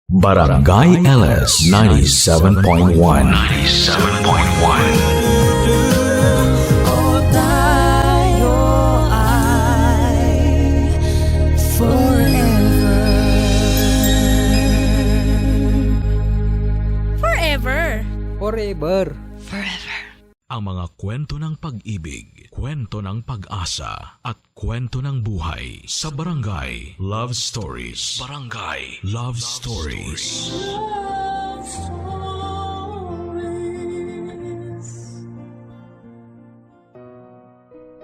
Barangay LS 97.1. O tayo ay forever. Forever. Forever. Ang mga kwento ng pag-ibig, kwento ng pag-asa, at kwento ng buhay sa Barangay Love Stories. Barangay Love Stories.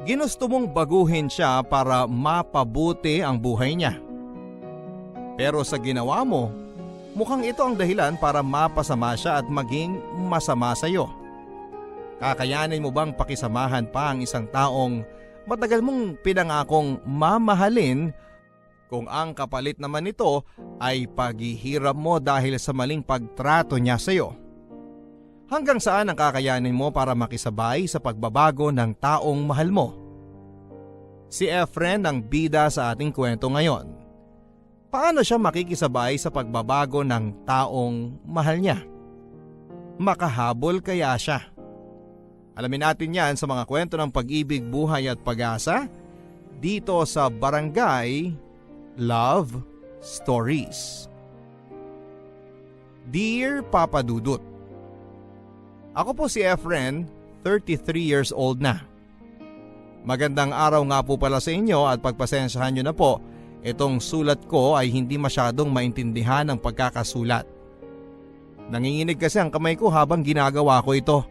Ginusto mong baguhin siya para mapabuti ang buhay niya. Pero sa ginawa mo, mukhang ito ang dahilan para mapasama siya at maging masama sa iyo. Kakayanin mo bang pakisamahan pa ang isang taong matagal mong pinangakong mamahalin kung ang kapalit naman nito ay paghihirap mo dahil sa maling pagtrato niya sa iyo? Hanggang saan ang kakayanin mo para makisabay sa pagbabago ng taong mahal mo? Si Efren ang bida sa ating kwento ngayon. Paano siya makikisabay sa pagbabago ng taong mahal niya? Makahabol kaya siya? Alamin natin yan sa mga kwento ng pag-ibig, buhay at pag-asa dito sa Barangay Love Stories. Dear Papa Dudut, ako po si Efren, 33 years old na. Magandang araw nga po pala sa inyo at pagpasensyahan nyo na po, itong sulat ko ay hindi masyadong maintindihan ang pagkakasulat. Nanginginig kasi ang kamay ko habang ginagawa ko ito.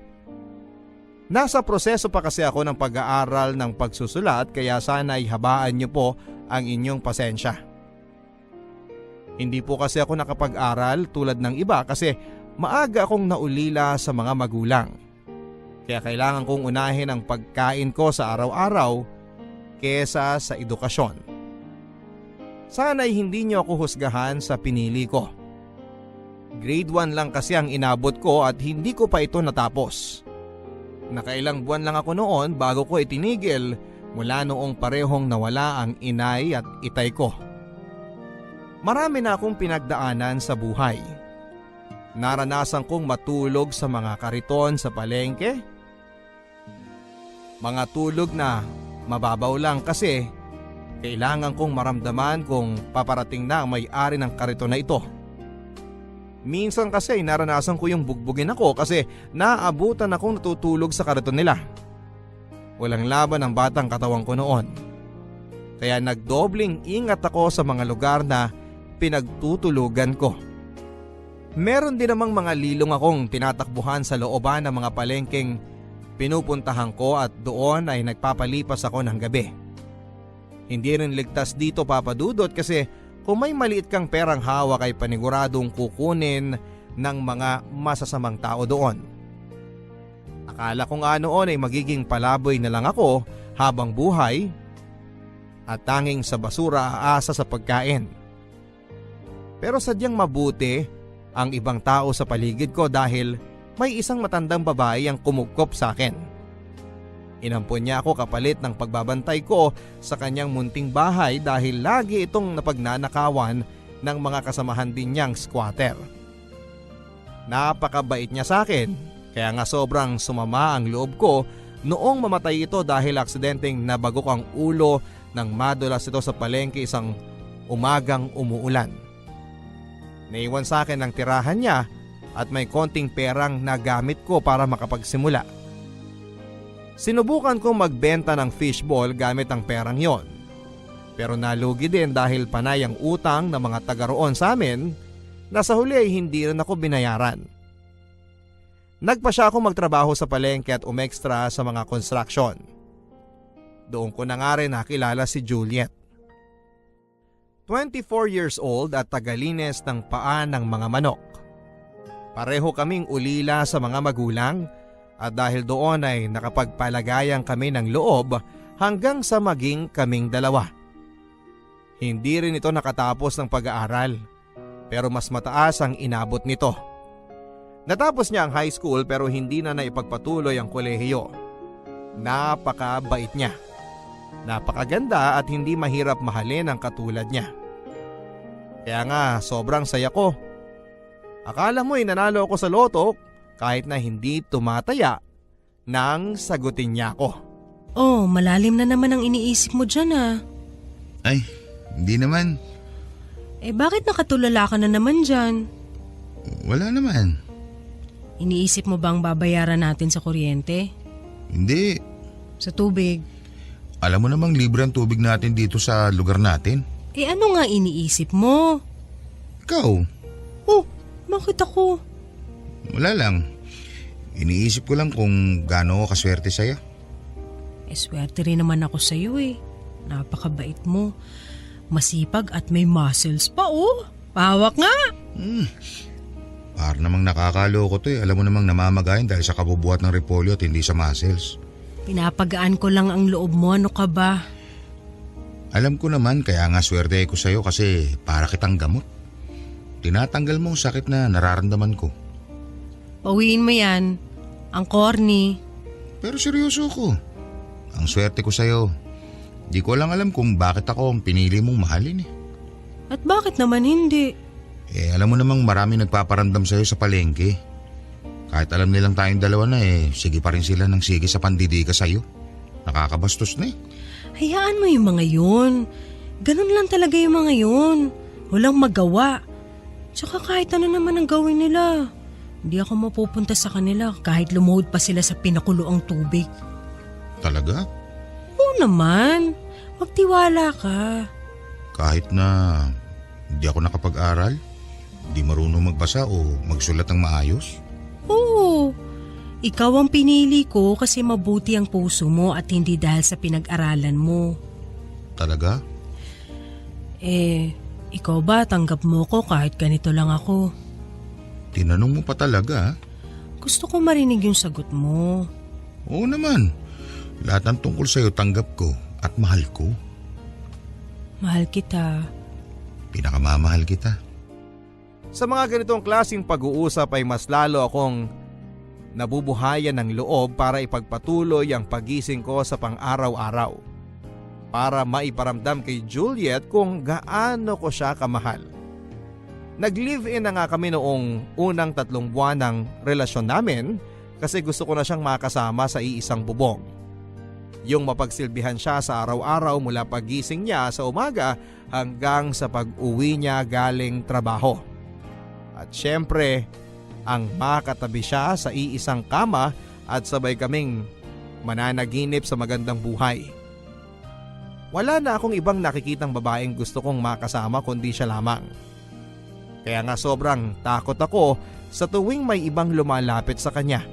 Nasa proseso pa kasi ako ng pag-aaral ng pagsusulat kaya sana ay habaan niyo po ang inyong pasensya. Hindi po kasi ako nakapag-aral tulad ng iba kasi maaga akong naulila sa mga magulang. Kaya kailangan kong unahin ang pagkain ko sa araw-araw kesa sa edukasyon. Sana ay hindi niyo ako husgahan sa pinili ko. Grade 1 lang kasi ang inabot ko at hindi ko pa ito natapos. Nakailang buwan lang ako noon bago ko itinigil mula noong parehong nawala ang inay at itay ko. Marami na akong pinagdaanan sa buhay. Naranasan kong matulog sa mga kariton sa palengke. Mga tulog na mababaw lang kasi kailangan kong maramdaman kung paparating na ang may-ari ng kariton na ito. Minsan kasi naranasan ko yung bugbugin ako kasi naabutan akong natutulog sa kariton nila. Walang laban ang batang katawan ko noon. Kaya nagdobling ingat ako sa mga lugar na pinagtutulugan ko. Meron din namang mga lilong akong tinatakbuhan sa looban ng mga palengkeng pinupuntahan ko at doon ay nagpapalipas ako ng gabi. Hindi rin ligtas dito, Papa Dudot, kasi kung may maliit kang perang hawak ay paniguradong kukunin ng mga masasamang tao doon. Akala ko nga noon ay magiging palaboy na lang ako habang buhay at tanging sa basura aasa sa pagkain. Pero sadyang mabuti ang ibang tao sa paligid ko dahil may isang matandang babae ang kumugkop sa akin. Inampon niya ako kapalit ng pagbabantay ko sa kanyang munting bahay dahil lagi itong napagnanakawan ng mga kasamahan din niyang squatter. Napakabait niya sa akin, kaya nga sobrang sumama ang loob ko noong mamatay ito dahil aksidenteng nabagok ang ulo nang madulas ito sa palengke isang umagang umuulan. Naiwan sa akin ang tirahan niya at may konting perang nagamit ko para makapagsimula. Sinubukan kong magbenta ng fishball gamit ang perang yon. Pero nalugi din dahil panay ang utang ng mga taga roon sa amin na sa huli ay hindi rin ako binayaran. Nagpa siya akong magtrabaho sa palengke at umextra sa mga construction. Doon ko na nga rin nakilala si Juliet. 24 years old at tagalines ng paa ng mga manok. Pareho kaming ulila sa mga magulang. At dahil doon ay nakapagpalagayan kami ng loob hanggang sa maging kaming dalawa. Hindi rin ito nakatapos ng pag-aaral, pero mas mataas ang inabot nito. Natapos niya ang high school pero hindi na naipagpatuloy ang kolehiyo. Napakabait niya. Napakaganda at hindi mahirap mahalin ang katulad niya. Kaya nga sobrang saya ko Akala mo'y nanalo ako sa loto kahit na hindi tumataya nang sagutin niya ako. Oh, malalim na naman ang iniisip mo dyan ah. Ay, hindi naman. Bakit nakatulala ka na naman dyan? Wala naman. Iniisip mo bang babayaran natin sa kuryente? Hindi. Sa tubig? Alam mo namang libre ang tubig natin dito sa lugar natin. Ano nga iniisip mo? Ikaw, Oh, bakit ako? wala lang. Iniisip ko lang kung gaano ako kaswerte sa'yo. Swerte rin naman ako sa'yo eh. Napakabait mo. Masipag at may muscles pa oh. Pawak nga. Para namang nakakaloko to eh. Alam mo namang namamagayin dahil sa kabubuhat ng repolyo at hindi sa muscles. Pinapagaan ko lang ang loob mo, ano ka ba? Alam ko naman kaya nga swerte ko sa'yo kasi para kitang gamot. Tinatanggal mo ang sakit na nararamdaman ko. Pawiin mo yan. Ang corny. Pero seryoso ko. Ang swerte ko sa'yo. Di ko lang alam kung bakit ako ang pinili mong mahalin eh. At bakit naman hindi? Alam mo namang marami nagpaparamdam sa'yo sa palengke. Kahit alam nilang tayong dalawa na sige pa rin sila ng sige sa pandidika sa'yo. Nakakabastos na eh. Hayaan mo yung mga yun. Ganun lang talaga yung mga yun. Walang magawa. Tsaka kahit ano naman ang gawin nila. Hindi ako mapupunta sa kanila kahit lumuhod pa sila sa pinakuloang tubig. Talaga? Oo naman. Magtiwala ka. Kahit na hindi ako nakapag-aral, hindi marunong magbasa o magsulat ng maayos? Oo. Ikaw ang pinili ko kasi mabuti ang puso mo at hindi dahil sa pinag-aralan mo. Talaga? Ikaw ba tanggap mo ko kahit ganito lang ako? Tinanong mo pa talaga? Gusto ko marinig yung sagot mo. Oo naman. Lahat ng tungkol sa'yo tanggap ko at mahal ko. Mahal kita. Pinakamamahal kita. Sa mga ganitong klaseng pag-uusap ay mas lalo akong nabubuhayan ng loob para ipagpatuloy ang pagising ko sa pang-araw-araw. Para maiparamdam kay Juliet kung gaano ko siya kamahal. Nag-live-in na nga kami noong unang 3 buwan ng relasyon namin kasi gusto ko na siyang makasama sa iisang bubong. Yung mapagsilbihan siya sa araw-araw mula pagising niya sa umaga hanggang sa pag-uwi niya galing trabaho. At syempre, ang makatabi siya sa iisang kama at sabay kaming mananaginip sa magandang buhay. Wala na akong ibang nakikitang babaeng gusto kong makasama kundi siya lamang. Kaya nga sobrang takot ako sa tuwing may ibang lumalapit sa kanya.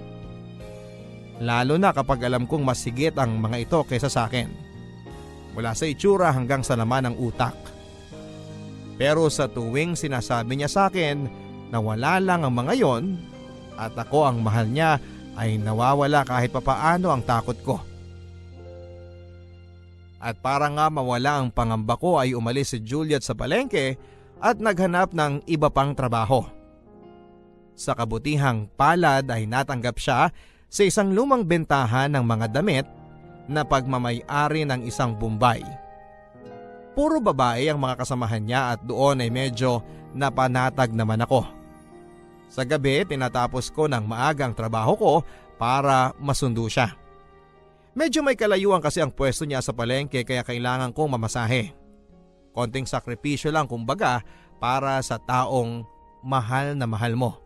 Lalo na kapag alam kong mas higit ang mga ito kaysa sa akin. Mula sa itsura hanggang sa laman ng utak. Pero sa tuwing sinasabi niya sa akin na wala lang ang mga yon at ako ang mahal niya ay nawawala kahit papaano ang takot ko. At para nga mawala ang pangamba ko ay umalis si Juliet sa palengke at naghanap ng iba pang trabaho. Sa kabutihang palad ay natanggap siya sa isang lumang bentahan ng mga damit na pagmamay-ari ng isang Bombay. Puro babae ang mga kasamahan niya at doon ay medyo napanatag naman ako. Sa gabi tinatapos ko ng maagang trabaho ko para masundo siya. Medyo may kalayuan kasi ang pwesto niya sa palengke kaya kailangan kong mamasahe. Konting sakripisyo lang kumbaga para sa taong mahal na mahal mo.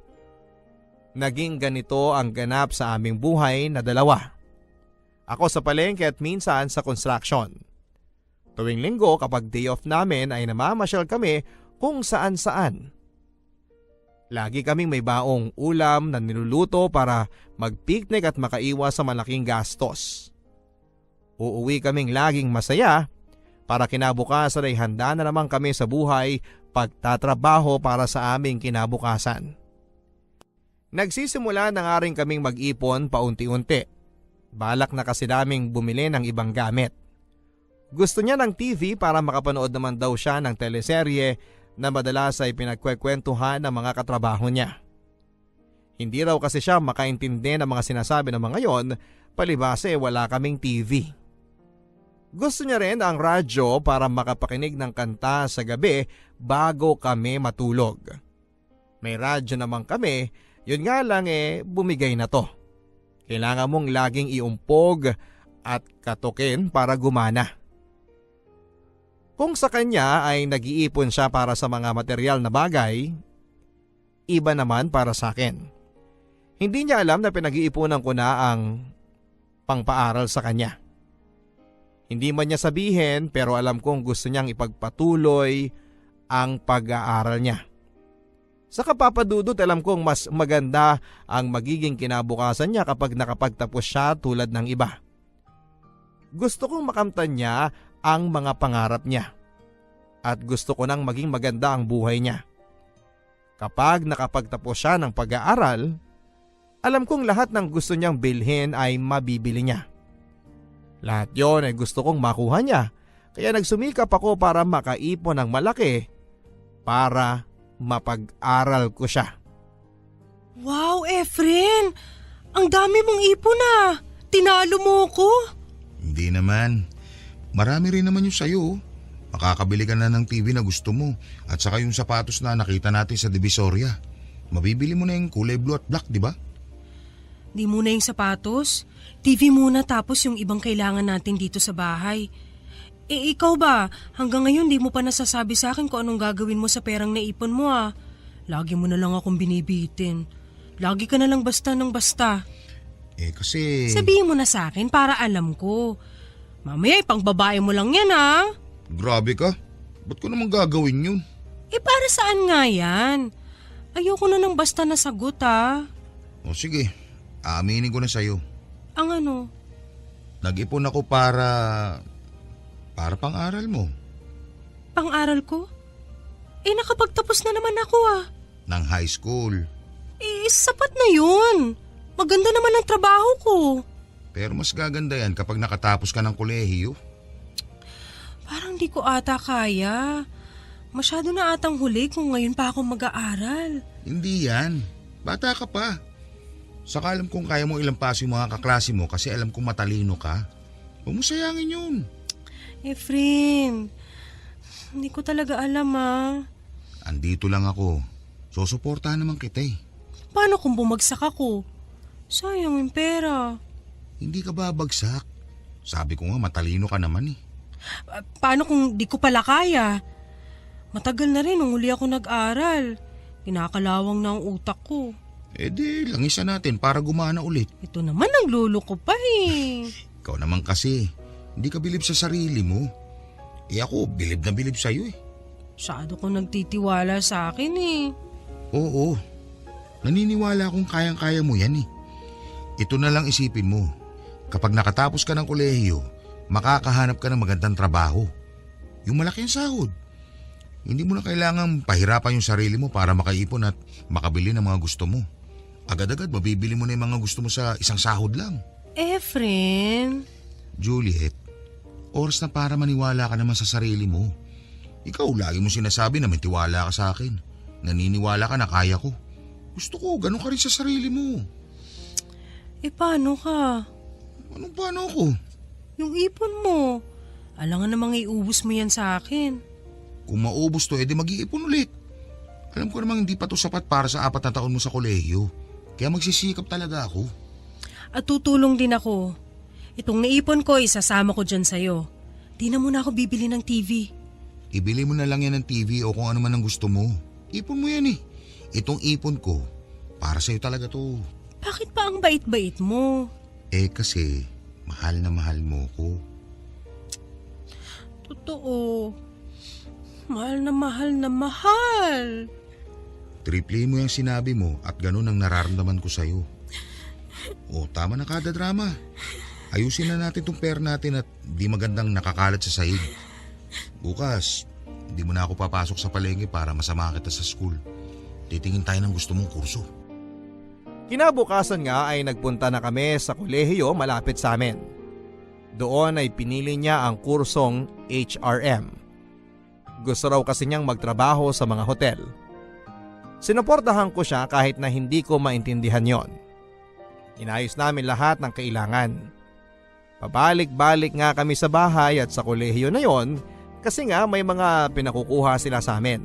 Naging ganito ang ganap sa aming buhay na dalawa. Ako sa palengke at minsan sa construction. Tuwing linggo kapag day off namin ay namamasyal kami kung saan-saan. Lagi kaming may baong ulam na niluluto para mag-picnic at makaiwas sa malaking gastos. Uuwi kaming laging masaya para kinabukasan ay handa na naman kami sa buhay pagtatrabaho para sa aming kinabukasan. Nagsisimula na nga rin kaming mag-ipon paunti-unti. Balak na kasi naming bumili ng ibang gamit. Gusto niya ng TV para makapanood naman daw siya ng teleserye na madalas ay pinagkwekwentuhan ng mga katrabaho niya. Hindi raw kasi siya makaintindi ng mga sinasabi ng mga yon, palibase wala kaming TV. Gusto niya rin ang radyo para makapakinig ng kanta sa gabi bago kami matulog. May radyo naman kami, yun nga lang bumigay na to. Kailangan mong laging iumpog at katukin para gumana. Kung sa kanya ay nag-iipon siya para sa mga material na bagay, iba naman para sa akin. Hindi niya alam na pinag-iipunan ko na ang pangpaaral sa kanya. Hindi man niya sabihin pero alam kong gusto niyang ipagpatuloy ang pag-aaral niya. Sa kapapadudot alam kong mas maganda ang magiging kinabukasan niya kapag nakapagtapos siya tulad ng iba. Gusto kong makamtan niya ang mga pangarap niya at gusto ko nang maging maganda ang buhay niya. Kapag nakapagtapos siya ng pag-aaral, alam kong lahat ng gusto niyang bilhin ay mabibili niya. Lahat yon ay gusto kong makuha niya, kaya nagsumikap ako para makaipon ng malaki para mapag-aral ko siya. Wow, Efren! Ang dami mong ipon ah! Tinalo mo ko! Hindi naman. Marami rin naman yung sayo. Makakabili ka na ng TV na gusto mo at saka yung sapatos na nakita natin sa Divisoria. Mabibili mo na yung kulay blue at black, di ba? Di muna yung sapatos. TV muna tapos yung ibang kailangan natin dito sa bahay. Ikaw ba? Hanggang ngayon di mo pa nasasabi sa akin kung anong gagawin mo sa perang naipon mo ah. Lagi mo na lang akong binibitin. Lagi ka na lang basta ng basta. Kasi... Sabihin mo na sa akin para alam ko. Mamaya pang babae mo lang yan ah. Grabe ka. Ba't ko naman gagawin yun? Para saan nga yan? Ayoko na ng basta na sagot ah. O sige, aaminin ko na sa'yo. Ang ano? Nag-ipon ako para pang-aral mo. Pang-aral ko? Nakapagtapos na naman ako ah. Ng high school. Sapat na yun. Maganda naman ang trabaho ko. Pero mas gaganda yan kapag nakatapos ka ng kolehiyo. Parang di ko ata kaya. Masyado na atang huli kung ngayon pa ako mag-aaral. Hindi yan. Bata ka pa. Saka alam kong kaya mo ilampas yung mga kaklase mo kasi alam kong matalino ka. Huwag mo sayangin yun. Efren, hindi ko talaga alam ah. Andito lang ako. Susuportahan naman kita eh. Paano kung bumagsak ako? Sayang yung pera. Hindi ka babagsak. Sabi ko nga matalino ka naman eh. Paano kung di ko pala kaya? Matagal na rin nung huli ako nag-aral. Kinakalawang na ang utak ko. Di, langisa natin para gumana ulit. Ito naman ang lolo ko pa eh. Ikaw naman kasi, hindi ka bilib sa sarili mo. Ako, bilib na bilib sa'yo eh. Masyado ko nagtitiwala sa akin eh. Oo, naniniwala akong kayang-kaya mo yan eh. Ito na lang isipin mo. Kapag nakatapos ka ng kolehiyo, makakahanap ka ng magandang trabaho. Yung malaki ang sahod. Hindi mo na kailangang pahirapan yung sarili mo para makaipon at makabili ng mga gusto mo. Agad-agad mabibili mo na yung mga gusto mo sa isang sahod lang. Efren. Juliet, oras na para maniwala ka naman sa sarili mo. Ikaw lagi mo sinasabi na may tiwala ka sa akin. Naniniwala ka na kaya ko. Gusto ko, ganun ka rin sa sarili mo. Paano ka? Anong paano ako? Yung ipon mo. Alangan namang iubos mo yan sa akin. Kung maubos to, edi mag-iipon ulit. Alam ko namang hindi pa to sapat para sa 4 na taon mo sa kolehiyo. Kaya magsisikap talaga ako. At tutulong din ako. Itong naipon ko, isasama ko dyan sa'yo. Di na muna ako bibili ng TV. Ibili mo na lang yan ng TV o kung ano man ang gusto mo. Ipon mo yan eh. Itong ipon ko, para sa'yo talaga to. Bakit pa ang bait-bait mo? Kasi, mahal na mahal mo ko. Totoo. Mahal na mahal na mahal. Triple mo yung sinabi mo at ganun ang nararamdaman ko sa'yo. Tama na kada drama. Ayusin na natin tong pair natin at di magandang nakakalat sa sahig. Bukas, hindi mo na ako papasok sa palengke para masama kita sa school. Titingin tayo ng gusto mong kurso. Kinabukasan nga ay nagpunta na kami sa kolehiyo malapit sa amin. Doon ay pinili niya ang kursong HRM. Gusto raw kasi niyang magtrabaho sa mga hotel. Sinuportahan ko siya kahit na hindi ko maintindihan yon. Inayos namin lahat ng kailangan. Pabalik-balik nga kami sa bahay at sa kolehiyo na yon kasi nga may mga pinakukuha sila sa amin.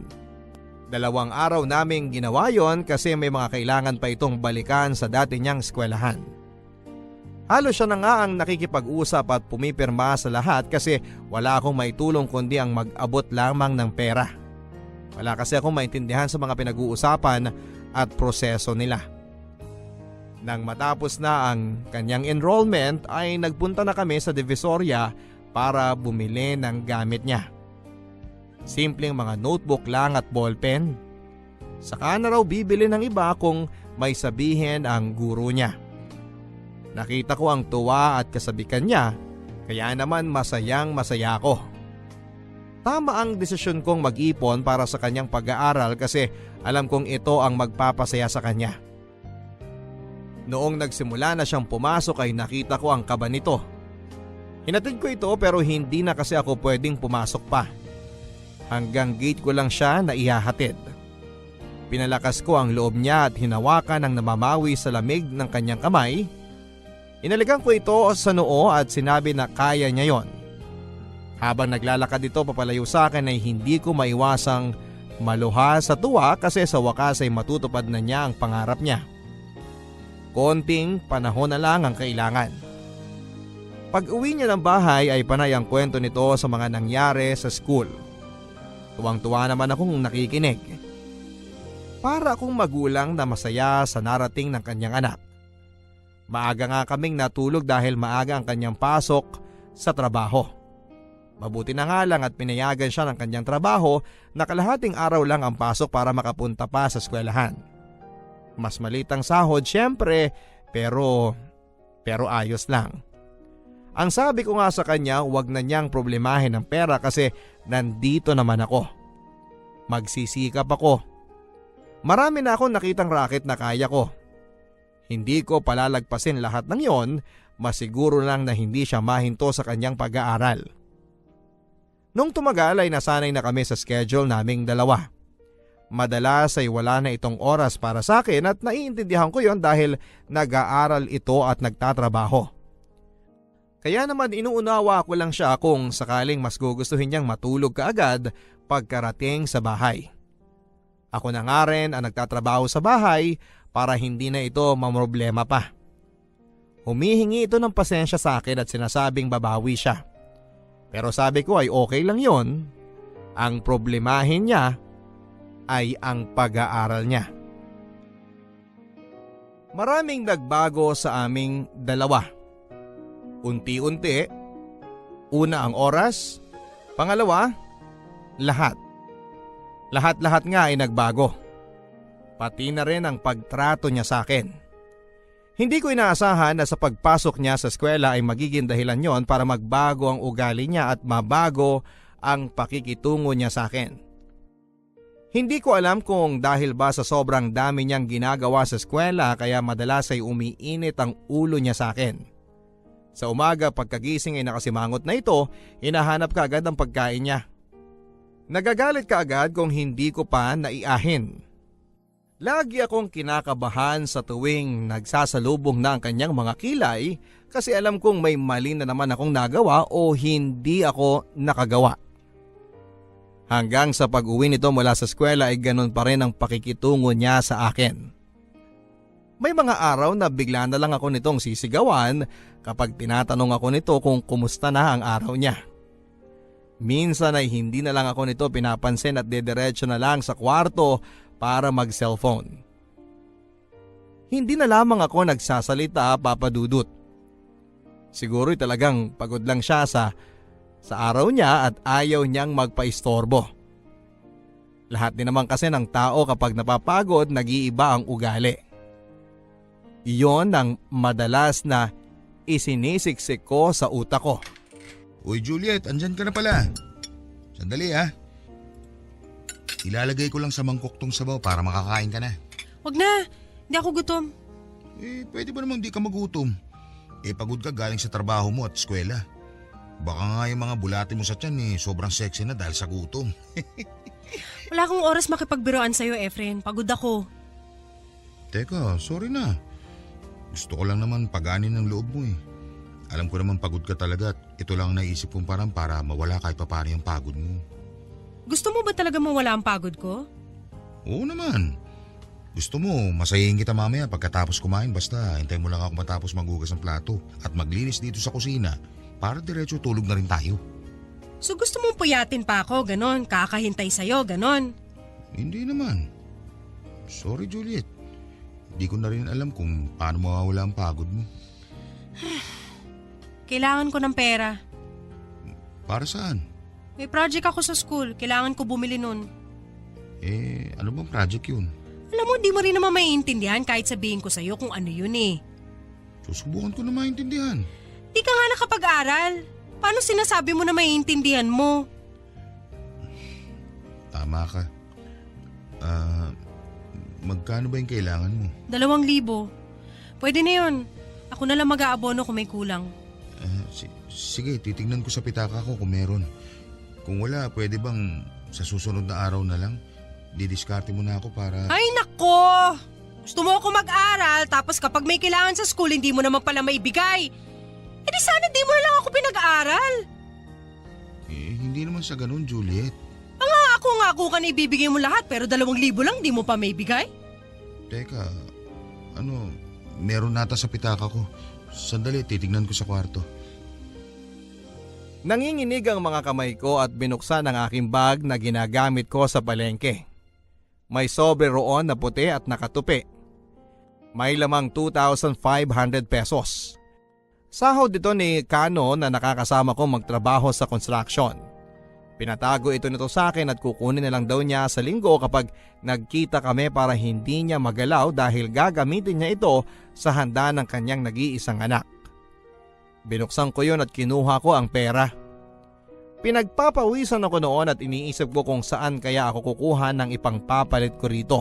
2 araw naming ginawa yon kasi may mga kailangan pa itong balikan sa dati niyang eskwelahan. Halos siya na nga ang nakikipag-usap at pumipirma sa lahat kasi wala akong maitulong kundi ang mag-abot lamang ng pera. Wala kasi akong maintindihan sa mga pinag-uusapan at proseso nila. Nang matapos na ang kanyang enrollment ay nagpunta na kami sa Divisoria para bumili ng gamit niya. Simpleng mga notebook lang at ballpen. Saka na raw bibili ng iba kung may sabihin ang guro niya. Nakita ko ang tuwa at kasabikan niya, kaya naman masayang masaya ako. Tama ang desisyon kong mag-ipon para sa kanyang pag-aaral kasi alam kong ito ang magpapasaya sa kanya. Noong nagsimula na siyang pumasok ay nakita ko ang kaba nito. Hinatid ko ito pero hindi na kasi ako pwedeng pumasok pa. Hanggang gate ko lang siya na ihahatid. Pinalakas ko ang loob niya at hinawakan ang namamawi sa lamig ng kanyang kamay. Inalikan ko ito sa noo at sinabi na kaya niya yon. Habang naglalakad ito papalayo sa akin ay hindi ko maiwasang maluha sa tuwa kasi sa wakas ay matutupad na niya ang pangarap niya. Konting panahon na lang ang kailangan. Pag uwi niya ng bahay ay panay ang kwento nito sa mga nangyari sa school. Tuwang-tuwa naman akong nakikinig. Para akong magulang na masaya sa narating ng kanyang anak. Maaga nga kaming natulog dahil maaga ang kanyang pasok sa trabaho. Mabuti na nga lang at pinayagan siya ng kanyang trabaho na kalahating araw lang ang pasok para makapunta pa sa eskwelahan. Mas malitang sahod syempre pero ayos lang. Ang sabi ko nga sa kanya, huwag na niyang problemahin ang pera kasi nandito naman ako. Magsisikap ako. Marami na akong nakitang racket na kaya ko. Hindi ko palalagpasin lahat ng yon, masiguro lang na hindi siya mahinto sa kanyang pag-aaral. Nung tumagal ay nasanay na kami sa schedule naming dalawa. Madalas ay wala na itong oras para sa akin at naiintindihan ko yon dahil nag-aaral ito at nagtatrabaho. Kaya naman inuunawa ko lang siya kung sakaling mas gugustuhin niyang matulog kaagad pagkarating sa bahay. Ako na nga rin ang nagtatrabaho sa bahay para hindi na ito mamroblema pa. Humihingi ito ng pasensya sa akin at sinasabing babawi siya. Pero sabi ko ay okay lang yon. Ang problemahin niya ay ang pag-aaral niya. Maraming nagbago sa aming dalawa. Unti-unti, una ang oras, pangalawa, lahat. Lahat-lahat nga ay nagbago. Pati na rin ang pagtrato niya sa akin. Hindi ko inaasahan na sa pagpasok niya sa eskwela ay magiging dahilan yon para magbago ang ugali niya at mabago ang pakikitungo niya sa akin. Hindi ko alam kung dahil ba sa sobrang dami niyang ginagawa sa eskwela kaya madalas ay umiinit ang ulo niya sa akin. Sa umaga pagkagising ay nakasimangot na ito, hinahanap kaagad ang pagkain niya. Nagagalit kaagad kung hindi ko pa naiahin. Lagi akong kinakabahan sa tuwing nagsasalubong na ang kanyang mga kilay kasi alam kong may mali na naman akong nagawa o hindi ako nakagawa. Hanggang sa pag-uwi nito mula sa eskwela ay ganun pa rin ang pakikitungo niya sa akin. May mga araw na bigla na lang ako nitong sisigawan kapag tinatanong ako nito kung kumusta na ang araw niya. Minsan ay hindi na lang ako nito pinapansin at dediretso na lang sa kwarto para mag-cellphone. Hindi na lamang ako nagsasalita, Papa Dudut. Siguro'y talagang pagod lang siya sa araw niya at ayaw niyang magpaistorbo. Lahat din naman kasi ng tao kapag napapagod nag-iiba ang ugali. Iyon ang madalas na isinisiksik ko sa utak ko. Uy Juliet, andyan ka na pala. Sandali ha. Ilalagay ko lang sa mangkok tong sabaw para makakain ka na. Wag na, hindi ako gutom. Pwede ba namang di ka magutom? Pagod ka galing sa trabaho mo at eskwela. Baka nga yung mga bulate mo sa tiyan sobrang sexy na dahil sa gutom. Wala akong oras makipagbiroan sa'yo, Efren. Pagod ako. Teka, sorry na. Gusto ko lang naman paganin ng loob mo Alam ko naman pagod ka talaga at ito lang ang naisip kong para mawala kahit papaano yung pagod mo. Gusto mo ba talaga mawala ang pagod ko? Oo naman. Gusto mo, masayahin kita mamaya pagkatapos kumain basta hintay mo lang ako matapos maghugas ng plato at maglinis dito sa kusina para diretso tulog na rin tayo. So gusto mong puyatin pa ako, ganon, kakahintay sa'yo, ganon. Hindi naman. Sorry Juliet. Di ko na rin alam kung paano mawawala ang pagod mo. Kailangan ko ng pera. Para saan? May project ako sa school, kailangan ko bumili nun. Ano bang project yun? Alam mo, di mo rin naman maiintindihan kahit sabihin ko sa'yo kung ano yun eh. Susubukan ko na maintindihan. Di ka nga nakapag-aral. Paano sinasabi mo na maiintindihan mo? Tama ka. Magkano ba yung kailangan mo? 2,000. Pwede na yun. Ako na lang mag-aabono kung may kulang. Sige, titignan ko sa pitaka ko kung meron. Kung wala, pwede bang sa susunod na araw na lang? Didiskarte mo na ako para... Ay nako! Gusto mo ako mag-aral tapos kapag may kailangan sa school hindi mo naman pala maibigay. E di sana di mo na lang ako pinag-aaral. Hindi naman sa ganun, Juliet. Ako ka na ibibigay mo lahat pero 2,000 lang di mo pa maibigay? Teka, meron nata sa pitaka ko. Sandali, titignan ko sa kwarto. Nanginginig ang mga kamay ko at binuksan ang aking bag na ginagamit ko sa palengke. May sobre roon na puti at nakatupi. May lamang 2,500 pesos. Sahod ito ni Kano na nakakasama ko magtrabaho sa construction. Pinatago ito nito sa akin at kukunin na lang daw niya sa linggo kapag nagkita kami para hindi niya magalaw dahil gagamitin niya ito sa handa ng kanyang nag-iisang anak. Binuksan ko yun at kinuha ko ang pera. Pinagpapawisan ako noon at iniisip ko kung saan kaya ako kukuha ng ipangpapalit ko rito.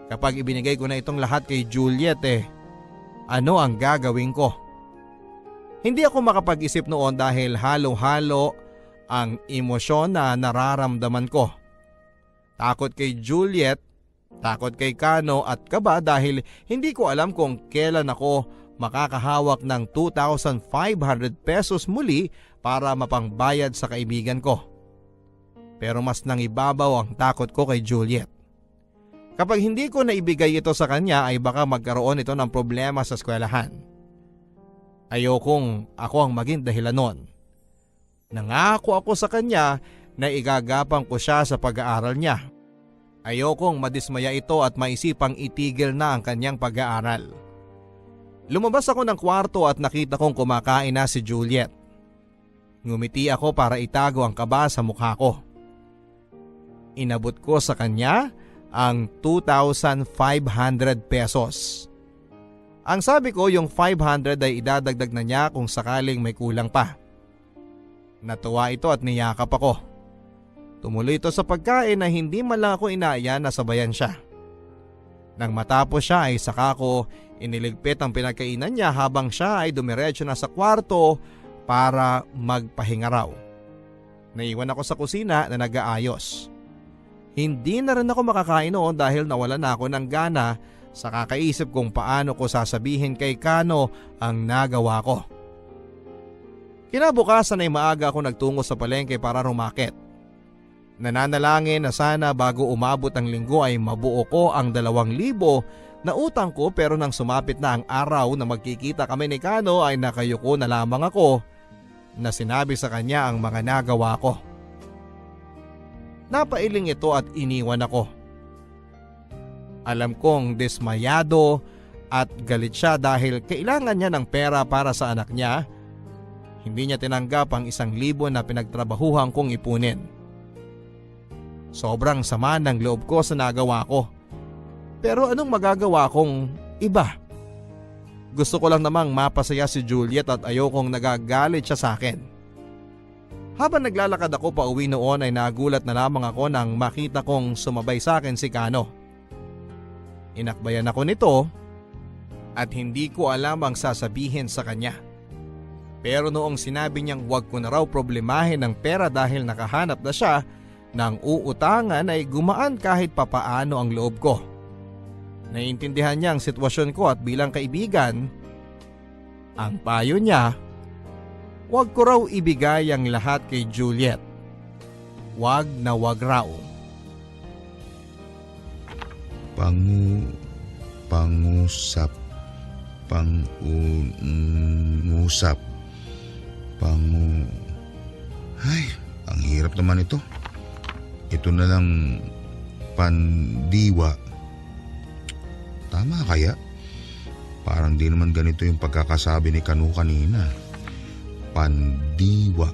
Kapag ibinigay ko na itong lahat kay Juliet ano ang gagawin ko? Hindi ako makapag-isip noon dahil halo-halo ang emosyon na nararamdaman ko. Takot kay Juliet, takot kay Kano at kaba dahil hindi ko alam kung kailan ako makakahawak ng 2,500 pesos muli para mapangbayad sa kaibigan ko. Pero mas nangibabaw ang takot ko kay Juliet. Kapag hindi ko naibigay ito sa kanya ay baka magkaroon ito ng problema sa eskwelahan. Ayokong ako ang maging dahilan nun. Nangako ako sa kanya na igagapang ko siya sa pag-aaral niya. Ayokong madismaya ito at maisipang itigil na ang kanyang pag-aaral. Lumabas ako ng kwarto at nakita kong kumakain na si Juliet. Ngumiti ako para itago ang kaba sa mukha ko. Inabot ko sa kanya ang 2,500 pesos. Ang sabi ko yung 500 ay idadagdag na niya kung sakaling may kulang pa. Natuwa ito at niyakap ako. Tumuloy ito sa pagkain na hindi man lang ako inaya na sabayan siya. Nang matapos siya ay saka ko iniligpit ang pinagkainan niya habang siya ay dumiretso na sa kwarto para magpahinga raw. Naiwan ako sa kusina na nag-aayos. Hindi na rin ako makakain noon dahil nawalan na ako ng gana sa kakaisip kung paano ko sasabihin kay Kano ang nagawa ko. Kinabukasan ay maaga ako nagtungo sa palengke para rumakit. Nananalangin na sana bago umabot ang linggo ay mabuo ko ang 2,000 na utang ko pero nang sumapit na ang araw na magkikita kami ni Kano ay nakayuko na lamang ako na sinabi sa kanya ang mga nagawa ko. Napailing ito at iniwan ako. Alam kong dismayado at galit siya dahil kailangan niya ng pera para sa anak niya. Hindi niya tinanggap ang 1,000 na pinagtrabahuhan kong ipunin. Sobrang sama ng loob ko sa nagawa ko. Pero anong magagawa kong iba? Gusto ko lang namang mapasaya si Juliet at ayokong nagagalit siya sa akin. Habang naglalakad ako pa uwi noon ay nagulat na lamang ako nang makita kong sumabay sa akin si Kano. Inakbayan ako nito at hindi ko alam ang sasabihin sa kanya. Pero noong sinabi niyang huwag ko na raw problemahin ng pera dahil nakahanap na siya ng uutangan ay gumaan kahit papaano ang loob ko. Naiintindihan niya ang sitwasyon ko at bilang kaibigan, ang payo niya, huwag ko raw ibigay ang lahat kay Juliet. Huwag na huwag raw. Pangusap. Pangungusap. Ay, ang hirap naman ito. Ito na lang, pandiwa. Tama kaya? Parang di naman ganito yung pagkakasabi ni Kanu kanina. Pandiwa.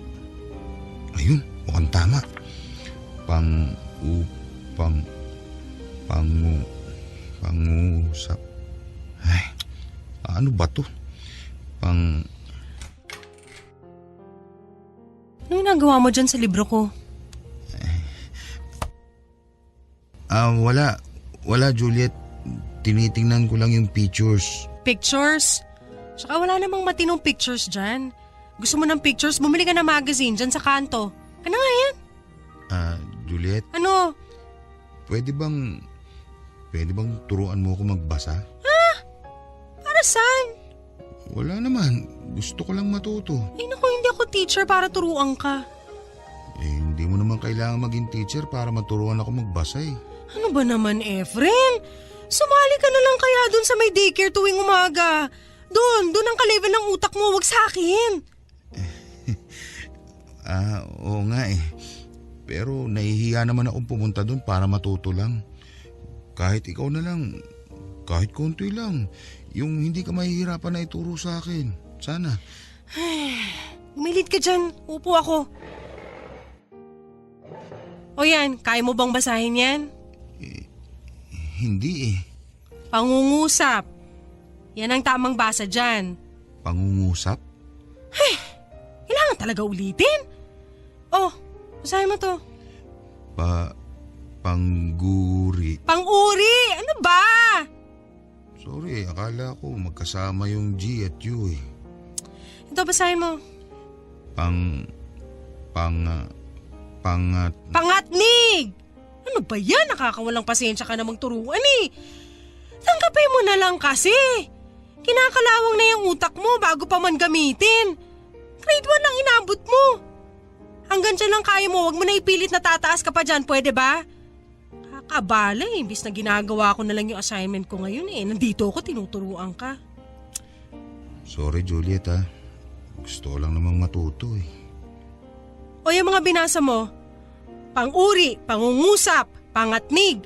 Ayun, mukhang tama. Pangusap. Ay, ano ba to? Anong nagawa mo dyan sa libro ko? Wala Juliet. Tinitingnan ko lang yung pictures. Pictures? Tsaka wala namang matinong pictures dyan. Gusto mo ng pictures? Bumili ka ng magazine dyan sa kanto. Ano nga yan? Juliet, Ano? pwede bang turuan mo ako magbasa? Para saan? Wala naman. Gusto ko lang matuto. Ay naku, hindi ako teacher para turuan ka. Hindi mo naman kailangan maging teacher para maturuan ako magbasa eh. Ano ba naman, Efren? Sumali ka na lang kaya dun sa may daycare tuwing umaga. Doon ang kalevel ng utak mo, wag sa akin. Oo nga eh. Pero nahihiya naman akong pumunta doon para matuto lang. Kahit ikaw na lang, kahit konti lang, yung hindi ka mahihirapan na ituro sa akin. Sana. Umilid ka dyan, upo ako. O yan, kaya mo bang basahin yan? Hindi eh. Pangungusap. Yan ang tamang basa dyan. Pangungusap? Kailangan talaga ulitin. Oh, basahin mo to. Pangguri. Pang-uri! Ano ba? Sorry, akala ko magkasama yung G at U eh. Ito, basahin mo. Pangatnig! Ano ba yan? Nakakawalang pasensya ka namang turuan eh. Tanggapin mo na lang kasi. Kinakalawang na yung utak mo bago pa man gamitin. Grade 1 lang inabot mo. Hanggang dyan lang kaya mo, wag mo na ipilit na tataas ka pa dyan, pwede ba? Kakabala eh, imbis na ginagawa ko na lang yung assignment ko ngayon eh. Nandito ako, tinuturuan ka. Sorry Juliet ha. Gusto ko lang namang matuto eh. O yung mga binasa mo, pang-uri, pangungusap, pangatnig.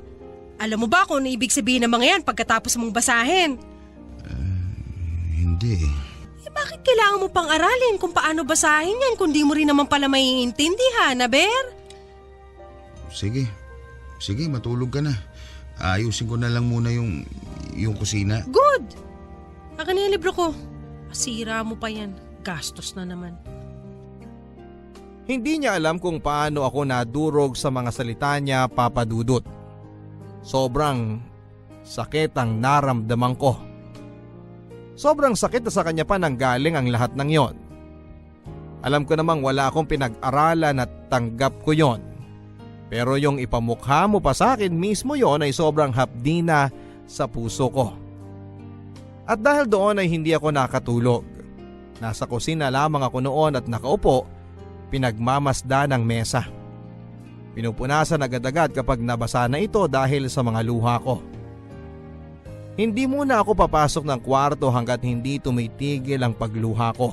Alam mo ba kung ano ibig sabihin ng mga yan pagkatapos mong basahin? Hindi eh. Bakit kailangan mo pang aralin kung paano basahin yan kung di mo rin naman pala maiintindihan, Aber? Sige, matulog ka na. Ayusin ko na lang muna yung kusina. Good! Akin na yung libro ko. Masira mo pa yan. Gastos na naman. Hindi niya alam kung paano ako nadurog sa mga salita niya, Papa Dudut. Sobrang sakit ang naramdaman ko. Sobrang sakit na sa kanya pa nanggaling ang lahat ng yon. Alam ko namang wala akong pinag-aralan at tanggap ko yon. Pero yung ipamukha mo pa sa akin mismo yon ay sobrang hapdi na sa puso ko. At dahil doon ay hindi ako nakatulog. Nasa kusina lamang ako noon at nakaupo, pinagmamasda ng mesa. Pinupunasan agad-agad kapag nabasa na ito dahil sa mga luha ko. Hindi muna ako papasok ng kwarto hanggat hindi tumitigil ang pagluha ko.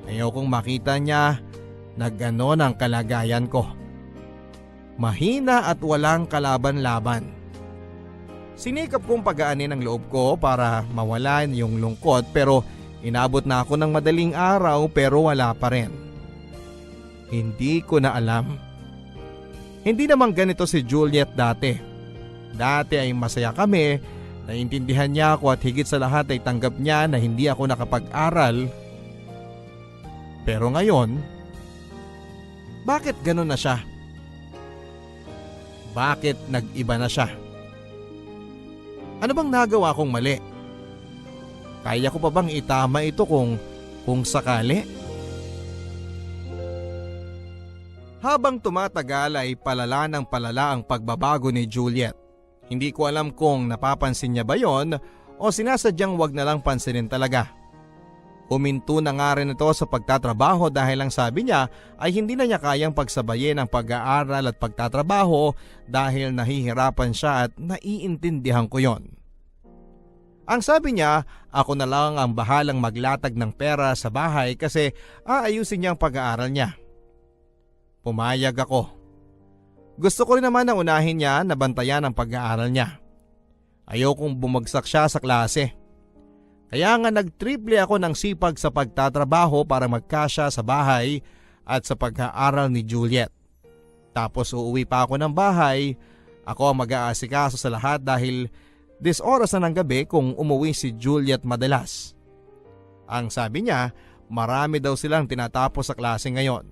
Ayaw kong makita niya na ganon ang kalagayan ko. Mahina at walang kalaban-laban. Sinikap kong pagaanin ang loob ko para mawalan yung lungkot pero inabot na ako ng madaling araw pero wala pa rin. Hindi ko na alam. Hindi naman ganito si Juliet dati. Dati ay masaya kami. Naiintindihan niya ako at higit sa lahat ay tanggap niya na hindi ako nakapag-aral. Pero ngayon, bakit ganun na siya? Bakit nag-iba na siya? Ano bang nagawa kong mali? Kaya ko pa bang itama ito kung sakali? Habang tumatagal ay palala ng palala ang pagbabago ni Juliet. Hindi ko alam kung napapansin niya ba yon o sinasadyang wag na lang pansinin talaga. Huminto na nga rin ito sa pagtatrabaho dahil ang sabi niya ay hindi na niya kayang pagsabayin ang pag-aaral at pagtatrabaho dahil nahihirapan siya at naiintindihan ko yon. Ang sabi niya, ako na lang ang bahalang maglatag ng pera sa bahay kasi aayusin niya ang pag-aaral niya. Pumayag ako. Gusto ko rin naman na unahin niya na bantayan ang pag-aaral niya. Ayokong bumagsak siya sa klase. Kaya nga nagtriple ako ng sipag sa pagtatrabaho para magkasya sa bahay at sa pag-aaral ni Juliet. Tapos uuwi pa ako ng bahay, ako ang mag-aasikaso sa lahat dahil 10 oras na ng gabi kung umuwi si Juliet madalas. Ang sabi niya, marami daw silang tinatapos sa klase ngayon.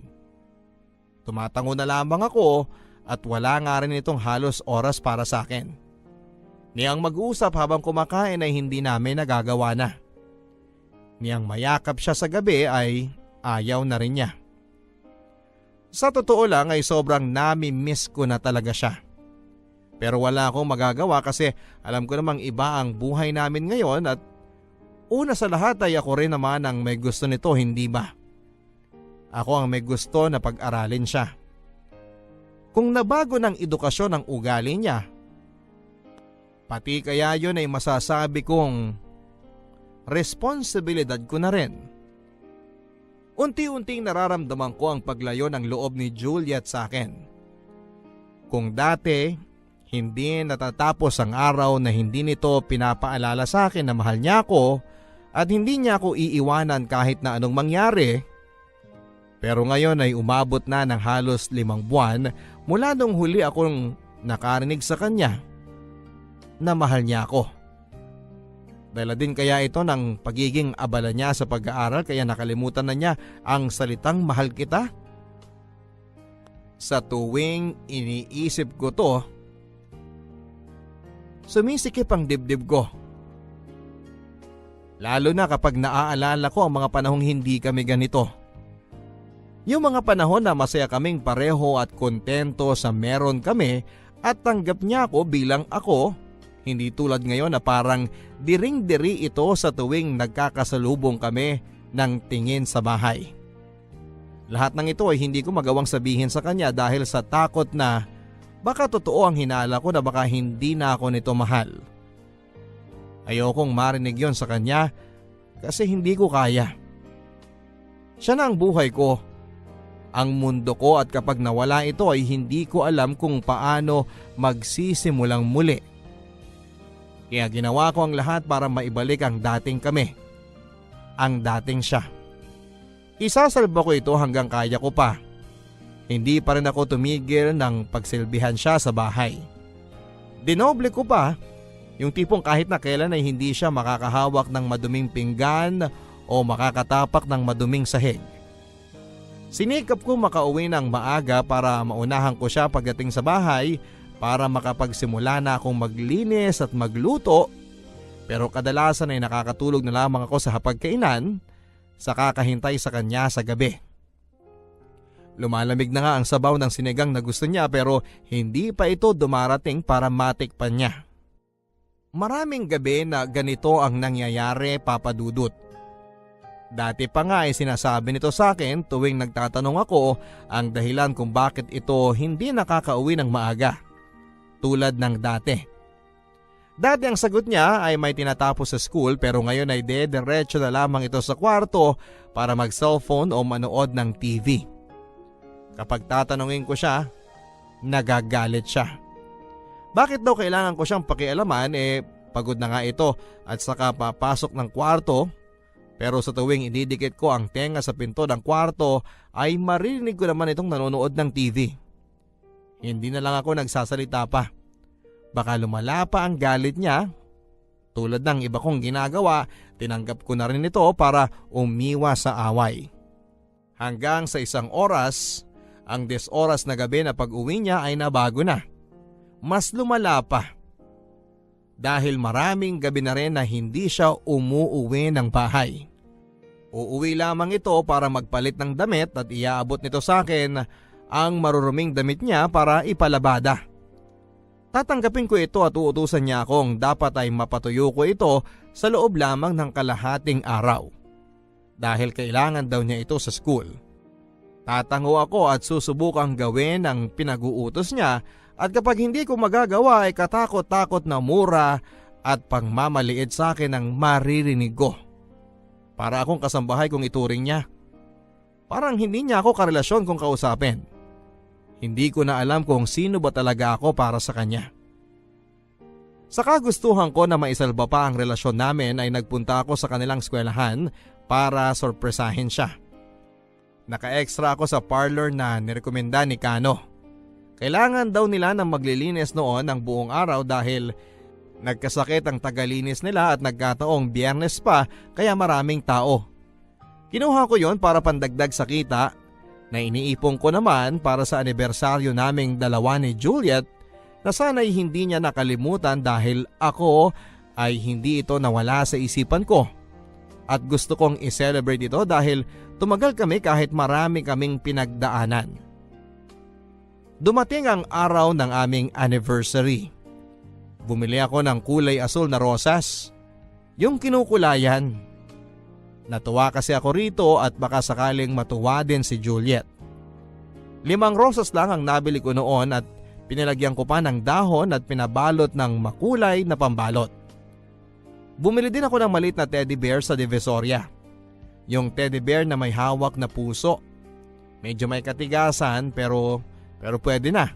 Tumatango na lamang ako at wala nga rin itong halos oras para sa akin. Niyang mag-usap habang kumakain ay hindi namin nagagawa na. Niyang mayakap siya sa gabi ay ayaw na rin niya. Sa totoo lang ay sobrang nami-miss ko na talaga siya. Pero wala akong magagawa kasi alam ko namang iba ang buhay namin ngayon at una sa lahat ay ako rin naman ang may gusto nito, hindi ba? Ako ang may gusto na pag-aralin siya. Kung nabago ng edukasyon ang ugali niya, pati kaya yun ay masasabi kong responsibilidad ko na rin. Unti-unting nararamdaman ko ang paglayo ng loob ni Juliet sa akin. Kung dati, hindi natatapos ang araw na hindi nito pinapaalala sa akin na mahal niya ako at hindi niya ako iiwanan kahit na anong mangyari. Pero ngayon ay umabot na ng halos 5 buwan mula nung huli akong nakarinig sa kanya na mahal niya ako. Dahil din kaya ito ng pagiging abala niya sa pag-aaral kaya nakalimutan na niya ang salitang mahal kita? Sa tuwing iniisip ko to, sumisikip ang dibdib ko. Lalo na kapag naaalala ko ang mga panahong hindi kami ganito. Yung mga panahon na masaya kaming pareho at kontento sa meron kami at tanggap niya ako bilang ako. Hindi tulad ngayon na parang diring-diri ito sa tuwing nagkakasalubong kami ng tingin sa bahay. Lahat ng ito ay hindi ko magawang sabihin sa kanya dahil sa takot na baka totoo ang hinala ko na baka hindi na ako nito mahal. Ayokong marinig yon sa kanya kasi hindi ko kaya. Siya na ang buhay ko, ang mundo ko at kapag nawala ito ay hindi ko alam kung paano magsisimulang muli. Kaya ginawa ko ang lahat para maibalik ang dating kami. Ang dating siya. Isasalba ko ito hanggang kaya ko pa. Hindi pa rin ako tumigil ng pagsilbihan siya sa bahay. Dinoble ko pa, yung tipong kahit na kailan ay hindi siya makakahawak ng maduming pinggan o makakatapak ng maduming sahig. Sinikap ko makauwi ng maaga para maunahan ko siya pagdating sa bahay para makapagsimula na akong maglinis at magluto, pero kadalasan ay nakakatulog na lamang ako sa hapagkainan sa kakahintay sa kanya sa gabi. Lumalamig na nga ang sabaw ng sinigang na gusto niya pero hindi pa ito dumarating para matikpan niya. Maraming gabi na ganito ang nangyayari, Papa Dudut. Dati pa nga ay sinasabi nito sa akin tuwing nagtatanong ako ang dahilan kung bakit ito hindi nakakauwi ng maaga. Tulad ng dati. Dati ang sagot niya ay may tinatapos sa school pero ngayon ay diretso na lamang ito sa kwarto para mag-cellphone o manood ng TV. Kapag tatanungin ko siya, nagagalit siya. Bakit daw kailangan ko siyang pakialaman pagod na nga ito at saka papasok ng kwarto pero sa tuwing ididikit ko ang tenga sa pinto ng kwarto ay marinig ko naman itong nanonood ng TV. Hindi na lang ako nagsasalita pa. Baka lumala pa ang galit niya. Tulad ng iba kong ginagawa, tinanggap ko na rin ito para umiwas sa away. Hanggang sa 1 oras, ang 10 oras na gabi na pag-uwi niya ay nabago na. Mas lumala pa. Dahil maraming gabi na rin na hindi siya umuuwi ng bahay. Uuwi lamang ito para magpalit ng damit at iaabot nito sa akin ang maruruming damit niya para ipalabada. Tatanggapin ko ito at uutusan niya akong dapat ay mapatuyo ko ito sa loob lamang ng kalahating araw. dahil kailangan daw niya ito sa school. Tatango ako at susubukang gawin ang pinag-uutos niya at kapag hindi ko magagawa ay katakot-takot na mura at pangmamaliit sa akin ang maririnig ko. Para akong kasambahay kung ituring niya. Parang hindi niya ako karelasyon kung kausapin. Hindi ko na alam kung sino ba talaga ako para sa kanya. Sa kagustuhan ko na maisalba pa ang relasyon namin ay nagpunta ako sa kanilang eskwelahan para sorpresahin siya. Naka-extra ako sa parlor na nirekomenda ni Kano. Kailangan daw nila ng maglilinis noon ng buong araw dahil nagkasakit ang tagalinis nila at nagkataong Biyernes pa kaya maraming tao. Kinuha ko yon para pandagdag sa kita na iniipon ko naman para sa anibersaryo naming dalawa ni Juliet na sana'y hindi niya nakalimutan dahil ako ay hindi ito nawala sa isipan ko. At gusto kong i-celebrate ito dahil tumagal kami kahit marami kaming pinagdaanan. Dumating ang araw ng aming anniversary. Bumili ako ng kulay asul na rosas, yung kinukulayan. Natuwa kasi ako rito at baka sakaling matuwa din si Juliet. 5 rosas lang ang nabili ko noon at pinalagyan ko pa ng dahon at pinabalot ng makulay na pambalot. Bumili din ako ng maliit na teddy bear sa Divisoria. Yung teddy bear na may hawak na puso. Medyo may katigasan pero pwede na.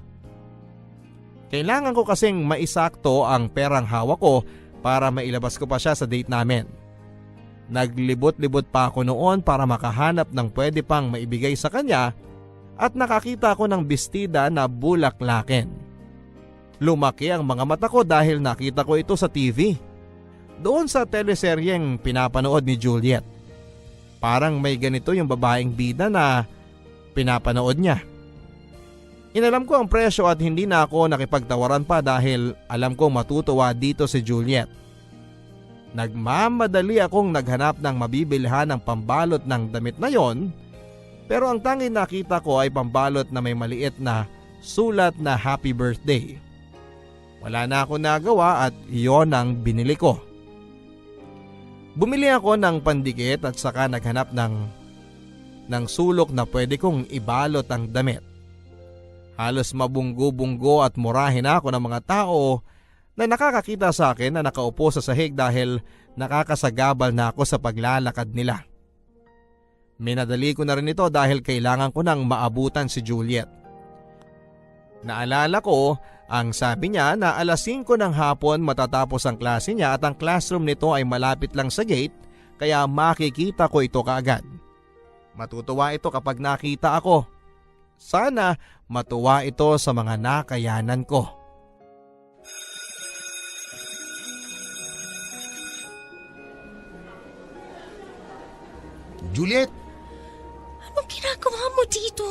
Kailangan ko kasing maisakto ang perang hawak ko para mailabas ko pa siya sa date namin. Naglibot-libot pa ako noon para makahanap ng pwede pang maibigay sa kanya at nakakita ko ng bestida na bulaklakin. Lumaki ang mga mata ko dahil nakita ko ito sa TV. Doon sa teleseryeng pinapanood ni Juliet. Parang may ganito yung babaeng bida na pinapanood niya. Inalam ko ang presyo at hindi na ako nakipagtawaran pa dahil alam kong matutuwa dito si Juliet. Nagmamadali akong naghanap ng mabibilhan ng pambalot ng damit na yon, pero ang tanging nakita ko ay pambalot na may maliit na sulat na happy birthday. Wala na ako nagawa at iyon ang binili ko. Bumili ako ng pandikit at saka naghanap ng sulok na pwede kong ibalot ang damit. Halos mabunggo-bunggo at murahin ako ng mga tao na nakakakita sa akin na nakaupo sa sahig dahil nakakasagabal na ako sa paglalakad nila. Minadali ko na rin ito dahil kailangan ko nang maabutan si Juliet. Naalala ko ang sabi niya na 5:00 ng hapon matatapos ang klase niya at ang classroom nito ay malapit lang sa gate kaya makikita ko ito kaagad. Matutuwa ito kapag nakita ako. Sana matuwa ito sa mga nakayanan ko. Juliet, Anong ginagawa mo dito?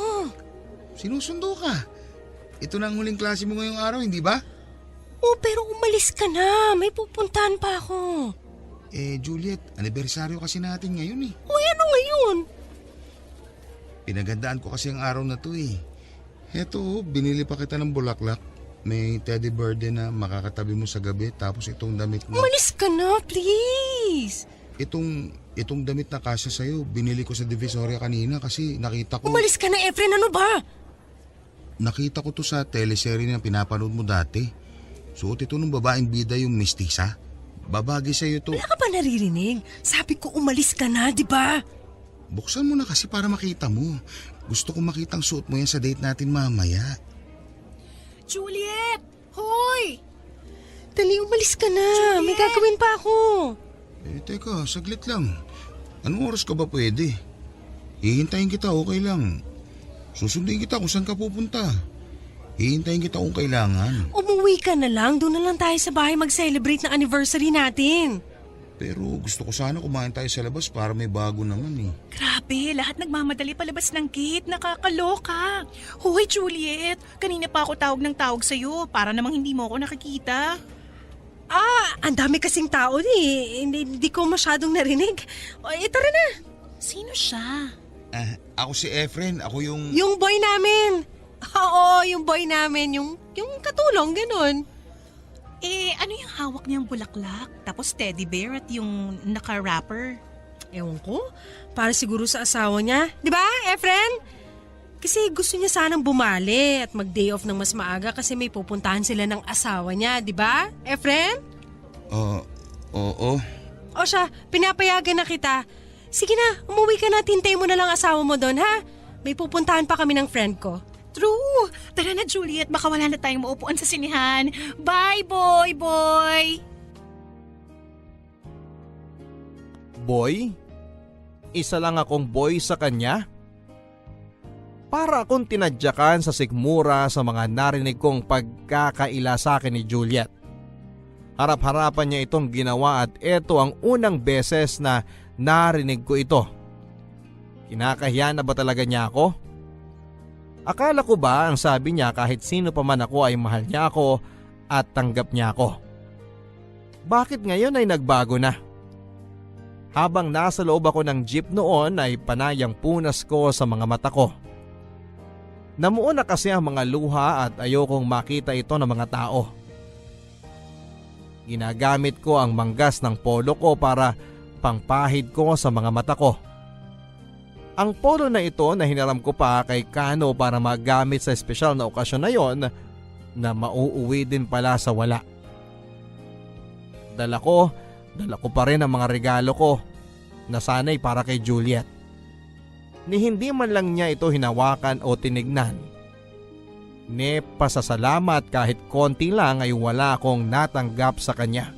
sinusundo ka. Ito na ang huling klase mo ngayong araw, hindi ba? Oh, pero umalis ka na. May pupuntahan pa ako. Juliet, anibersaryo kasi natin ngayon eh. Uy, ano ngayon? Pinagandaan ko kasi ang araw na to eh. Heto, binili pa kita ng bulaklak. May teddy bear din na makakatabi mo sa gabi tapos itong damit na... Umalis ka na, please. Itong damit na kasya sa'yo, binili ko sa Divisoria kanina kasi nakita ko... Umalis ka na, Efren. Ano ba? Nakita ko to sa teleserye na pinapanood mo dati. Suot ito ng babaeng bida yung mistisa. Babagay sa'yo to. Wala ka ba naririnig? Sabi ko umalis ka na, di ba? Buksan mo na kasi para makita mo. Gusto ko makitang suot mo yan sa date natin mamaya. Juliet! Hoy! Dali, umalis ka na. May gagawin pa ako. Teka, saglit lang. Anong oras ka ba pwede? Hihintayin kita, okay lang. Susundin kita kung saan ka pupunta. Hihintayin kita kung kailangan. Umuwi ka na lang. Doon na lang tayo sa bahay mag-celebrate ng anniversary natin. Pero gusto ko sana kumain tayo sa labas para may bago naman eh. Grabe, lahat nagmamadali palabas ng gate. Nakakaloka. Hoy, Juliet! Kanina pa ako tawag ng tawag sa'yo para namang hindi mo ako nakikita. Ang dami kasing tao hindi ko masyadong narinig. O, tara na. Sino siya? Ako si Efren, ako yung... Yung boy namin. Oo, yung boy namin. Yung katulong, ganun. Ano yung hawak niyang bulaklak? Tapos teddy bear at yung naka-wrapper? Ewan ko, para siguro sa asawa niya. Di ba, Efren? Kasi gusto niya sanang bumali at mag-day off ng mas maaga kasi may pupuntahan sila ng asawa niya, di ba, Efren? Oo. O siya, pinapayagan na kita. Sige na, umuwi ka na, hintay mo na lang asawa mo doon, ha? May pupuntahan pa kami ng friend ko. True! Tara na, Juliet. Baka wala na tayong maupuan sa sinihan. Bye, boy! Boy? Isa lang akong boy sa kanya? Para akong tinadyakan sa sikmura sa mga narinig kong pagkakaila sa akin ni Juliet. Harap-harapan niya itong ginawa at ito ang unang beses na narinig ko ito. Kinakahiya na ba talaga niya ako? Akala ko ba ang sabi niya kahit sino pa man ako ay mahal niya ako at tanggap niya ako? Bakit ngayon ay nagbago na? Habang nasa loob ako ng jeep noon ay panayang punas ko sa mga mata ko. Namuon na kasi ang mga luha at ayokong makita ito ng mga tao. Ginagamit ko ang manggas ng polo ko para pangpahid ko sa mga mata ko. Ang polo na ito na hinaram ko pa kay Kano para magamit sa espesyal na okasyon na yon na mauuwi din pala sa wala. Dala ko pa rin ang mga regalo ko na sana'y para kay Juliet. Ni hindi man lang niya ito hinawakan o tinignan. Ni pasasalamat kahit konti lang ay wala akong natanggap sa kanya.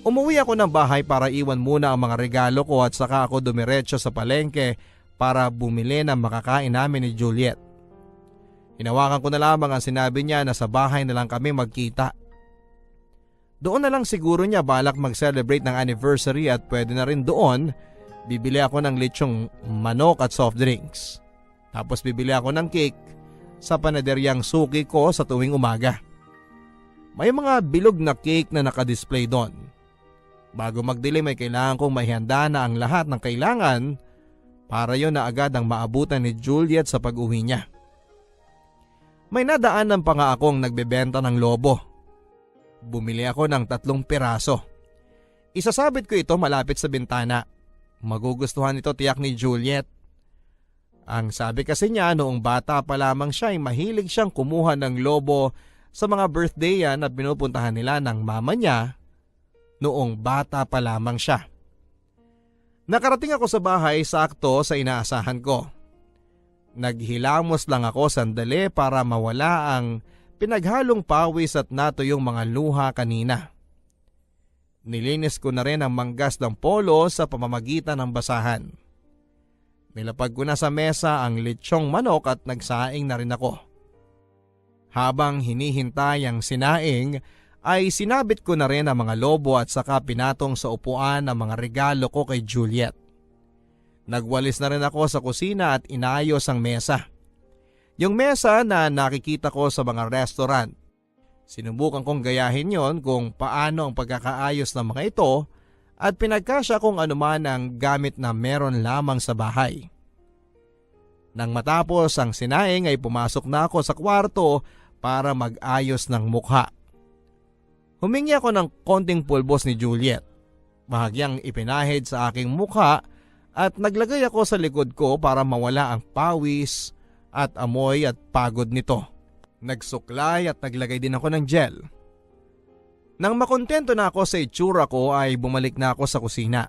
Umuwi ako ng bahay para iwan muna ang mga regalo ko at saka ako dumiretso sa palengke para bumili ng makakain namin ni Juliet. Hinawakan ko na lamang ang sinabi niya na sa bahay na lang kami magkita. Doon na lang siguro niya balak mag-celebrate ng anniversary at pwede na rin doon bibili ako ng lechong manok at soft drinks. Tapos bibili ako ng cake sa panaderyang suki ko sa tuwing umaga. May mga bilog na cake na nakadisplay doon. Bago magdilim ay kailangan kong mahihanda na ang lahat ng kailangan para yon na agad ang maabutan ni Juliet sa pag-uwi niya. May nadaanan pa nga akong nagbebenta ng lobo. Bumili ako ng 3 piraso. Isasabit ko ito malapit sa bintana. Magugustuhan ito tiyak ni Juliet. Ang sabi kasi niya noong bata pa lamang siya ay mahilig siyang kumuha ng lobo sa mga birthday yan na pinupuntahan nila ng mama niya noong bata pa lamang siya. Nakarating ako sa bahay sakto sa inaasahan ko. Naghilamos lang ako sandali para mawala ang pinaghalong pawis at natuyong mga luha kanina. Nilinis ko na rin ang manggas ng polo sa pamamagitan ng basahan. Nilapag ko na sa mesa ang lechong manok at nagsaing na rin ako. Habang hinihintay ang sinaing ay sinabit ko na rin ang mga lobo at saka pinatong sa upuan ang mga regalo ko kay Juliet. Nagwalis na rin ako sa kusina at inayos ang mesa. Yung mesa na nakikita ko sa mga restaurant. Sinubukan kong gayahin yon kung paano ang pagkakaayos ng mga ito at pinagkasya kung anuman ang gamit na meron lamang sa bahay. Nang matapos ang sinaing ay pumasok na ako sa kwarto para mag-ayos ng mukha. Humingi ako ng konting pulbos ni Juliet. Bahagyang ipinahid sa aking mukha at naglagay ako sa likod ko para mawala ang pawis at amoy at pagod nito. Nagsuklay at naglagay din ako ng gel. Nang makontento na ako sa itsura ko ay bumalik na ako sa kusina.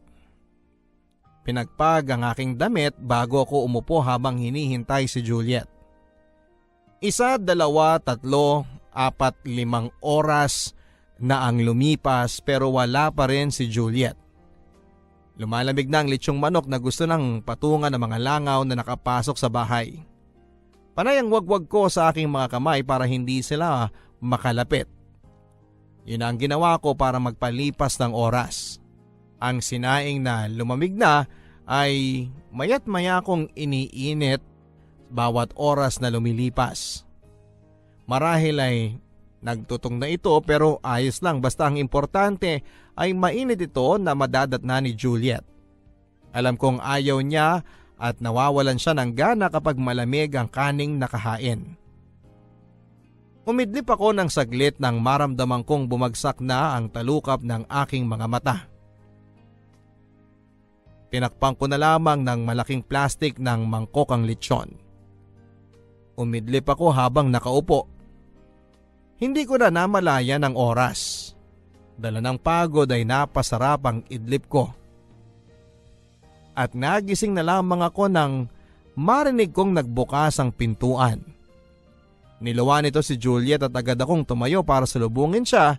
Pinagpag ang aking damit bago ako umupo habang hinihintay si Juliet. 1, 2, 3, 4, 5 oras na ang lumipas pero wala pa rin si Juliet. Lumalamig na ang lechong manok na gusto ng patungan ng mga langaw na nakapasok sa bahay. Panayang wagwag ko sa aking mga kamay para hindi sila makalapit. Yun ang ginawa ko para magpalipas ng oras. Ang sinaing na lumamig na ay mayat maya kong iniinit bawat oras na lumilipas. Marahil ay nagtutong na ito pero ayos lang basta ang importante ay mainit ito na madadatna ni Juliet. Alam kong ayaw niya at nawawalan siya ng gana kapag malamig ang kaning nakahain. Umidlip ako ng saglit nang maramdaman kong bumagsak na ang talukap ng aking mga mata. Tinakpan ko na lamang ng malaking plastik ng mangkok ang lechon. Umidlip ako habang nakaupo. Hindi ko na namalayan ang oras. Dala ng pagod ay napasarap ang idlip ko. At nagising na lamang ako nang marinig kong nagbukas ang pintuan. Niluwan nito si Juliet at agad akong tumayo para salubungin siya,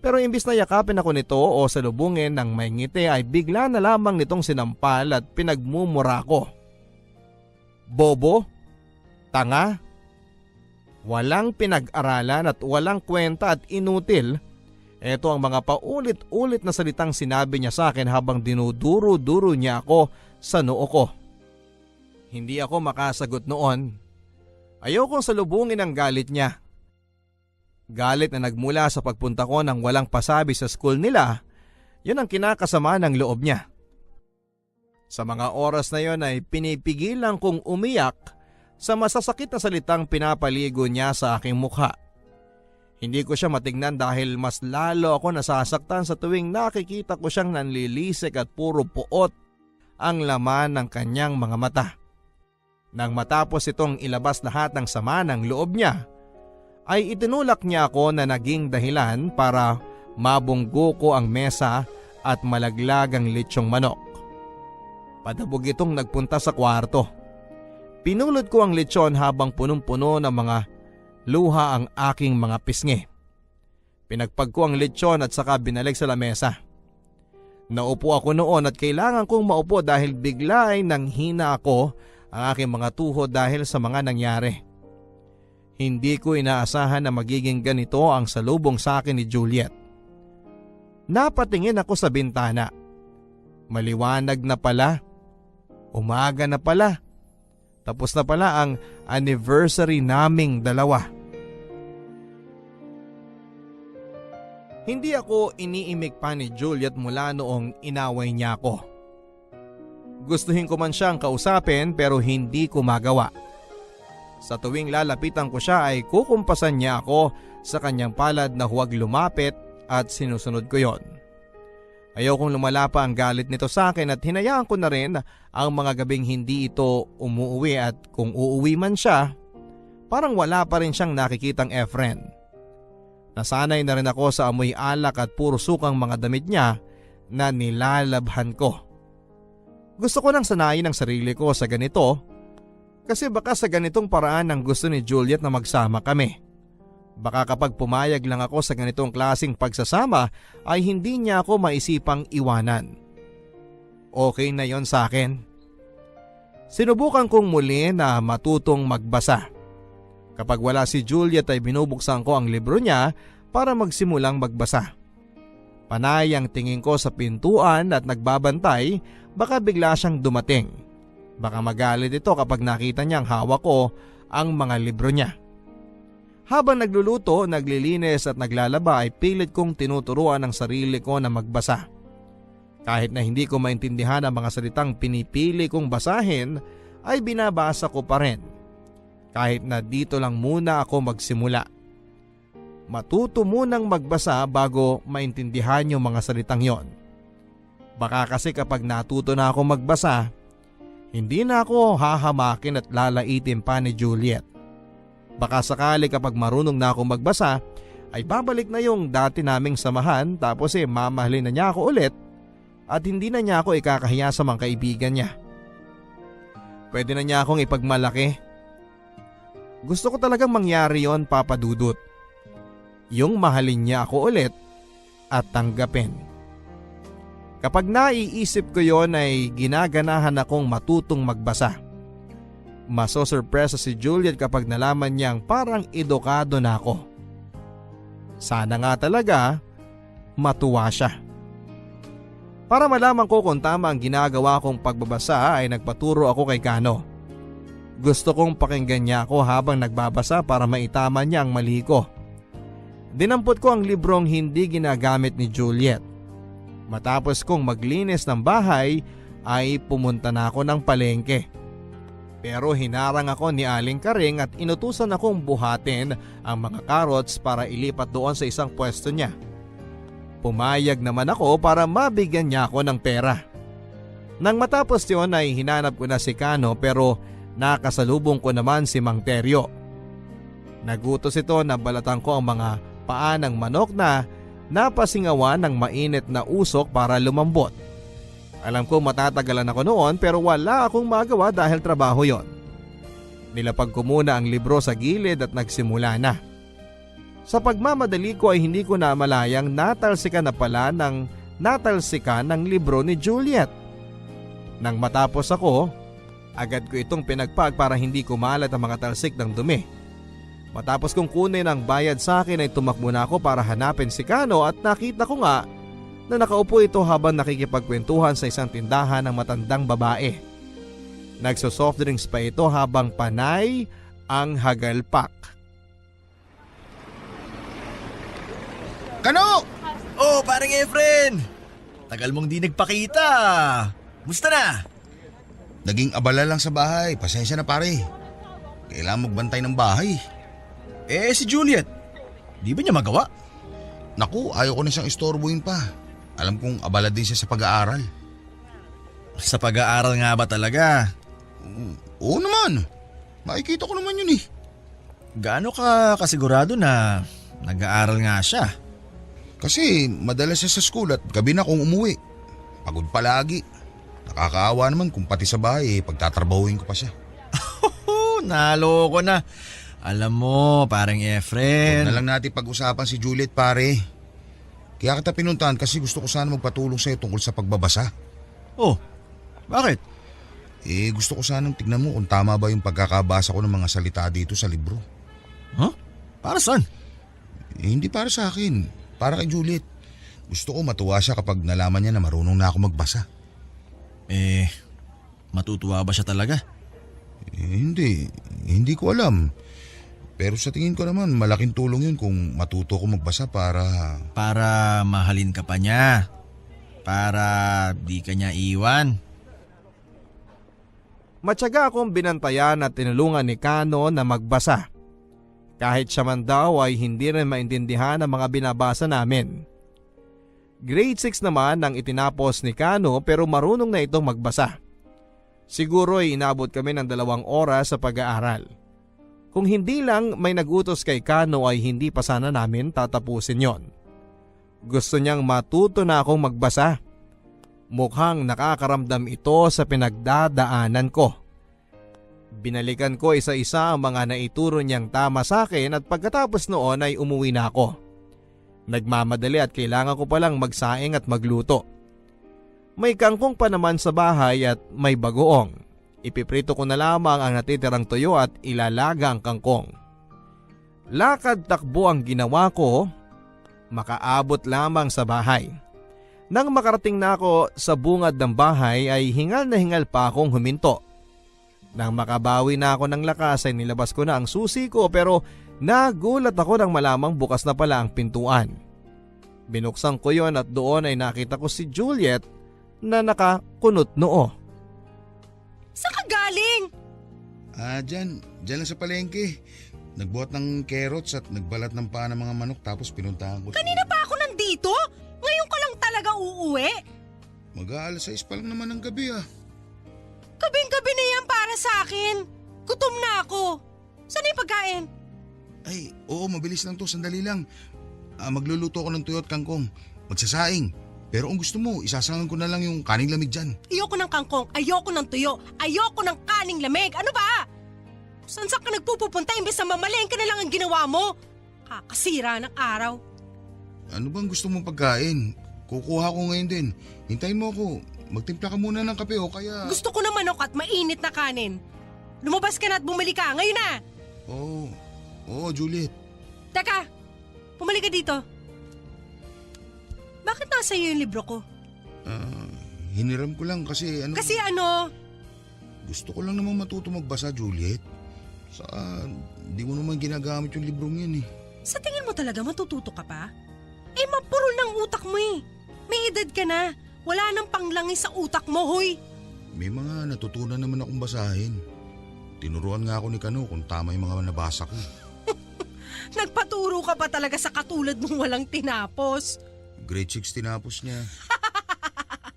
pero imbis na yakapin ako nito o salubungin ng may ngiti ay bigla na lamang nitong sinampal at pinagmumura ko. Bobo? Tanga? Walang pinag-aralan at walang kwenta at inutil. Ito ang mga paulit-ulit na salitang sinabi niya sa akin habang dinuduro-duro niya ako sa noo ko. Hindi ako makasagot noon. Ayokong salubungin ang galit niya. Galit na nagmula sa pagpunta ko ng walang pasabi sa school nila, yun ang kinakasama ng loob niya. Sa mga oras na yon ay pinipigilan kong umiyak sa masasakit na salitang pinapaligo niya sa aking mukha. Hindi ko siya matignan dahil mas lalo ako nasasaktan sa tuwing nakikita ko siyang nanlilisik at puro puot ang laman ng kanyang mga mata. Nang matapos itong ilabas lahat ng sama ng loob niya, ay itinulak niya ako na naging dahilan para mabunggo ko ang mesa at malaglag ang lechong manok. Padabog itong nagpunta sa kwarto. Pinulot ko ang lechon habang punong-puno ng mga luha ang aking mga pisngi. Pinagpag ko ang lechon at saka binalik sa lamesa. Naupo ako noon at kailangan kong maupo dahil bigla ay nanghina ako ang aking mga tuhod dahil sa mga nangyari. Hindi ko inaasahan na magiging ganito ang salubong sa akin ni Juliet. Napatingin ako sa bintana. Maliwanag na pala. Umaga na pala. Tapos na pala ang anniversary naming dalawa. Hindi ako iniimik pa ni Juliet mula noong inaway niya ako. Gustuhin ko man siyang kausapin pero hindi ko magawa. Sa tuwing lalapitan ko siya ay kukumpasan niya ako sa kanyang palad na huwag lumapit at sinusunod ko yon. Ayokong lumala pa ang galit nito sa akin at hinayaan ko na rin ang mga gabing hindi ito umuuwi at kung uuwi man siya, parang wala pa rin siyang nakikitang friend. Nasanay na rin ako sa amoy alak at puro sukang mga damit niya na nilalabhan ko. Gusto ko nang sanayin ang sarili ko sa ganito kasi baka sa ganitong paraan ang gusto ni Juliet na magsama kami. Baka kapag pumayag lang ako sa ganitong klaseng pagsasama ay hindi niya ako maisipang iwanan. Okay na yon sa akin. Sinubukan kong muli na matutong magbasa. Kapag wala si Juliet ay binubuksan ko ang libro niya para magsimulang magbasa. Panay ang tingin ko sa pintuan at nagbabantay baka bigla siyang dumating. Baka magalit ito kapag nakita niyang hawak ko ang mga libro niya. Habang nagluluto, naglilinis at naglalaba ay pilit kong tinuturuan ang sarili ko na magbasa. Kahit na hindi ko maintindihan ang mga salitang pinipili kong basahin ay binabasa ko pa rin. Kahit na dito lang muna ako magsimula. Matuto munang magbasa bago maintindihan yung mga salitang yon. Baka kasi kapag natuto na ako magbasa, hindi na ako hahamakin at lalaitin pa ni Juliet. Baka sakali kapag marunong na ako magbasa ay babalik na yung dati naming samahan tapos mamahalin na niya ako ulit at hindi na niya ako ikakahiya sa mga kaibigan niya. Pwede na niya akong ipagmalaki. Gusto ko talagang mangyari yon, Papa Dudut. Yung mahalin niya ako ulit at tanggapin. Kapag naiisip ko yon ay ginaganahan akong matutong magbasa. Masosurpresa si Juliet kapag nalaman niyang parang edukado na ako. Sana nga talaga matuwa siya. Para malaman ko kung tama ang ginagawa kong pagbabasa ay nagpaturo ako kay Kano. Gusto kong pakinggan niya ako habang nagbabasa para maitama niya ang mali ko. Dinampot ko ang librong hindi ginagamit ni Juliet. Matapos kong maglinis ng bahay ay pumunta na ako ng palengke. Pero hinarang ako ni Aling Karing at inutusan akong buhatin ang mga carrots para ilipat doon sa isang pwesto niya. Pumayag naman ako para mabigyan niya ako ng pera. Nang matapos yun ay hinanap ko na si Kano pero nakasalubong ko naman si Mang Teryo. Nagutos ito na balatan ko ang mga paa ng manok na napasingawan ng mainit na usok para lumambot. Alam ko matatagalan ako noon pero wala akong magawa dahil trabaho yon. Nilapag ko muna ang libro sa gilid at nagsimula na. Sa pagmamadali ko ay hindi ko na malayang natalsikan ng libro ni Juliet. Nang matapos ako, agad ko itong pinagpag para hindi kumalat ang mga talsik ng dumi. Matapos kong kunin ang bayad sa akin ay tumakbo na ako para hanapin si Kano at nakita ko nga na nakaupo ito habang nakikipagkwentuhan sa isang tindahan ng matandang babae. Nagso-soft drinks pa ito habang panay ang hagalpak. Kano! Oh, parang Efren! Tagal mong di nagpakita. Musta na? Naging abala lang sa bahay. Pasensya na pare. Kailangan magbantay ng bahay. Eh, si Juliet. Di ba niya magawa? Naku, ayaw ko na siyang istorbuhin pa. Alam kong abala din siya sa pag-aaral. Sa pag-aaral nga ba talaga? Oo naman. Makikita ko naman yun eh. Gaano ka kasigurado na nag-aaral nga siya? Kasi madalas siya sa school at gabi na kung umuwi. Pagod palagi. Nakakaawa naman kung pati sa bahay pagtatrabahuin ko pa siya. Naloko na. Alam mo, parang Efren. Huwag na lang natin pag-usapan si Juliet pare. Kaya kita pinuntahan kasi gusto ko sana magpatulong sa'yo tungkol sa pagbabasa. Oh, bakit? Gusto ko sanang tignan mo kung tama ba yung pagkakabasa ko ng mga salita dito sa libro. Huh? Para saan? Hindi para sa akin. Para kay Juliet. Gusto ko matuwa siya kapag nalaman niya na marunong na ako magbasa. Matutuwa ba siya talaga? Hindi ko alam. Pero sa tingin ko naman malaking tulong yun kung matuto ko magbasa para... Para mahalin ka pa niya. Para di ka niya iwan. Matyaga akong binantayan at tinulungan ni Kano na magbasa. Kahit siya man daw ay hindi rin maintindihan ang mga binabasa namin. Grade 6 naman ang itinapos ni Kano pero marunong na itong magbasa. Siguro ay inabot kami ng 2 oras sa pag-aaral. Kung hindi lang may nagutos kay Kano ay hindi pa sana namin tatapusin yon. Gusto niyang matuto na akong magbasa. Mukhang nakakaramdam ito sa pinagdadaanan ko. Binalikan ko isa-isa ang mga naituro niyang tama sa akin at pagkatapos noon ay umuwi na ako. Nagmamadali at kailangan ko palang magsaing at magluto. May kangkong pa naman sa bahay at may bagoong. Ipiprito ko na lamang ang natitirang tuyo at ilalaga ang kangkong. Lakad takbo ang ginawa ko, makaabot lamang sa bahay. Nang makarating na ako sa bungad ng bahay ay hingal na hingal pa akong huminto. Nang makabawi na ako ng lakas ay nilabas ko na ang susi ko pero nagulat ako nang malamang bukas na pala ang pintuan. Binuksan ko yon at doon ay nakita ko si Juliet na nakakunot noo. Saan ka galing? Diyan lang sa palengke. Nagbuhat ng carrots at nagbalat ng paa ng mga manok tapos pinuntahan ko. Kanina pa ako nandito? Ngayon ka lang talaga uuwi? Mag-aalas 6 pa lang naman ng gabi ah. Gabing-gabi na yan para sa akin. Gutom na ako. Saan yung pagkain? Ay, oo, mabilis lang to, sandali lang. Magluluto ko ng tuyo at kangkong. Magsasaing. Pero kung gusto mo, isasangan ko na lang yung kaning lamig dyan. Ayoko ng kangkong, ayoko ng tuyo, ayoko ng kaning lamig. Ano ba? Saan ka nagpupunta imbes na mamalengke na lang ang ginawa mo? Kakasira ng araw. Ano bang gusto mong pagkain? Kukuha ko ngayon din. Hintayin mo ako. Magtimpla ka muna ng kape o kaya... Gusto ko ng manok at mainit na kanin. Lumabas ka na at bumili ka. Ngayon na! Oo, Juliet. Teka, bumalik ka dito. Bakit nasa iyo yung libro ko? Hiniram ko lang kasi ano... Kasi ano? Gusto ko lang naman matuto magbasa, Juliet. Saka, di mo naman ginagamit yung librong yan eh. Sa tingin mo talaga matututo ka pa? Mapurol ng utak mo eh. May edad ka na. Wala nang panglangis sa utak mo, hoy. May mga natutunan naman akong basahin. Tinuruan nga ako ni Kano kung tama yung mga nabasa ko. Nagpaturo ka pa talaga sa katulad mong walang tinapos. Grade 6 tinapos niya.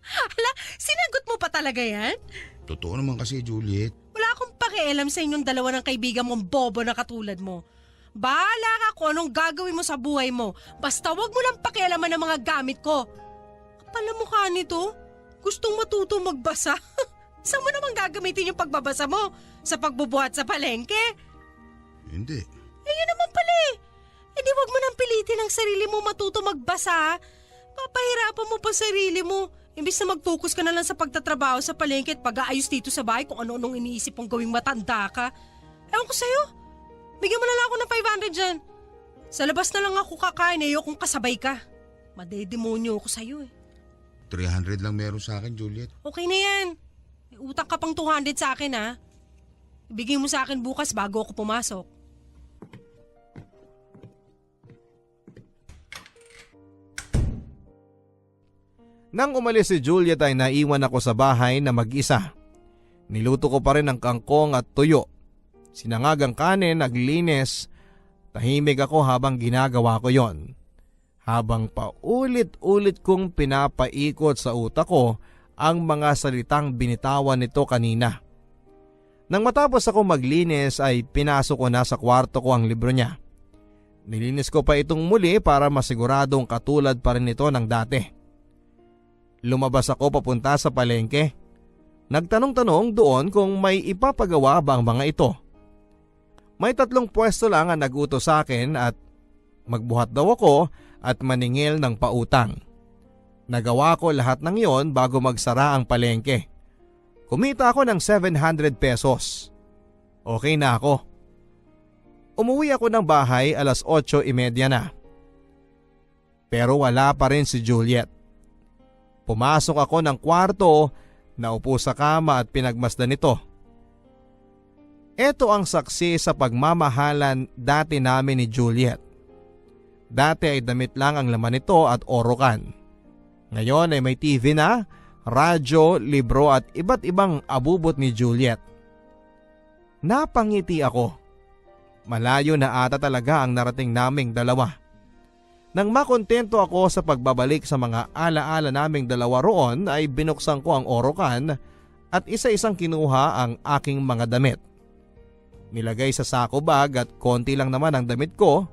Hala, Sinagot mo pa talaga yan? Totoo naman kasi, Juliet. Wala akong pakialam sa inyong dalawa ng kaibigan mong bobo na katulad mo. Bahala ka kung anong gagawin mo sa buhay mo. Basta wag mo lang pakialaman ng mga gamit ko. Kapal na mukha nito. Gustong matuto magbasa. Saan mo naman gagamitin yung pagbabasa mo? Sa pagbubuhat sa palengke? Hindi. Ayun naman pala eh. Hindi wag mo nang pilitin ang sarili mo matuto magbasa. Papahirapan mo pa sarili mo. Imbis na mag-focus ka na lang sa pagtatrabaho sa palengke at pag-aayos dito sa bahay kung ano-anong iniisip mong gawing matanda ka. Ewan ko sa'yo. Bigyan mo na lang ako ng 500 dyan. Sa labas na lang ako kakain eh, kung kasabay ka. Madedemonyo ako sa'yo eh. 300 lang meron sa akin, Juliet. Okay na yan. May utang ka pang 200 sa akin ha. Ibigay mo sa akin bukas bago ako pumasok. Nang umalis si Juliet ay naiwan ako sa bahay na mag-isa. Niluto ko pa rin ang kangkong at tuyo. Sinangagang kanin, naglinis. Tahimik ako habang ginagawa ko yon. Habang paulit-ulit kong pinapaikot sa utak ko ang mga salitang binitawan nito kanina. Nang matapos ako maglinis ay pinasok ko na sa kwarto ko ang libro niya. Nilinis ko pa itong muli para masiguradong katulad pa rin ito ng dati. Lumabas ako papunta sa palengke. Nagtanong-tanong doon kung may ipapagawa ba ang mga ito. May 3 pwesto lang ang nag-utos sa akin at magbuhat daw ako at maningil ng pautang. Nagawa ko lahat ng yon bago magsara ang palengke. Kumita ako ng 700 pesos. Okay na ako. Umuwi ako ng bahay 8:30 na. Pero wala pa rin si Juliet. Pumasok ako ng kwarto, naupo sa kama at pinagmasdan ito. Ito ang saksi sa pagmamahalan dati namin ni Juliet. Dati ay damit lang ang laman nito at orokan. Ngayon ay may TV na, radyo, libro at iba't ibang abubot ni Juliet. Napangiti ako. Malayo na ata talaga ang narating naming dalawa. Nang makontento ako sa pagbabalik sa mga alaala naming dalawa roon ay binuksan ko ang orokan at isa-isang kinuha ang aking mga damit. Nilagay sa sako bag at konti lang naman ang damit ko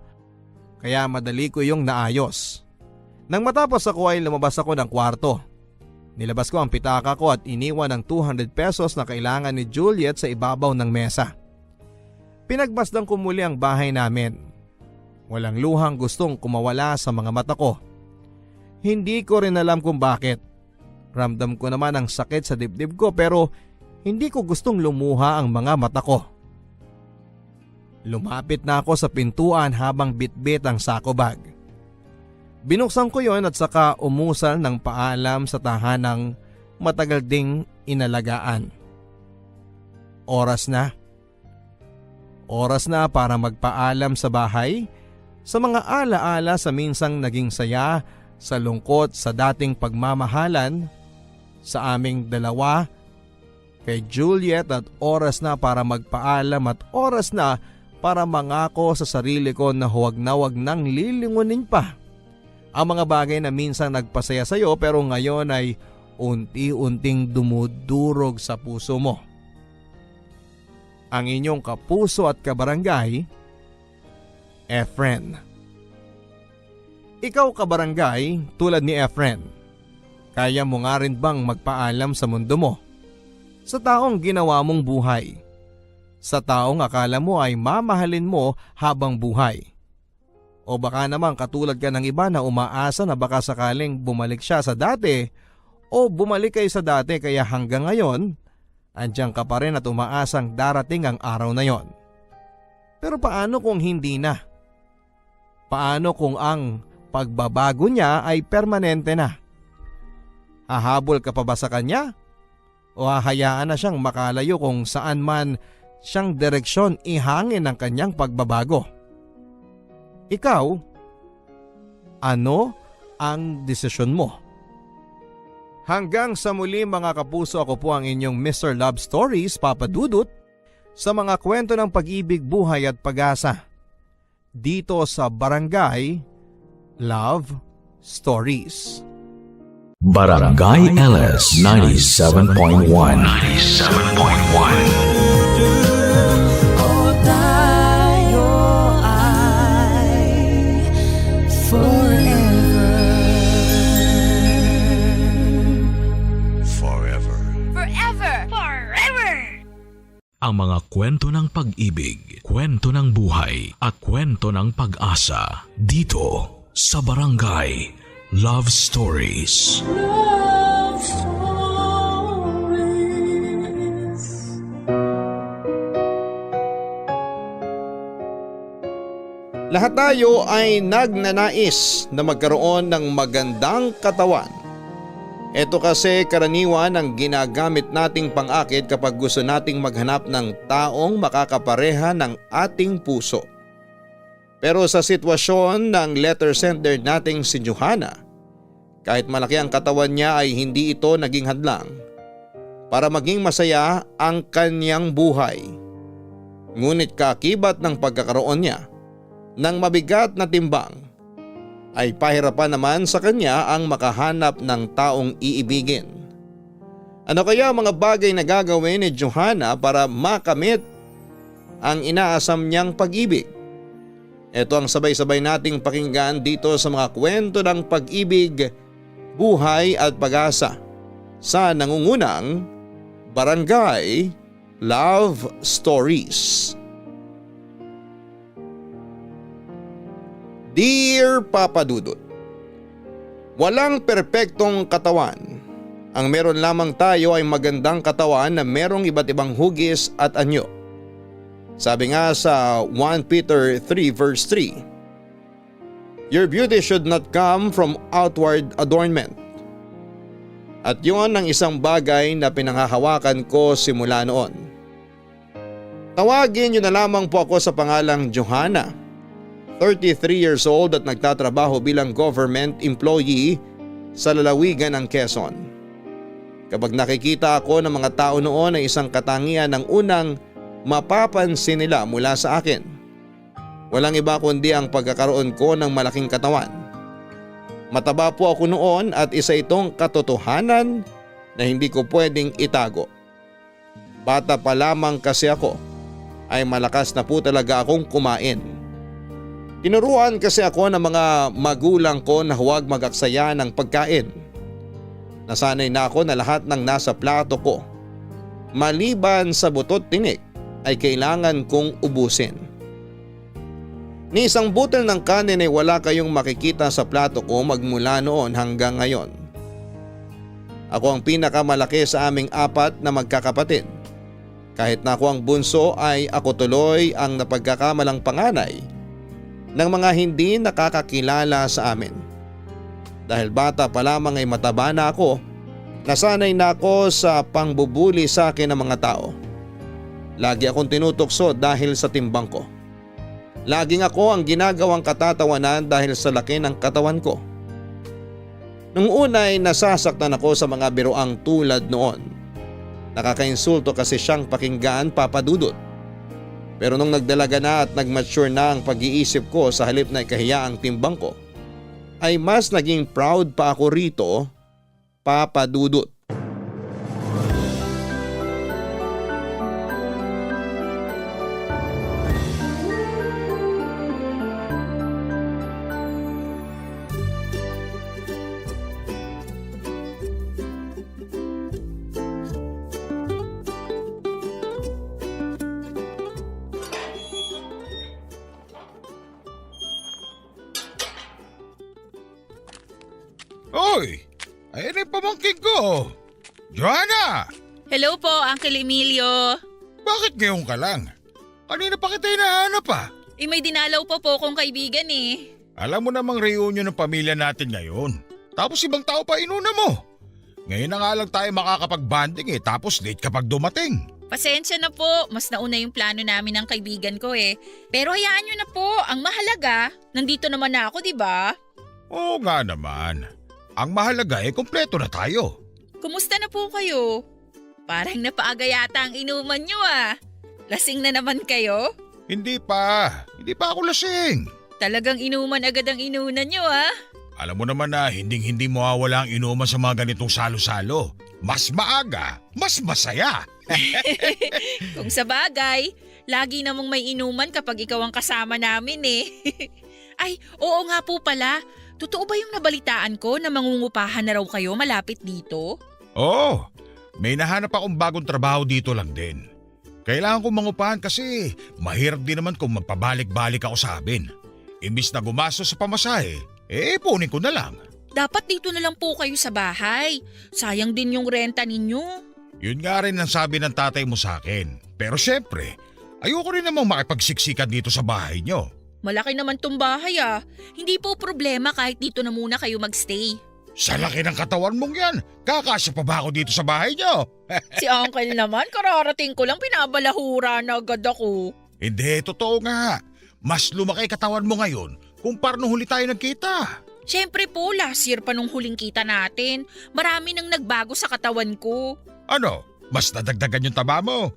kaya madali ko yung naayos. Nang matapos ako ay lumabas ako ng kwarto. Nilabas ko ang pitaka ko at iniwan ang 200 pesos na kailangan ni Juliet sa ibabaw ng mesa. Pinagmasdan ko muli ang bahay namin. Walang luhang gustong kumawala sa mga mata ko. Hindi ko rin alam kung bakit. Ramdam ko naman ang sakit sa dibdib ko pero hindi ko gustong lumuha ang mga mata ko. Lumapit na ako sa pintuan habang bitbit ang sako bag. Binuksan ko yon at saka umusal ng paalam sa tahanang matagal ding inalagaan. Oras na. Oras na para magpaalam sa bahay, sa mga alaala sa minsang naging saya, sa lungkot sa dating pagmamahalan, sa aming dalawa, kay Juliet at oras na para magpaalam at oras na para mangako sa sarili ko na huwag nang lilingunin pa ang mga bagay na minsang nagpasaya sa iyo pero ngayon ay unti-unting dumudurog sa puso mo. Ang inyong kapuso at kabarangay, Efren. Ikaw kabarangay, tulad ni Efren, kaya mo nga rin bang magpaalam sa mundo mo? Sa taong ginawa mong buhay? Sa taong akala mo ay mamahalin mo habang buhay? O baka naman katulad ka ng iba na umaasa na baka sakaling bumalik siya sa dati o bumalik kayo sa dati kaya hanggang ngayon, andiyan ka pa rin at umaasang darating ang araw na yon. Pero paano kung hindi na? Paano kung ang pagbabago niya ay permanente na? Hahabol ka pa ba sa kanya? O hahayaan na siyang makalayo kung saan man siyang direksyon ihangin ng kanyang pagbabago? Ikaw, ano ang desisyon mo? Hanggang sa muli mga kapuso, ako po ang inyong Mr. Love Stories, Papa Dudut, sa mga kwento ng pag-ibig, buhay at pag-asa. Dito sa Barangay Love Stories. Barangay LS 97.1. 97.1. Ang mga kwento ng pag-ibig, kwento ng buhay, at kwento ng pag-asa dito sa Barangay Love Stories. Lahat tayo ay nagnanais na magkaroon ng magandang katawan. Ito kasi karaniwan ang ginagamit nating pang-akit kapag gusto nating maghanap ng taong makakapareha ng ating puso. Pero sa sitwasyon ng letter sender nating si Johanna, kahit malaki ang katawan niya ay hindi ito naging hadlang para maging masaya ang kanyang buhay. Ngunit kaakibat ng pagkakaroon niya ng mabigat na timbang, ay pahirapan naman sa kanya ang makahanap ng taong iibigin. Ano kaya ang mga bagay na gagawin ni Johanna para makamit ang inaasam niyang pag-ibig? Ito ang sabay-sabay nating pakinggan dito sa mga kwento ng pag-ibig, buhay at pag-asa sa nangungunang Barangay Love Stories. Dear Papa Dudut, walang perpektong katawan. Ang meron lamang tayo ay magandang katawan na merong iba't ibang hugis at anyo. Sabi nga sa 1 Peter 3 verse 3, your beauty should not come from outward adornment. At yun ang isang bagay na pinanghahawakan ko simula noon. Tawagin niyo na lamang po ako sa pangalang Johanna. 33 years old at nagtatrabaho bilang government employee sa lalawigan ng Quezon. Kapag nakikita ako ng mga tao noon ay isang katangian ng unang mapapansin nila mula sa akin. Walang iba kundi ang pagkakaroon ko ng malaking katawan. Mataba po ako noon at isa itong katotohanan na hindi ko pwedeng itago. Bata pa lamang kasi ako ay malakas na po talaga akong kumain. Tinuruan kasi ako ng mga magulang ko na huwag mag-aksaya ng pagkain. Nasanay na ako na lahat ng nasa plato ko, maliban sa butot tinik, ay kailangan kong ubusin. Ni isang butil ng kanin ay wala kayong makikita sa plato ko magmula noon hanggang ngayon. Ako ang pinakamalaki sa aming 4 na magkakapatid. Kahit na ako ang bunso ay ako tuloy ang napagkakamalang panganay ng mga hindi nakakakilala sa amin. Dahil bata pa lamang ay mataba na ako, nasanay na ako sa pangbubuli sa akin ng mga tao. Lagi akong tinutokso dahil sa timbang ko. Laging ako ang ginagawang katatawanan dahil sa laki ng katawan ko. Nung una ay nasasaktan ako sa mga biroang tulad noon. Nakakainsulto kasi siyang pakinggan, Papa Dudut. Pero nung nagdalaga na at nagmature na ang pag-iisip ko sa halip na ikahiya ang timbang ko, ay mas naging proud pa ako rito, Papa Dudut. Hoy! Ayan ay pamangkin ko! Johanna! Hello po, Uncle Emilio. Bakit ngayon ka lang? Kanina pa kita hinahanap ah. May dinalaw pa po kong kaibigan eh. Alam mo namang reunion ng pamilya natin ngayon. Tapos ibang tao pa inuna mo. Ngayon na nga lang tayo makakapag-banding tapos late kapag dumating. Pasensya na po, mas nauna yung plano namin ng kaibigan ko eh. Pero hayaan nyo na po, ang mahalaga, nandito naman na ako, di ba? Oo nga naman. Ang mahalaga kumpleto na tayo. Kumusta na po kayo? Parang napaaga yata ang inuman nyo ah. Lasing na naman kayo? Hindi pa ako lasing. Talagang inuman agad ang inunan nyo ah. Alam mo naman na hindi mawawala ang inuman sa mga ganitong salo-salo. Mas maaga, mas masaya. Kung sa bagay, lagi namang may inuman kapag ikaw ang kasama namin eh. Ay, oo nga po pala. Totoo ba yung nabalitaan ko na mangungupahan na raw kayo malapit dito? Oo, may nahanap akong bagong trabaho dito lang din. Kailangan kong mangupahan kasi mahirap din naman kung magpabalik-balik ako sa amin. Imbis na gumastos sa pamasahe, punin ko na lang. Dapat dito na lang po kayo sa bahay. Sayang din yung renta ninyo. Yun nga rin ang sabi ng tatay mo sa akin. Pero syempre, ayoko rin namang makipagsiksikan dito sa bahay nyo. Malaki naman tong bahay ah. Hindi po problema kahit dito na muna kayo magstay. Sa laki ng katawan mong yan, kakasya pa ba ako dito sa bahay nyo? Si Uncle naman, kararating ko lang pinabalahura na agad ako. Hindi, totoo nga. Mas lumaki katawan mo ngayon kumpara nung huli tayo nagkita. Siyempre po, last year pa nung huling kita natin. Marami nang nagbago sa katawan ko. Ano? Mas nadagdagan yung taba mo?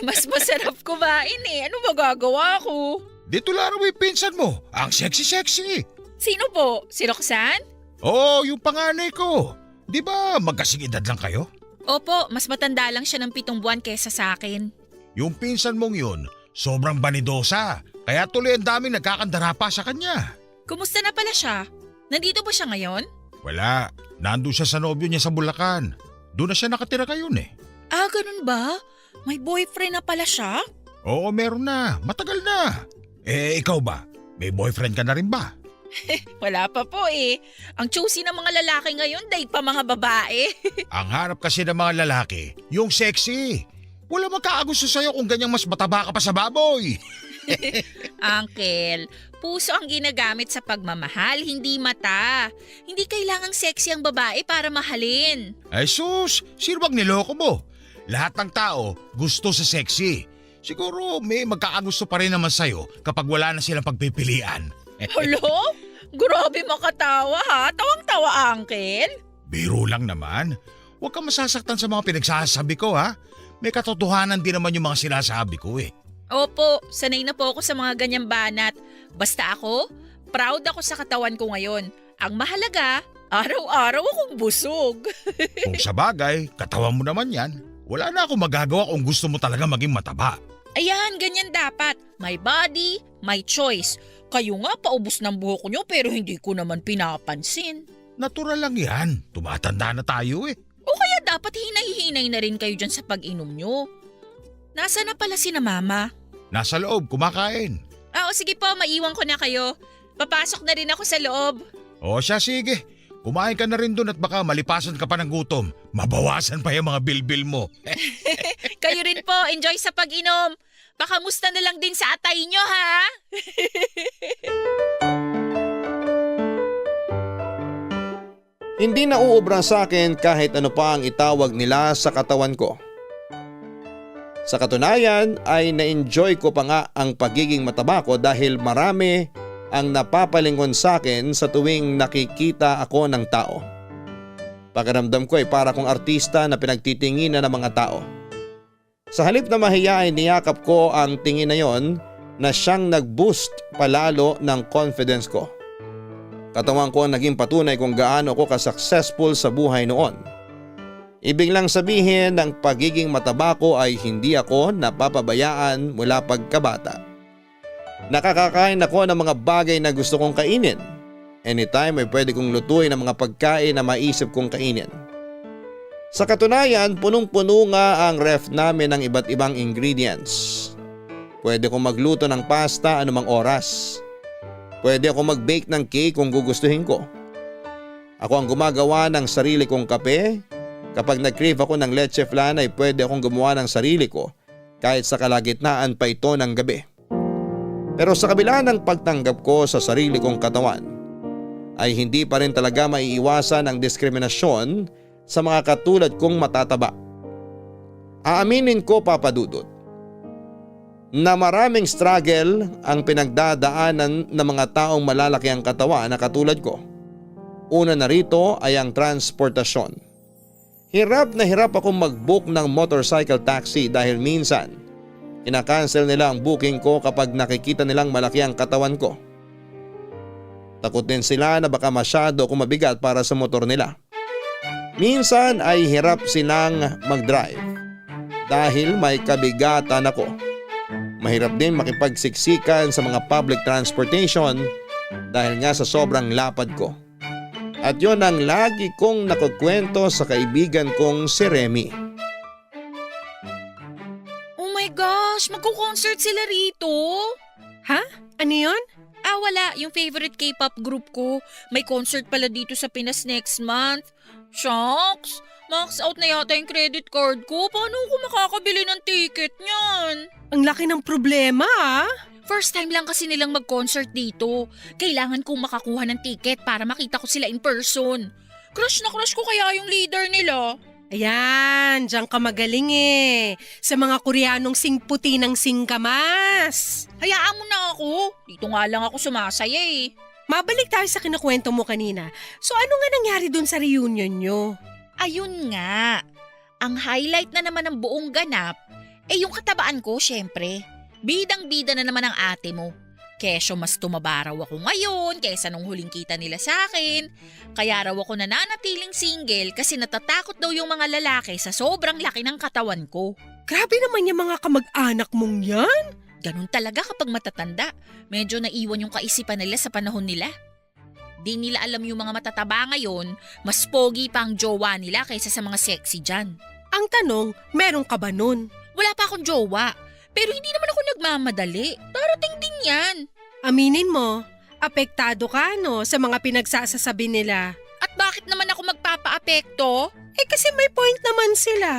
Mas masarap kumain eh. Ano magagawa ko? Dito laro mo yung pinsan mo. Ang sexy-sexy. Sino po? Si Roxanne? Oo, yung panganay ko. Di ba magkasing edad lang kayo? Opo, mas matanda lang siya ng 7 buwan kesa sa akin. Yung pinsan mong yun, sobrang banidosa. Kaya tuloy ang daming nagkakandara pa sa kanya. Kumusta na pala siya? Nandito ba siya ngayon? Wala, nandun siya sa nobyo niya sa Bulacan. Doon na siya nakatira kayon eh. Ah, ganun ba? May boyfriend na pala siya? Oo, meron na. Matagal na. Ikaw ba? May boyfriend ka na rin ba? Wala pa po eh. Ang choosy ng mga lalaki ngayon, daig pa mga babae. Ang hanap kasi ng mga lalaki, yung sexy. Wala magkakagusto sa'yo kung ganyang mas mataba ka pa sa baboy. Uncle, puso ang ginagamit sa pagmamahal, hindi mata. Hindi kailangang sexy ang babae para mahalin. Ay sus, sino bang niloko mo? Lahat ng tao gusto sa sexy. Siguro may magkakagusto pa rin naman sa'yo kapag wala na silang pagpipilian. Hello? Grabe makatawa ha. Tawang-tawa, Uncle. Biro lang naman. Huwag kang masasaktan sa mga pinagsasabi ko ha. May katotohanan din naman yung mga sinasabi ko eh. Opo, sanay na po ako sa mga ganyang banat. Basta ako, proud ako sa katawan ko ngayon. Ang mahalaga, araw-araw akong busog. Kung sa bagay, katawan mo naman yan. Wala na akong magagawa kung gusto mo talaga maging mataba. Ayan, ganyan dapat. My body, my choice. Kayo nga paubos ng buhok nyo pero hindi ko naman pinapansin. Natural lang yan. Tumatanda na tayo eh. O kaya dapat hinay-hinay na rin kayo dyan sa pag-inom nyo. Nasaan na pala si na mama? Nasa loob, kumakain. O sige po, maiwan ko na kayo. Papasok na rin ako sa loob. O siya, sige. Kumain ka na rin dun at baka malipasan ka pa ng gutom. Mabawasan pa yung mga bilbil mo. Kayo rin po, enjoy sa pag-inom. Pakamusta na lang din sa atay nyo ha? Hindi na uubra sa akin kahit ano pa ang itawag nila sa katawan ko. Sa katunayan ay na-enjoy ko pa nga ang pagiging mataba ko dahil marami ang napapalingon sa akin sa tuwing nakikita ako ng tao. Pakiramdam ko ay para kong artista na pinagtitinginan ng mga tao. Sa halip na mahiya ay niyakap ko ang tingin na yon na siyang nag-boost palalo ng confidence ko. Katawan ko ang naging patunay kung gaano ako ka-successful sa buhay noon. Ibig lang sabihin ng pagiging mataba ko ay hindi ako napapabayaan mula pagkabata. Nakakakain ako ng mga bagay na gusto kong kainin. Anytime ay pwede kong lutuin ang mga pagkain na maisip kong kainin. Sa katunayan, punong-puno nga ang ref namin ng iba't ibang ingredients. Pwede kong magluto ng pasta anumang oras. Pwede ako mag-bake ng cake kung gugustuhin ko. Ako ang gumagawa ng sarili kong kape. Kapag nag-crave ako ng leche flan ay pwede akong gumawa ng sarili ko kahit sa kalagitnaan pa ito ng gabi. Pero sa kabila ng pagtanggap ko sa sarili kong katawan, ay hindi pa rin talaga maiiwasan ang diskriminasyon sa mga katulad kong matataba. Aaminin ko, Papa Dudut, na maraming struggle ang pinagdadaanan ng mga taong malalaki ang katawan na katulad ko. Una na rito ay ang transportasyon. Hirap na hirap akong mag-book ng motorcycle taxi dahil minsan kinakancel nila ang booking ko kapag nakikita nilang malaki ang katawan ko. Takot din sila na baka masyado akong mabigat para sa motor nila. Minsan ay hirap silang mag-drive dahil may kabigatan ako. Mahirap din makipagsiksikan sa mga public transportation dahil nga sa sobrang lapad ko. At yon ang lagi kong nakukwento sa kaibigan kong si Remy. Oh my gosh, magko-concert sila rito. Ano yun? Wala. Yung favorite K-pop group ko. May concert pala dito sa Pinas next month. Shucks! Max out na yata yung credit card ko. Paano ako makakabili ng ticket niyan? Ang laki ng problema First time lang kasi nilang mag-concert dito. Kailangan kong makakuha ng ticket para makita ko sila in person. Crush na crush ko kaya yung leader nila. Ayan, diyan ka magaling Sa mga Koreanong singputi ng singkamas. Hayaan mo na ako. Dito nga lang ako sumasaya eh. Mabalik tayo sa kinukwento mo kanina. So ano nga nangyari dun sa reunion nyo? Ayun nga. Ang highlight na naman ng buong ganap, yung katabaan ko syempre. Bidang-bida na naman ang ate mo. Kesyo mas tumaba raw ako ngayon kaysa nung huling kita nila sa akin. Kaya raw ako nananatiling single kasi natatakot daw yung mga lalaki sa sobrang laki ng katawan ko. Grabe naman yung mga kamag-anak mong yan. Ganun talaga kapag matatanda. Medyo naiwan yung kaisipan nila sa panahon nila. Di nila alam yung mga matataba ngayon, mas pogi pa ang jowa nila kaysa sa mga sexy dyan. Ang tanong, meron ka ba nun? Wala pa akong jowa, pero hindi naman ako nagmamadali. Darating din yan. Aminin mo, apektado ka sa mga pinagsasasabi nila. At bakit naman ako magpapaapekto? Kasi may point naman sila.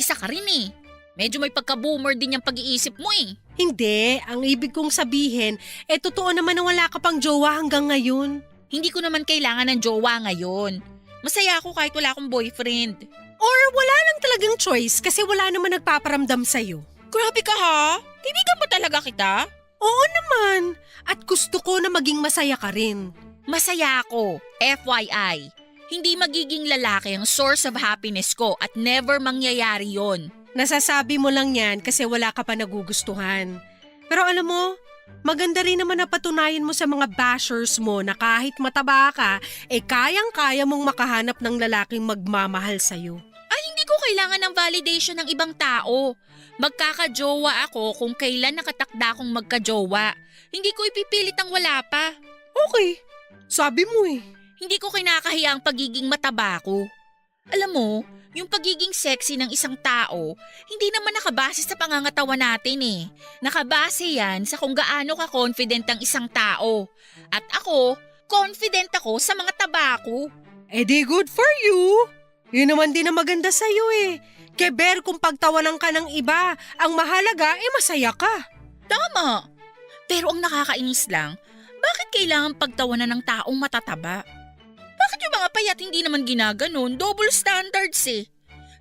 Isa ka rin eh. Medyo may pagka-boomer din yung pag-iisip mo eh. Hindi, ang ibig kong sabihin, totoo naman na wala ka pang jowa hanggang ngayon. Hindi ko naman kailangan ng jowa ngayon. Masaya ako kahit wala akong boyfriend. Or wala lang talagang choice kasi wala naman nagpaparamdam sa'yo. Grabe ka ha? Kaibigan ba talaga kita? Oo naman, at gusto ko na maging masaya ka rin. Masaya ako, FYI. Hindi magiging lalaki ang source of happiness ko at never mangyayari yon. Nasasabi mo lang yan kasi wala ka pa nagugustuhan. Pero alam mo, maganda rin naman na patunayan mo sa mga bashers mo na kahit mataba ka, kayang-kaya mong makahanap ng lalaking magmamahal sa'yo. Ay, hindi ko kailangan ng validation ng ibang tao. Magkakajowa ako kung kailan nakatakda akong magkajowa. Hindi ko ipipilit ang wala pa. Okay, sabi mo Hindi ko kinakahiya ang pagiging mataba ko. Alam mo, yung pagiging sexy ng isang tao, hindi naman nakabase sa pangangatawan natin eh. Nakabase yan sa kung gaano ka-confident ang isang tao. At ako, confident ako sa mga taba ko. Di good for you. Yun naman din ang maganda sa'yo Keber kung pagtawanan ka ng iba, ang mahalaga masaya ka. Tama. Pero ang nakakainis lang, bakit kailangan pagtawanan ng taong matataba? Bakit yung mga payat hindi naman ginaganon? Double standards eh.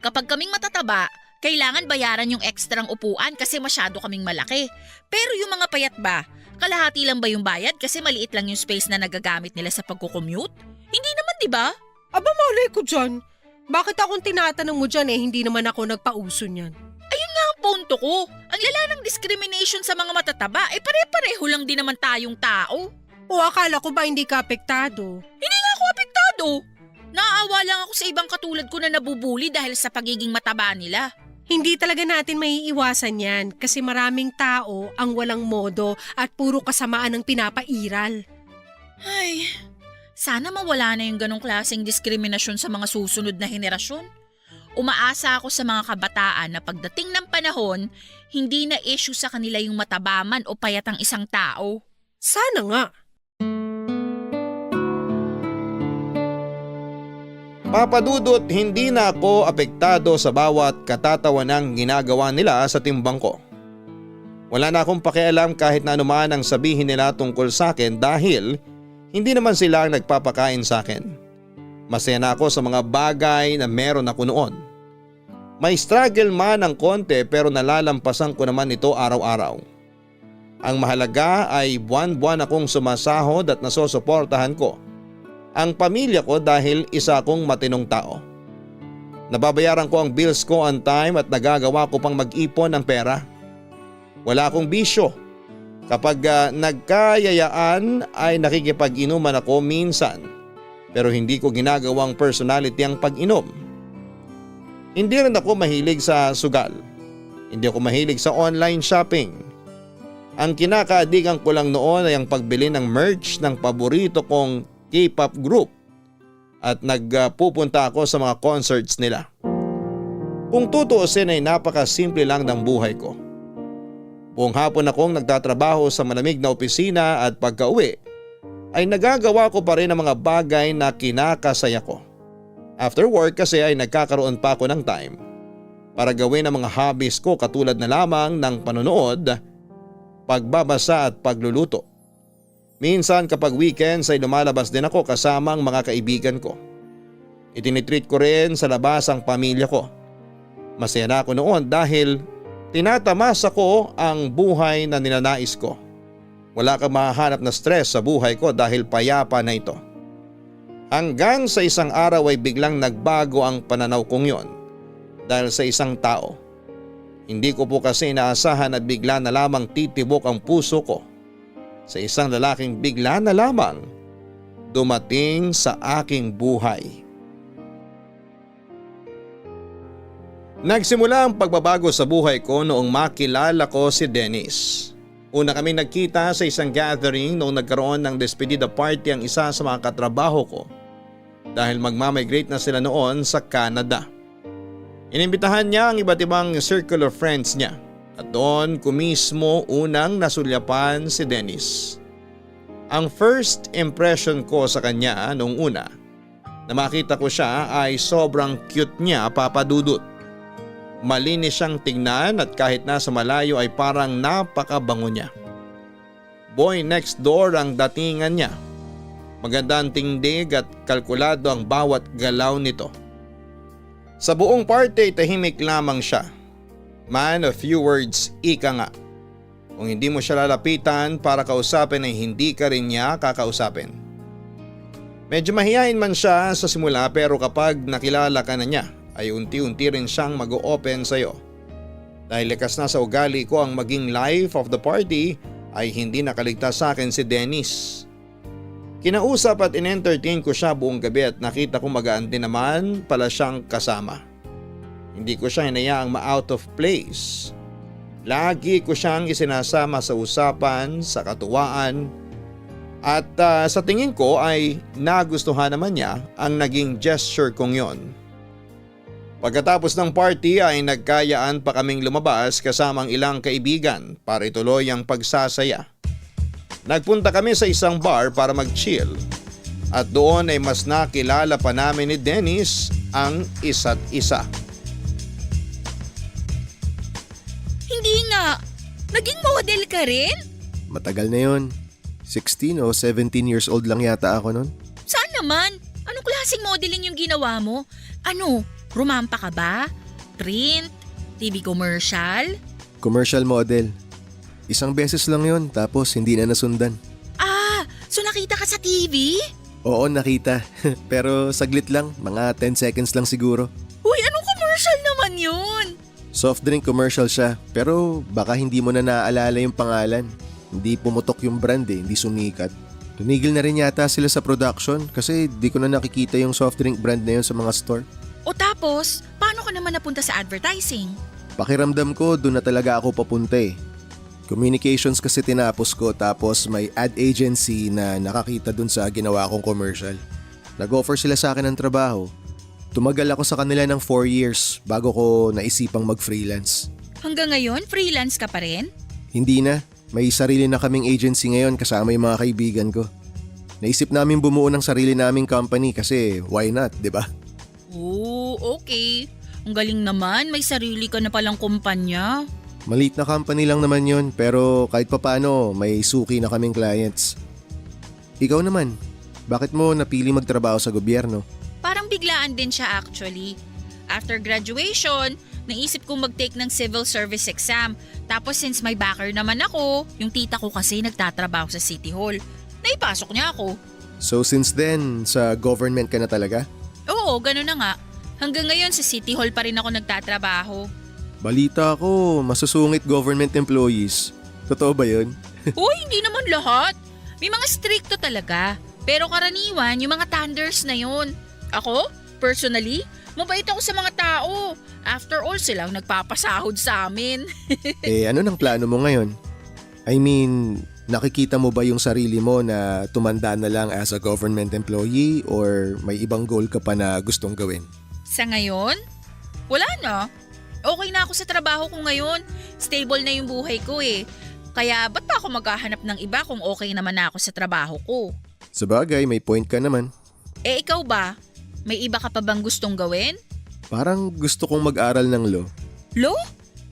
Kapag kaming matataba, kailangan bayaran yung ekstrang upuan kasi masyado kaming malaki. Pero yung mga payat ba, kalahati lang ba yung bayad kasi maliit lang yung space na nagagamit nila sa pagkukommute? Hindi naman, di ba? Aba, malay ko dyan. Bakit akong tinatanong mo dyan hindi naman ako nagpauso niyan? Ayun nga ang punto ko. Ang lala ng discrimination sa mga matataba, pare-pareho lang din naman tayong tao. O akala ko ba hindi ka apektado? Hindi nga ako apektado. Naaawa lang ako sa ibang katulad ko na nabubuli dahil sa pagiging mataba nila. Hindi talaga natin maiiwasan yan kasi maraming tao ang walang modo at puro kasamaan ang pinapairal. Ay, sana mawala na yung ganong klaseng diskriminasyon sa mga susunod na henerasyon. Umaasa ako sa mga kabataan na pagdating ng panahon, hindi na issue sa kanila yung matabaman o payat ang isang tao. Sana nga. Papadudot, hindi na ako apektado sa bawat katatawanang ginagawa nila sa timbang ko. Wala na akong pakialam kahit na anuman ang sabihin nila tungkol sa akin dahil hindi naman sila ang nagpapakain sa akin. Masaya na ako sa mga bagay na meron ako noon. May struggle man ng konti pero nalalampasan ko naman ito araw-araw. Ang mahalaga ay buwan-buwan akong sumasahod at nasosuportahan ko ang pamilya ko dahil isa akong matinong tao. Nababayaran ko ang bills ko on time at nagagawa ko pang mag-ipon ng pera. Wala akong bisyo. Kapag nagkayayaan ay nakikipag-inuman ako minsan pero hindi ko ginagawang personality ang pag-inom. Hindi rin ako mahilig sa sugal. Hindi ako mahilig sa online shopping. Ang kinakaadikan ko lang noon ay ang pagbili ng merch ng paborito kong K-pop group at nagpupunta ako sa mga concerts nila. Kung tutuusin ay napakasimple lang ng buhay ko. Buong hapon akong nagtatrabaho sa malamig na opisina at pagka-uwi ay nagagawa ko pa rin ang mga bagay na kinakasaya ko. After work kasi ay nagkakaroon pa ako ng time para gawin ang mga hobbies ko katulad na lamang ng panonood, pagbabasa at pagluluto. Minsan kapag weekends ay lumalabas din ako kasama ang mga kaibigan ko. Itinitreat ko rin sa labas ang pamilya ko. Masaya na ako noon dahil tinatamasa ko ang buhay na ninanais ko. Wala kang mahahanap na stress sa buhay ko dahil payapa na ito. Hanggang sa isang araw ay biglang nagbago ang pananaw kong yon dahil sa isang tao. Hindi ko po kasi inaasahan at bigla na lamang titibok ang puso ko sa isang lalaking bigla na lamang dumating sa aking buhay. Nagsimula ang pagbabago sa buhay ko noong makilala ko si Dennis. Una kami nagkita sa isang gathering noong nagkaroon ng despedida party ang isa sa mga katrabaho ko dahil magmamigrate na sila noon sa Canada. Inimbitahan niya ang iba't ibang circle of friends niya at doon ko mismo unang nasulyapan si Dennis. Ang first impression ko sa kanya noong una na makita ko siya ay sobrang cute niya, Papa Dudut. Malinis siyang tingnan at kahit nasa malayo ay parang napakabango niya. Boy next door ang datingan niya. Maganda ang tindig at kalkulado ang bawat galaw nito. Sa buong party tahimik lamang siya. Man of few words, ika nga. Kung hindi mo siya lalapitan para kausapin ay hindi ka rin niya kakausapin. Medyo mahihain man siya sa simula pero kapag nakilala ka na niya ay unti-unti rin siyang mag-o-open sa'yo. Dahil likas na sa ugali ko ang maging life of the party ay hindi nakaligtas sa akin si Dennis. Kinausap at in-entertain ko siya buong gabi at nakita ko magaan din naman pala siyang kasama. Hindi ko siya hinayaang ma-out of place. Lagi ko siyang isinasama sa usapan, sa katuwaan at sa tingin ko ay nagustuhan naman niya ang naging gesture kong yon. Pagkatapos ng party ay nagkayaan pa kaming lumabas kasamang ilang kaibigan para ituloy ang pagsasaya. Nagpunta kami sa isang bar para mag-chill at doon ay mas nakilala pa namin ni Dennis ang isa't isa. Hindi nga. Naging model ka rin? Matagal na yun. 16 o 17 years old lang yata ako nun. Saan naman? Anong klaseng modeling yung ginawa mo? Ano? Rumampa ka ba? Print? TV commercial? Commercial model. Isang beses lang yun tapos hindi na nasundan. Ah, so nakita ka sa TV? Oo, nakita. Pero saglit lang, mga 10 seconds lang siguro. Uy, anong commercial naman yun? Soft drink commercial siya, pero baka hindi mo na naaalala yung pangalan. Hindi pumutok yung brand hindi sumikat. Tumigil na rin yata sila sa production kasi di ko na nakikita yung soft drink brand na yun sa mga store. O tapos, paano ka naman napunta sa advertising? Pakiramdam ko doon na talaga ako papunta eh. Communications kasi tinapos ko tapos may ad agency na nakakita doon sa ginawa kong commercial. Nag-offer sila sa akin ng trabaho. Tumagal ako sa kanila ng 4 years bago ko naisipang mag-freelance. Hanggang ngayon, freelance ka pa rin? Hindi na. May sarili na kaming agency ngayon kasama yung mga kaibigan ko. Naisip namin bumuo ng sarili naming company kasi why not, di ba? Oo, okay. Ang galing naman, may sarili ka na palang kumpanya. Maliit na company lang naman yun pero kahit papano may suki na kaming clients. Ikaw naman, bakit mo napili magtrabaho sa gobyerno? Parang biglaan din siya actually. After graduation, naisip kong mag-take ng civil service exam. Tapos since may backer naman ako, yung tita ko kasi nagtatrabaho sa City Hall. Naipasok niya ako. So since then, sa government ka na talaga? Oo, gano'n na nga. Hanggang ngayon sa City Hall pa rin ako nagtatrabaho. Balita ko, masusungit government employees. Totoo ba yun? Uy, hindi naman lahat. May mga stricto talaga. Pero karaniwan, yung mga thunders na yun. Ako, personally, mabait ako sa mga tao. After all, silang nagpapasahod sa amin. Ano nang plano mo ngayon? I mean, nakikita mo ba yung sarili mo na tumanda na lang as a government employee or may ibang goal ka pa na gustong gawin? Sa ngayon, wala na. Okay na ako sa trabaho ko ngayon. Stable na yung buhay ko eh. Kaya ba't pa ako maghahanap ng iba kung okay naman na ako sa trabaho ko? Sabagay, may point ka naman. Ikaw ba? May iba ka pa bang gustong gawin? Parang gusto kong mag-aral ng law. Lo?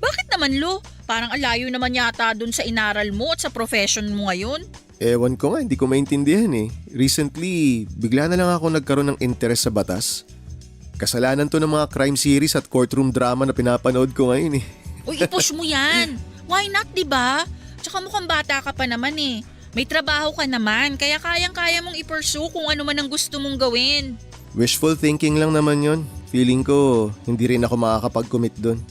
Bakit naman lo? Parang alayo naman yata dun sa inaral mo at sa profession mo ngayon. Ewan ko nga, hindi ko maintindihan eh. Recently, bigla na lang ako nagkaroon ng interest sa batas. Kasalanan to ng mga crime series at courtroom drama na pinapanood ko ngayon eh. Uy, i-push mo yan. Why not, diba? Tsaka mukhang bata ka pa naman eh. May trabaho ka naman, kaya kayang-kaya mong i-pursue kung ano man ang gusto mong gawin. Wishful thinking lang naman yon. Feeling ko, hindi rin ako makakapag-commit doon.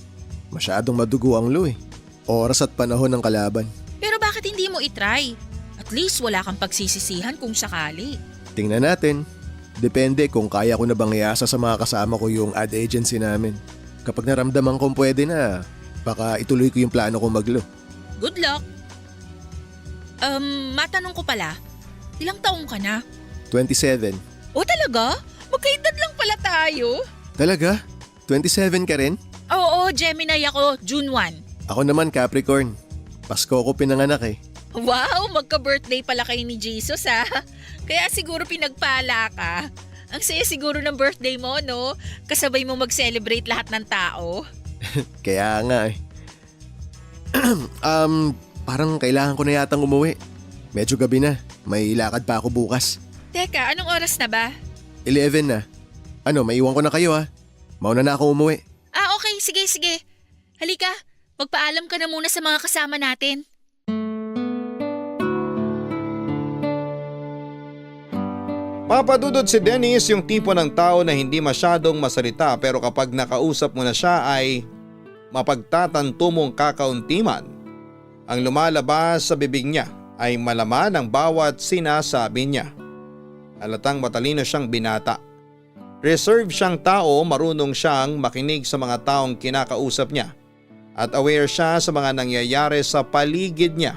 Masyadong madugo ang law eh. Oras at panahon ng kalaban. Pero bakit hindi mo itry? At least wala kang pagsisisihan kung sakali. Tingnan natin. Depende kung kaya ko na bang iasa sa mga kasama ko yung ad agency namin. Kapag naramdaman kong pwede na, baka ituloy ko yung plano kong maglo. Good luck. Matanong ko pala, ilang taong ka na? 27. O talaga? Magkaedad lang pala tayo. Talaga? 27 ka rin? Oo, Gemini ako, June 1. Ako naman Capricorn. Pasko ko pinanganak eh. Wow, magka-birthday pala kayo ni Jesus ha. Kaya siguro pinagpala ka. Ang saya siguro ng birthday mo, no? Kasabay mo mag-celebrate lahat ng tao. Kaya nga eh. Parang kailangan ko na yatang umuwi. Medyo gabi na. May lakad pa ako bukas. Teka, anong oras na ba? 11 na. Ano, maiwan ko na kayo ha. Mauna na ako umuwi. Ah, okay. Sige. Halika, magpaalam ka na muna sa mga kasama natin. Papadudod si Dennis yung tipo ng tao na hindi masyadong masalita pero kapag nakausap mo na siya ay mapagtatanto mong kakauntiman. Ang lumalabas sa bibig niya ay malaman ang bawat sinasabi niya. Halatang matalino siyang binata. Reserve siyang tao, marunong siyang makinig sa mga taong kinakausap niya at aware siya sa mga nangyayari sa paligid niya.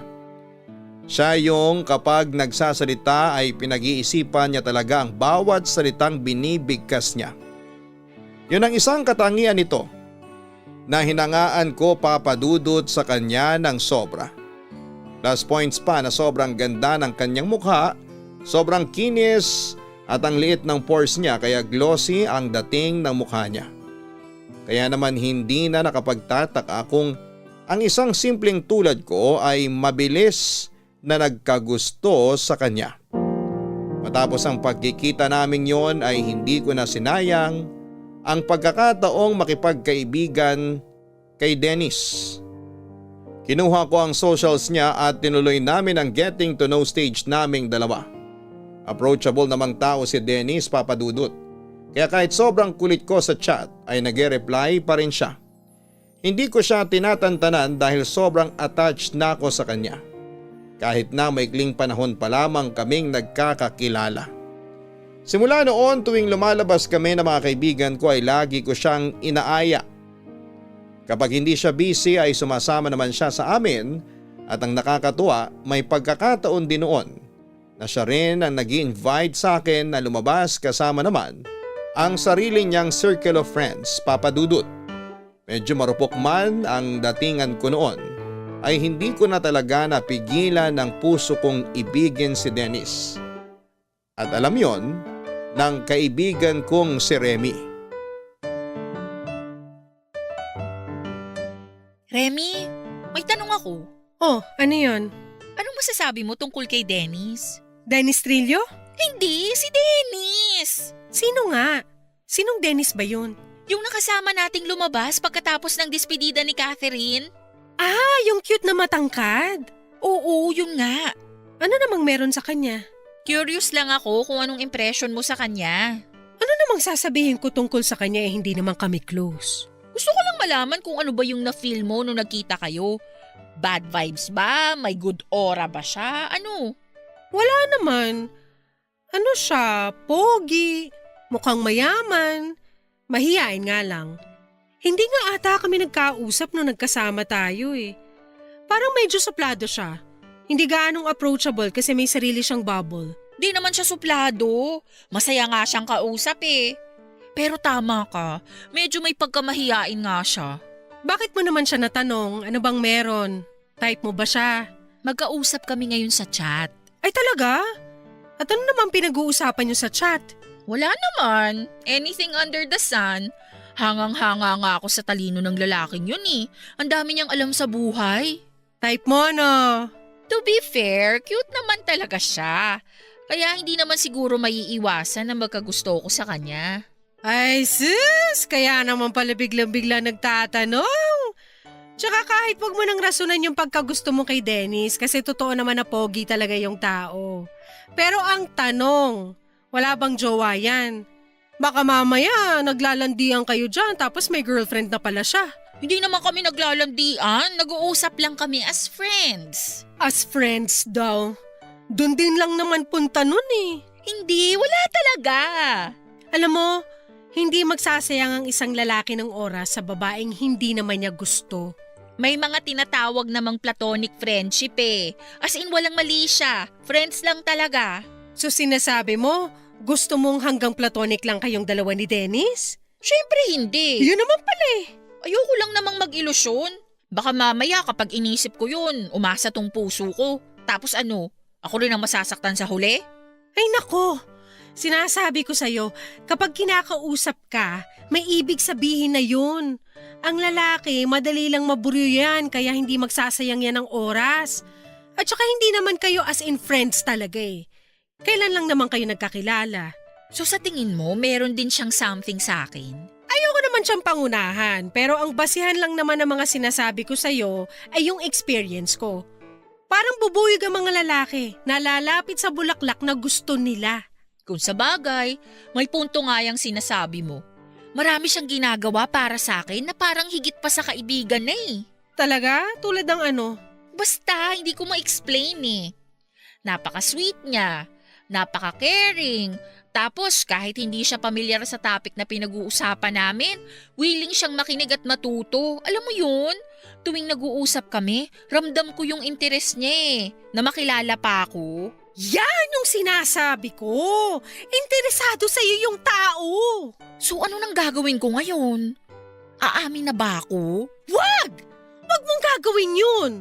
Siya yung kapag nagsasalita ay pinag-iisipan niya talaga ang bawat salitang binibigkas niya. Yun ang isang katangian nito na hinangaan ko papadudot sa kanya ng sobra. Plus points pa na sobrang ganda ng kanyang mukha, sobrang kinis at ang liit ng pores niya kaya glossy ang dating ng mukha niya. Kaya naman hindi na nakapagtataka kung ang isang simpleng tulad ko ay mabilis na nagkagusto sa kanya. Matapos ang pagkikita namin yon ay hindi ko na sinayang ang pagkakataong makipagkaibigan kay Dennis. Kinuha ko ang socials niya at tinuloy namin ang getting to know stage naming dalawa. Approachable namang tao si Dennis, papadudot. Kaya kahit sobrang kulit ko sa chat ay nag-reply pa rin siya. Hindi ko siya tinatantanan dahil sobrang attached na ako sa kanya. Kahit na maikling panahon pa lamang kaming nagkakakilala. Simula noon tuwing lumalabas kami ng mga kaibigan ko ay lagi ko siyang inaaya. Kapag hindi siya busy ay sumasama naman siya sa amin at ang nakakatuwa may pagkakataon din noon na siya rin ang nag-i-invite sa akin na lumabas kasama naman ang sarili niyang circle of friends, papadudot. Medyo marupok man ang datingan ko noon ay hindi ko na talaga napigilan ng puso kong ibigin si Dennis. At alam yon ng kaibigan kong si Remy. Remy, may tanong ako. Oh, ano yun? Anong masasabi mo tungkol kay Dennis? Dennis Trillo? Hindi, si Dennis! Sino nga? Sinong Dennis ba yun? Yung nakasama nating lumabas pagkatapos ng despedida ni Catherine? Ah, yung cute na matangkad. Oo, yun nga. Ano namang meron sa kanya? Curious lang ako kung anong impression mo sa kanya. Ano namang sasabihin ko tungkol sa kanya hindi naman kami close? Gusto ko lang malaman kung ano ba yung na-feel mo nung nagkita kayo. Bad vibes ba? May good aura ba siya? Ano? Wala naman. Ano siya, pogi, mukhang mayaman, mahiyain nga lang. Hindi nga ata kami nagkausap nung nagkasama tayo eh. Parang medyo suplado siya. Hindi gaanong approachable kasi may sarili siyang bubble. Di naman siya suplado. Masaya nga siyang kausap eh. Pero tama ka, medyo may pagkamahiyain nga siya. Bakit mo naman siya natanong? Ano bang meron? Type mo ba siya? Magkausap kami ngayon sa chat. Ay talaga? At ano naman pinag-uusapan niyo sa chat? Wala naman. Anything under the sun. Hangang-hanga nga ako sa talino ng lalaking yun eh. Ang dami niyang alam sa buhay. Type mo no? To be fair, cute naman talaga siya. Kaya hindi naman siguro maiiwasan na magkagusto ko sa kanya. Ay sis, kaya naman pala biglang-bigla nagtatanong. Tsaka kahit wag mo nang rasunan yung pagkagusto mo kay Dennis kasi totoo naman na pogi talaga yung tao. Pero ang tanong, wala bang jowa yan? Baka mamaya naglalandian kayo dyan tapos may girlfriend na pala siya. Hindi naman kami naglalandian, nag-uusap lang kami as friends. As friends daw. Doon din lang naman punta nun eh. Hindi, wala talaga. Alam mo, hindi magsasayang ang isang lalaki ng oras sa babaeng hindi naman niya gusto. May mga tinatawag namang platonic friendship eh. As in walang mali siya, friends lang talaga. So sinasabi mo, gusto mong hanggang platonic lang kayong dalawa ni Dennis? Syempre hindi. Yun naman pala eh. Ayoko lang namang mag-ilusyon. Baka mamaya kapag inisip ko yun, umasa tong puso ko. Tapos ano, ako rin ang masasaktan sa huli? Ay nako, sinasabi ko sa'yo, kapag kinakausap ka, may ibig sabihin na yun. Ang lalaki, madali lang maburyo yan kaya hindi magsasayang yan ng oras. At saka hindi naman kayo as in friends talaga eh. Kailan lang naman kayo nagkakilala? So sa tingin mo, meron din siyang something sa akin? Ayoko naman siyang pangunahan pero ang basihan lang naman ng mga sinasabi ko sa'yo ay yung experience ko. Parang bubuyog ang mga lalaki na lalapit sa bulaklak na gusto nila. Kung sa bagay, may punto nga yung sinasabi mo. Marami siyang ginagawa para sa akin na parang higit pa sa kaibigan na eh. Talaga? Tulad ng ano? Basta, hindi ko ma-explain eh. Napaka-sweet niya, napaka-caring, tapos kahit hindi siya pamilyar sa topic na pinag-uusapan namin, willing siyang makinig at matuto. Alam mo yun? Tuwing nag-uusap kami, ramdam ko yung interes niya eh, na makilala pa ako. Yan yung sinasabi ko! Interesado sa'yo yung tao! So ano nang gagawin ko ngayon? Aamin na ba ako? Wag! Wag mong gagawin yun!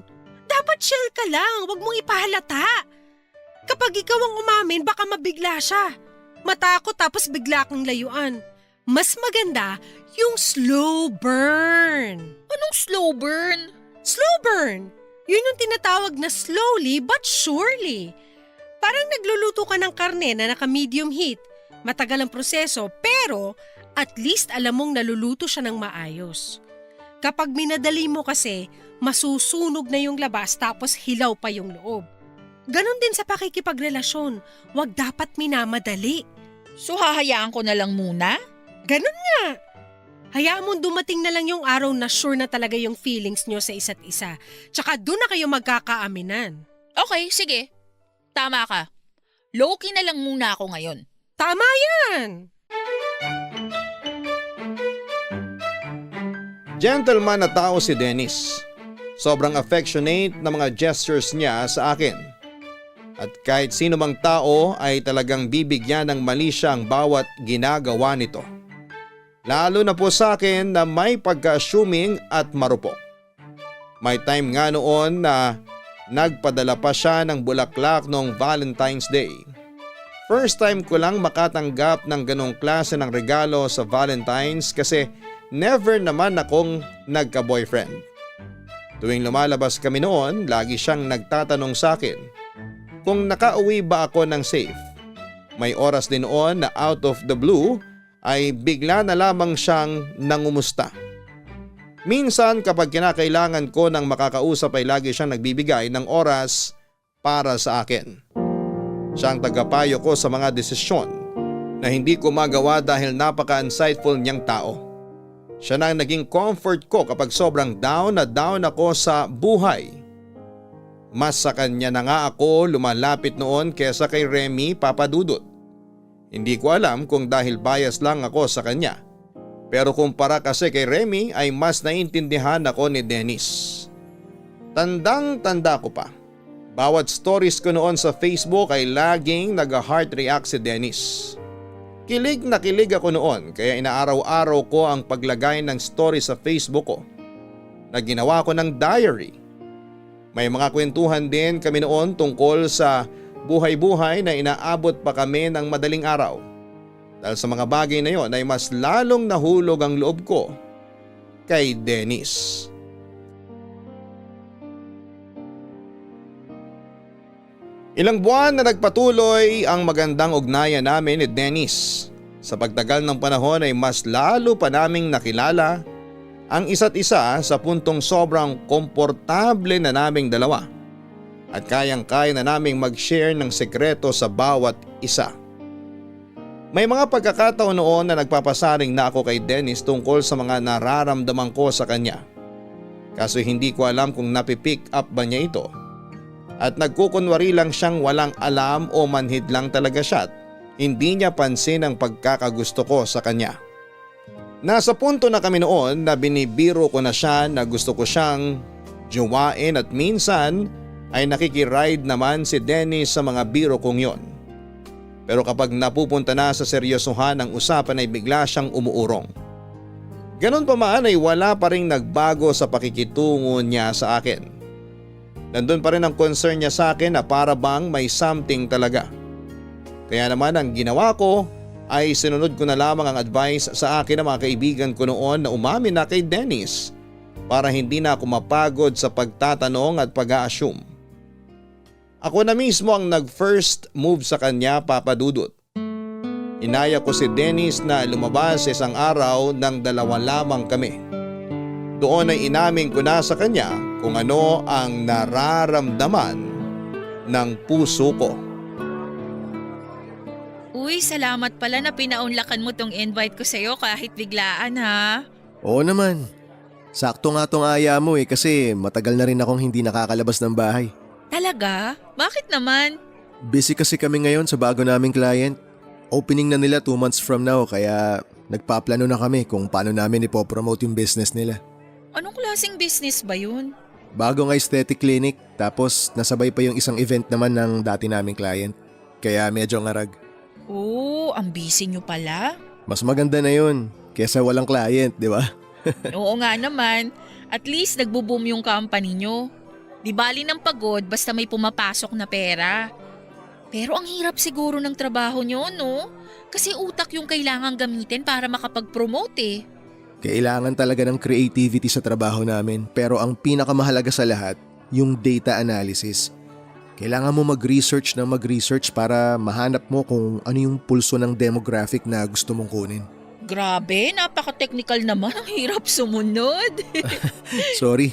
Dapat chill ka lang, wag mong ipahalata. Kapag ikaw ang umamin, baka mabigla siya. Matakot tapos bigla kang layuan. Mas maganda yung slow burn. Anong slow burn? Slow burn! Yun yung tinatawag na slowly but surely. Parang nagluluto ka ng karne na naka-medium heat. Matagal ang proseso pero at least alam mong naluluto siya ng maayos. Kapag minadali mo kasi, masusunog na yung labas tapos hilaw pa yung loob. Ganon din sa pakikipagrelasyon, wag dapat minamadali. So hahayaan ko na lang muna? Ganon nga. Hayaan mong dumating na lang yung araw na sure na talaga yung feelings nyo sa isa't isa. Tsaka doon na kayo magkakaaminan. Okay, sige. Tama ka. Low-key na lang muna ako ngayon. Tama yan! Gentleman na tao si Dennis. Sobrang affectionate na mga gestures niya sa akin. At kahit sino mang tao ay talagang bibigyan ng mali siya ang bawat ginagawa nito. Lalo na po sa akin na may pagka-assuming at marupok. May time nga noon na nagpadala pa siya ng bulaklak noong Valentine's Day. First time ko lang makatanggap ng ganong klase ng regalo sa Valentine's kasi never naman akong nagka-boyfriend. Tuwing lumalabas kami noon, lagi siyang nagtatanong sa akin kung nakauwi ba ako ng safe. May oras din noon na out of the blue ay bigla na lamang siyang nangumusta. Minsan kapag kinakailangan ko ng makakausap ay lagi siyang nagbibigay ng oras para sa akin. Siyang tagapayo ko sa mga desisyon na hindi ko magawa dahil napaka-insightful niyang tao. Siya na ang naging comfort ko kapag sobrang down na down ako sa buhay Mas sa kanya na nga ako lumalapit noon kesa kay Remy, Papa Dudut. Hindi ko alam kung dahil bias lang ako sa kanya. Pero kumpara kasi kay Remy ay mas naiintindihan ako ni Dennis. Tandang-tanda ko pa. Bawat stories ko noon sa Facebook ay laging nag-heart react si Dennis. Kilig na kilig ako noon kaya inaaraw-araw ko ang paglagay ng story sa Facebook ko na ginawa ko ng diary. May mga kwentuhan din kami noon tungkol sa buhay-buhay na inaabot pa kami ng madaling araw. Dahil sa mga bagay na yon ay mas lalong nahulog ang loob ko kay Dennis. Ilang buwan na nagpatuloy ang magandang ugnayan namin ni Dennis. Sa pagtagal ng panahon ay mas lalo pa naming nakilala ang isa't isa sa puntong sobrang komportable na naming dalawa at kayang-kaya na naming mag-share ng sekreto sa bawat isa. May mga pagkakataon noon na nagpapasaring na ako kay Dennis tungkol sa mga nararamdaman ko sa kanya. Kaso hindi ko alam kung napipick up ba niya ito at nagkukunwari lang siyang walang alam o manhid lang talaga siya at hindi niya pansin ang pagkakagusto ko sa kanya. Nasa punto na kami noon na binibiro ko na siya na gusto ko siyang jowain at minsan ay nakikiride naman si Dennis sa mga biro kong yon. Pero kapag napupunta na sa seryosohan ng usapan ay bigla siyang umuurong. Ganon pa man ay wala pa rin nagbago sa pakikitungo niya sa akin. Nandun pa rin ang concern niya sa akin na para bang may something talaga. Kaya naman ang ginawa ko ay sinunod ko na lamang ang advice sa akin ng mga kaibigan ko noon na umamin na kay Dennis para hindi na ako mapagod sa pagtatanong at pag-a-assume. Ako na mismo ang nag-first move sa kanya, Papa Dudut. Inaya ko si Dennis na lumabas isang araw ng dalawa lamang kami. Doon ay inamin ko na sa kanya kung ano ang nararamdaman ng puso ko. Uy, salamat pala na pinaunlakan mo tong invite ko sa'yo kahit biglaan ha. Oo naman. Sakto nga tong aya mo kasi matagal na rin akong hindi nakakalabas ng bahay. Talaga? Bakit naman? Busy kasi kami ngayon sa bago naming client. Opening na nila 2 months from now kaya nagpaplano na kami kung paano namin ipopromote yung business nila. Anong klaseng business ba yun? Bagong aesthetic clinic tapos nasabay pa yung isang event naman ng dati naming client. Kaya medyo ngarag. Oo, ang busy nyo pala. Mas maganda na yun kesa walang client, di ba? Oo nga naman. At least nagbo-boom yung company nyo. Di bali ng pagod basta may pumapasok na pera. Pero ang hirap siguro ng trabaho nyo, no? Kasi utak yung kailangan gamitin para makapag-promote eh. Kailangan talaga ng creativity sa trabaho namin pero ang pinakamahalaga sa lahat, yung data analysis. Kailangan mo mag-research para mahanap mo kung ano yung pulso ng demographic na gusto mong kunin. Grabe, napaka-technical naman. Ang hirap sumunod. Sorry,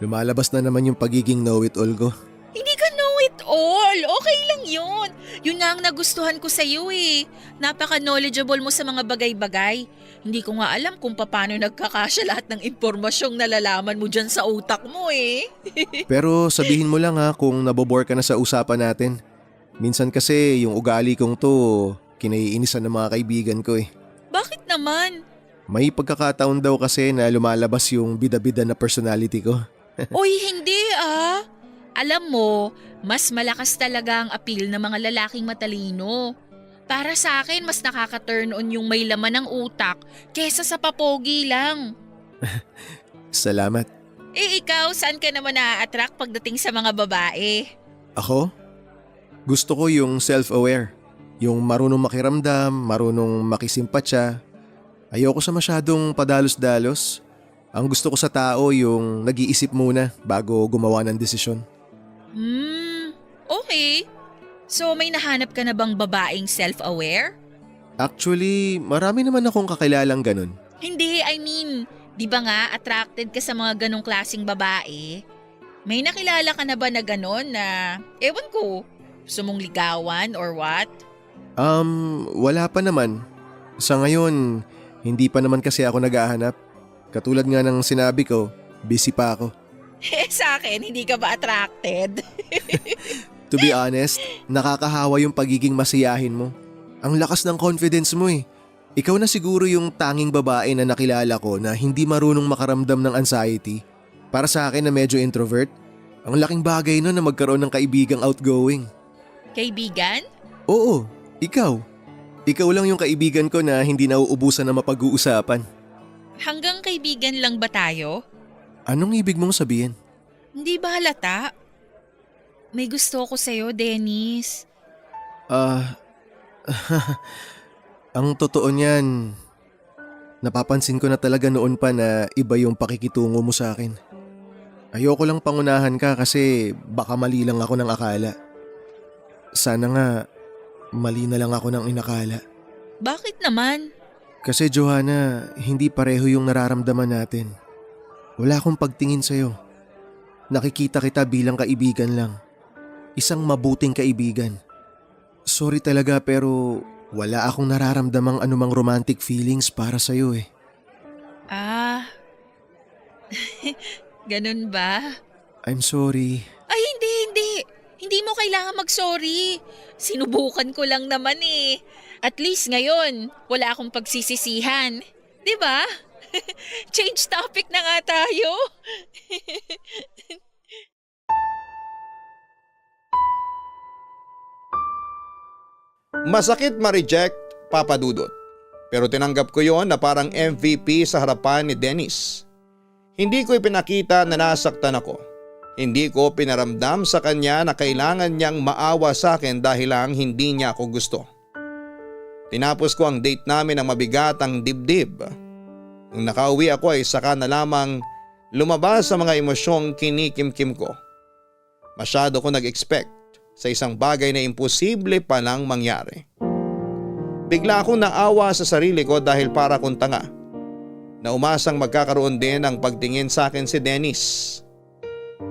lumalabas na naman yung pagiging know-it-all ko. Hindi ka know-it-all. Okay lang yun. Yun nga ang nagustuhan ko sa'yo eh. Napaka-knowledgeable mo sa mga bagay-bagay. Hindi ko nga alam kung paano nagkakasya lahat ng impormasyong nalalaman mo dyan sa utak mo eh. Pero sabihin mo lang kung nabobore ka na sa usapan natin. Minsan kasi yung ugali kong to, kinaiinisan ng mga kaibigan ko eh. Bakit naman? May pagkakataon daw kasi na lumalabas yung bida-bida na personality ko. Uy, hindi ah. Alam mo, mas malakas talaga ang appeal ng mga lalaking matalino. Para sa akin, mas nakaka-turn on yung may laman ng utak kesa sa papogi lang. Salamat. Eh ikaw, saan ka naman na-attract pagdating sa mga babae? Ako? Gusto ko yung self-aware. Yung marunong makiramdam, marunong makisimpatya. Ayoko sa masyadong padalos-dalos. Ang gusto ko sa tao yung nag-iisip muna bago gumawa ng desisyon. Okay. So may nahanap ka na bang babaeng self-aware? Actually, marami naman akong kakilalang ganun. Hindi, I mean, di ba nga attracted ka sa mga ganong klaseng babae? May nakilala ka na ba na ganon na, ewan ko, gusto mong ligawan or what? Wala pa naman. Sa ngayon, hindi pa naman kasi ako naghahanap. Katulad nga ng sinabi ko, busy pa ako. Sa akin, hindi ka ba attracted? To be honest, nakakahawa yung pagiging masiyahin mo. Ang lakas ng confidence mo eh. Ikaw na siguro yung tanging babae na nakilala ko na hindi marunong makaramdam ng anxiety. Para sa akin na medyo introvert, ang laking bagay no na magkaroon ng kaibigang outgoing. Kaibigan? Oo, ikaw. Ikaw lang yung kaibigan ko na hindi nauubusan na mapag-uusapan. Hanggang kaibigan lang ba tayo? Anong ibig mong sabihin? Hindi ba halata? May gusto ko sa'yo, Dennis. Ang totoo niyan, napapansin ko na talaga noon pa na iba yung pakikitungo mo sa akin. Ayoko lang pangunahan ka kasi baka mali lang ako ng akala. Sana nga, mali na lang ako ng inakala. Bakit naman? Kasi Johanna, hindi pareho yung nararamdaman natin. Wala akong pagtingin sa'yo. Nakikita kita bilang kaibigan lang. Isang mabuting kaibigan. Sorry talaga pero wala akong nararamdamang anumang romantic feelings para sa'yo eh. Ganun ba? I'm sorry. Ay, hindi. Hindi mo kailangan mag-sorry. Sinubukan ko lang naman eh. At least ngayon, wala akong pagsisisihan. 'Di ba? Change topic na nga tayo. Masakit ma-reject, Papa Dudut. Pero tinanggap ko yon na parang MVP sa harapan ni Dennis. Hindi ko ipinakita na nasaktan ako. Hindi ko pinaramdam sa kanya na kailangan niyang maawa sa akin dahil lang hindi niya ako gusto. Tinapos ko ang date namin ng mabigat ang dibdib. Nung nakauwi ako ay saka na lamang lumabas sa mga emosyong kinikimkim ko. Masyado ko nag-expect sa isang bagay na imposible palang mangyari. Bigla akong naawa sa sarili ko dahil para kong tanga. Na umasang magkakaroon din ng pagtingin sa akin si Dennis.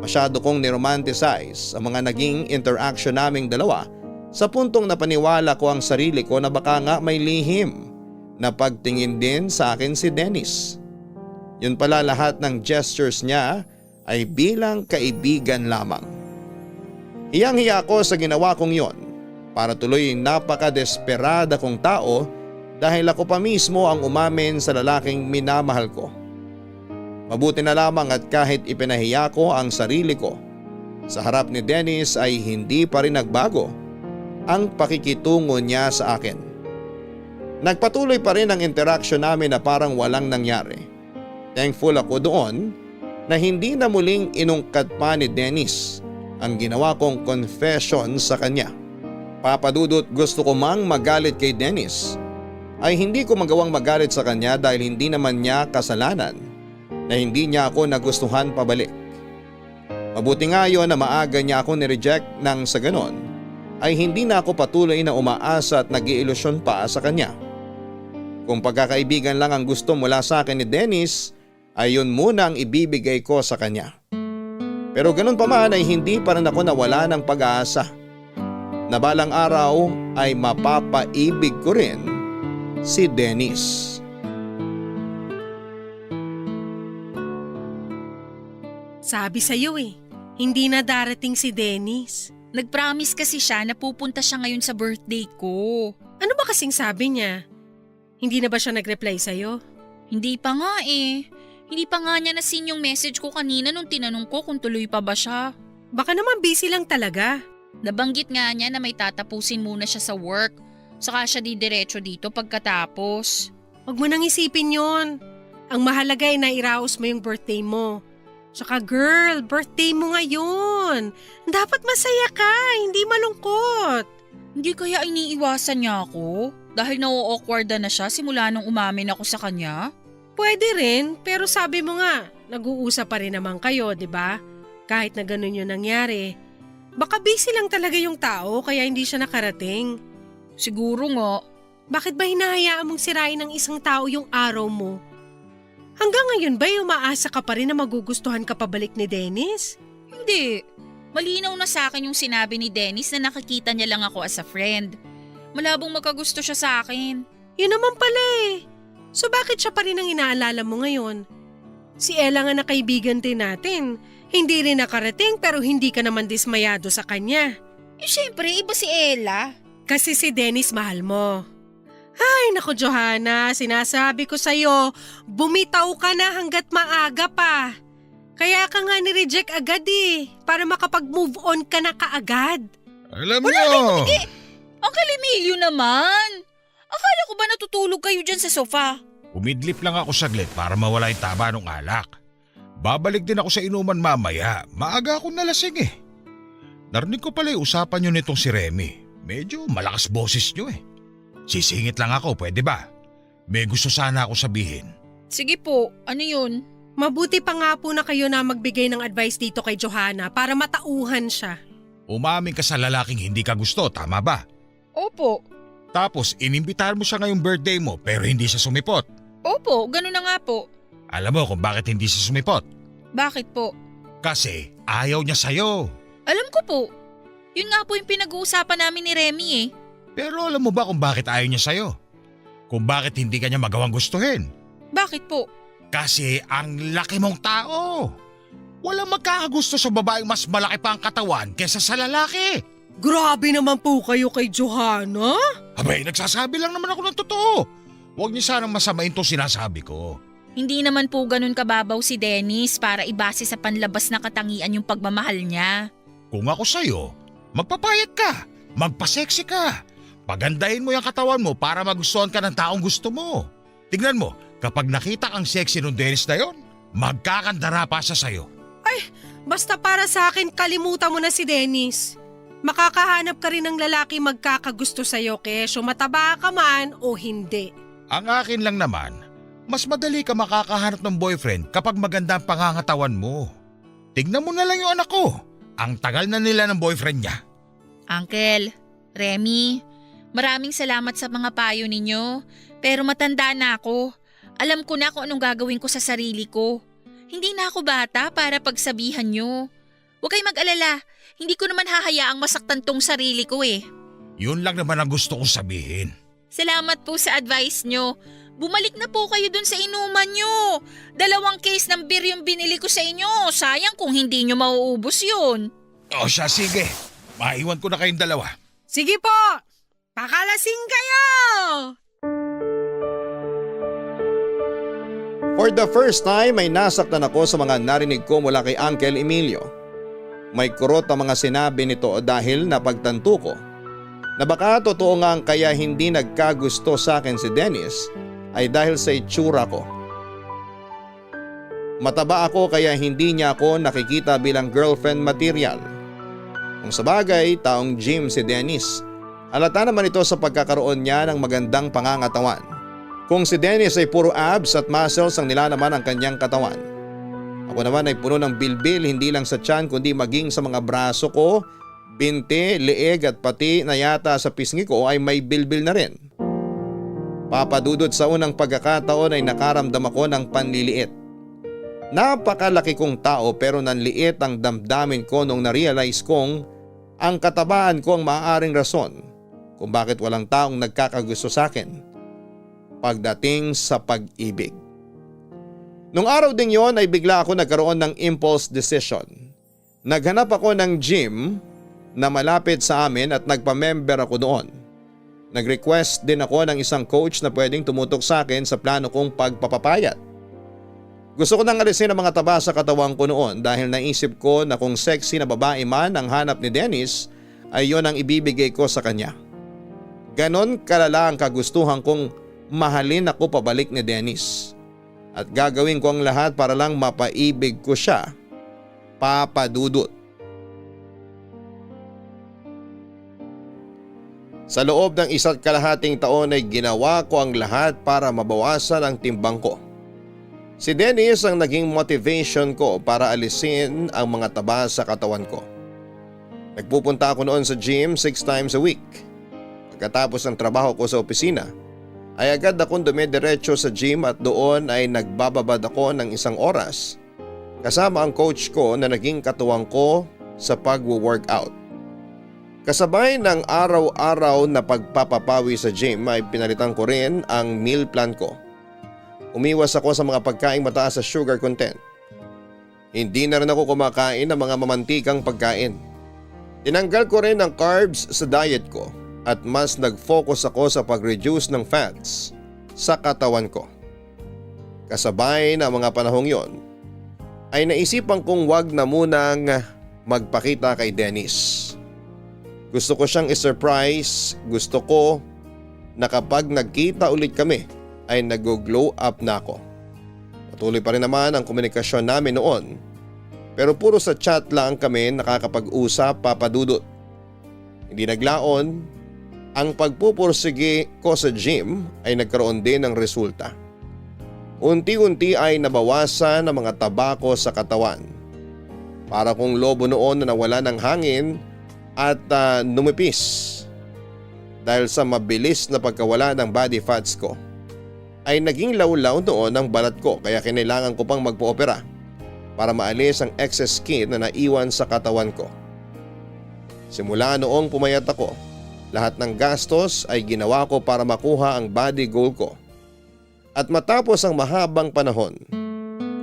Masyado kong niromanticize ang mga naging interaction naming dalawa sa puntong napaniwala ko ang sarili ko na baka nga may lihim na pagtingin din sa akin si Dennis. Yun pala lahat ng gestures niya ay bilang kaibigan lamang. Hiyang-hiya ko sa ginawa kong yon para tuloy napaka-desperada kong tao dahil ako pa mismo ang umamin sa lalaking minamahal ko. Mabuti na lamang at kahit ipinahiya ko ang sarili ko, sa harap ni Dennis ay hindi pa rin nagbago ang pakikitungo niya sa akin. Nagpatuloy pa rin ang interaction namin na parang walang nangyari. Thankful ako doon na hindi na muling inungkat pa ni Dennis ang ginawa kong confession sa kanya. Papa Dudut, gusto ko mang magalit kay Dennis ay hindi ko magawang magalit sa kanya dahil hindi naman niya kasalanan na hindi niya ako nagustuhan pabalik. Mabuti nga yon na maaga niya ako nireject nang sa ganon ay hindi na ako patuloy na umaasa at nag-iilusyon pa sa kanya. Kung pagkakaibigan lang ang gusto mula sa akin ni Dennis ay yun muna ang ibibigay ko sa kanya. Pero ganun pa man ay hindi pa rin ako nawala ng pag-aasa na balang araw ay mapapaibig ko rin si Dennis. Sabi sa'yo eh, hindi na darating si Dennis. Nag-promise kasi siya na pupunta siya ngayon sa birthday ko. Ano ba kasing sabi niya? Hindi na ba siya nag-reply sa'yo? Hindi pa nga eh. Hindi pa nga niya na-seen yung message ko kanina nung tinanong ko kung tuloy pa ba siya. Baka naman busy lang talaga. Nabanggit nga niya na may tatapusin muna siya sa work. Saka siya didiretso dito pagkatapos. Huwag mo nang isipin yon. Ang mahalaga ay nairaos mo yung birthday mo. Tsaka girl, birthday mo ngayon. Dapat masaya ka, hindi malungkot. Hindi kaya iniiwasan niya ako? Dahil na-awkward na siya simula nung umamin ako sa kanya? Pwede rin, pero sabi mo nga, nag-uusap pa rin naman kayo, di ba? Kahit na ganun yung nangyari. Baka busy lang talaga yung tao kaya hindi siya nakarating. Siguro nga. Bakit ba hinahayaan mong sirain ng isang tao yung araw mo? Hanggang ngayon ba umaasa ka pa rin na magugustuhan ka pabalik ni Dennis? Hindi. Malinaw na sa akin yung sinabi ni Dennis na nakikita niya lang ako as a friend. Malabong magkagusto siya sa akin. Yun naman pala eh. So bakit siya pa rin ang inaalala mo ngayon? Si Ella nga na kaibigan din natin. Hindi rin nakarating pero hindi ka naman dismayado sa kanya. Eh syempre, iba si Ella. Kasi si Dennis mahal mo. Ay, naku Johanna, sinasabi ko sa'yo, bumitaw ka na hanggat maaga pa. Kaya ka nga ni-reject agad para makapag-move on ka na kaagad. Alam mo, Uncle Emilio naman. Akala ko ba natutulog kayo dyan sa sofa? umidlip lang ako saglit para mawala yung taba ng alak. Babalik din ako sa inuman mamaya. Maaga akong nalasing eh. Narinig ko pala yung usapan nyo nitong si Remy. Medyo malakas boses nyo eh. Sisingit lang ako, pwede ba? May gusto sana ako sabihin. Sige po, ano yun? Mabuti pa nga po na kayo na magbigay ng advice dito kay Johanna para matauhan siya. Umamin ka sa lalaking hindi ka gusto, tama ba? Opo. Tapos inimbitahan mo siya ngayong birthday mo pero hindi siya sumipot. Opo, ganun na nga po. Alam mo kung bakit hindi siya sumipot? Bakit po? Kasi ayaw niya sa'yo. Alam ko po. Yun nga po yung pinag-uusapan namin ni Remy eh. Pero alam mo ba kung bakit ayaw niya sa'yo? Kung bakit hindi ka niya magawang gustuhin? Bakit po? Kasi ang laki mong tao. Walang magkakagusto sa babaeng mas malaki pa ang katawan kesa sa lalaki. Grabe naman po kayo kay Johanna. Abay, nagsasabi lang naman ako ng totoo. Huwag niyo sanang masamain tong sinasabi ko. Hindi naman po ganun kababaw si Dennis para ibase sa panlabas na katangian yung pagmamahal niya. Kung ako sa'yo, magpapayat ka, magpasexy ka. Pagandahin mo yung katawan mo para magustuhan ka ng taong gusto mo. Tignan mo, kapag nakita kang sexy nung Dennis na yon, magkakandara pa siya sa'yo. Basta para sa akin, kalimutan mo na si Dennis. Makakahanap ka rin ng lalaki magkakagusto sa'yo, kesyo mataba ka man o hindi. Ang akin lang naman, mas madali ka makakahanap ng boyfriend kapag maganda ang pangangatawan mo. Tignan mo na lang yung anak ko. Ang tagal na nila ng boyfriend niya. Uncle, Remy, maraming salamat sa mga payo ninyo. Pero matanda na ako. Alam ko na kung anong gagawin ko sa sarili ko. Hindi na ako bata para pagsabihan nyo. Huwag kayong mag-alala. Hindi ko naman hahayaang masaktan tong sarili ko eh. Yun lang naman ang gusto kong sabihin. Salamat po sa advice nyo. Bumalik na po kayo dun sa inuman nyo. 2 case ng beer yung binili ko sa inyo. Sayang kung hindi nyo mauubos yun. O siya, sige. Maiwan ko na kayong dalawa. Sige po, pakalasing kayo! For the first time ay nasaktan ako sa mga narinig ko mula kay Uncle Emilio. May kurot ang mga sinabi nito dahil napagtanto ko na baka totoo nga ang kaya hindi nagkagusto sa akin si Dennis ay dahil sa itsura ko. Mataba ako kaya hindi niya ako nakikita bilang girlfriend material. Kung sabagay, taong gym si Dennis. Halata naman ito sa pagkakaroon niya ng magandang pangangatawan. Kung si Dennis ay puro abs at muscles ang nilalaman ng kanyang katawan. Ako naman ay puno ng bilbil hindi lang sa tiyan kundi maging sa mga braso ko, binti, leeg at pati na yata sa pisngi ko ay may bilbil na rin. Papadudod sa unang pagkakataon ay nakaramdam ako ng panliliit. Napakalaki kong tao pero nanliit ang damdamin ko nung na-realize kong ang katabaan ko ang maaaring rason kung bakit walang taong nagkakagusto sa akin pagdating sa pag-ibig. Nung araw ding yon ay bigla ako nagkaroon ng impulse decision. Naghanap ako ng gym na malapit sa amin at nagpa-member ako doon. Nag-request din ako ng isang coach na pwedeng tumutok sa akin sa plano kong pagpapapayat. Gusto ko nang alisin ang mga taba sa katawan ko noon dahil naisip ko na kung sexy na babae man ang hanap ni Dennis ay yon ang ibibigay ko sa kanya. Ganon kalala ang kagustuhan kong mahalin ako pabalik ni Dennis. At gagawin ko ang lahat para lang mapaibig ko siya, papadudot. Sa loob ng 1.5 taon ay ginawa ko ang lahat para mabawasan ang timbang ko. Si Dennis ang naging motivation ko para alisin ang mga taba sa katawan ko. Nagpupunta ako noon sa gym 6 times a week. Pagkatapos ng trabaho ko sa opisina, ay agad akong dumidiretso sa gym at doon ay nagbababad ako ng 1 oras kasama ang coach ko na naging katuwang ko sa pag-workout. Kasabay ng araw-araw na pagpapapawi sa gym ay pinalitan ko rin ang meal plan ko. Umiwas ako sa mga pagkaing mataas sa sugar content. Hindi na rin ako kumakain ng mga mamantikang pagkain. Tinanggal ko rin ang carbs sa diet ko at mas nag-focus ako sa pag-reduce ng fats sa katawan ko. Kasabay na mga panahong yon, ay naisipan kong wag na munang magpakita kay Dennis. Gusto ko siyang isurprise, gusto ko na kapag nagkita ulit kami ay nag-glow up na ako. Patuloy pa rin naman ang komunikasyon namin noon, pero puro sa chat lang kami nakakapag-usap, Papa Dudut. Hindi naglaon, ang pagpupursige ko sa gym ay nagkaroon din ng resulta. Unti-unti ay nabawasan ang mga taba ko sa katawan. Para kong lobo noon na nawala ng hangin at numipis. Dahil sa mabilis na pagkawala ng body fats ko, ay naging lawlaw noon ang balat ko kaya kinailangan ko pang magpo-opera para maalis ang excess skin na naiwan sa katawan ko. Simula noong pumayat ako, lahat ng gastos ay ginawa ko para makuha ang body goal ko. At matapos ang mahabang panahon,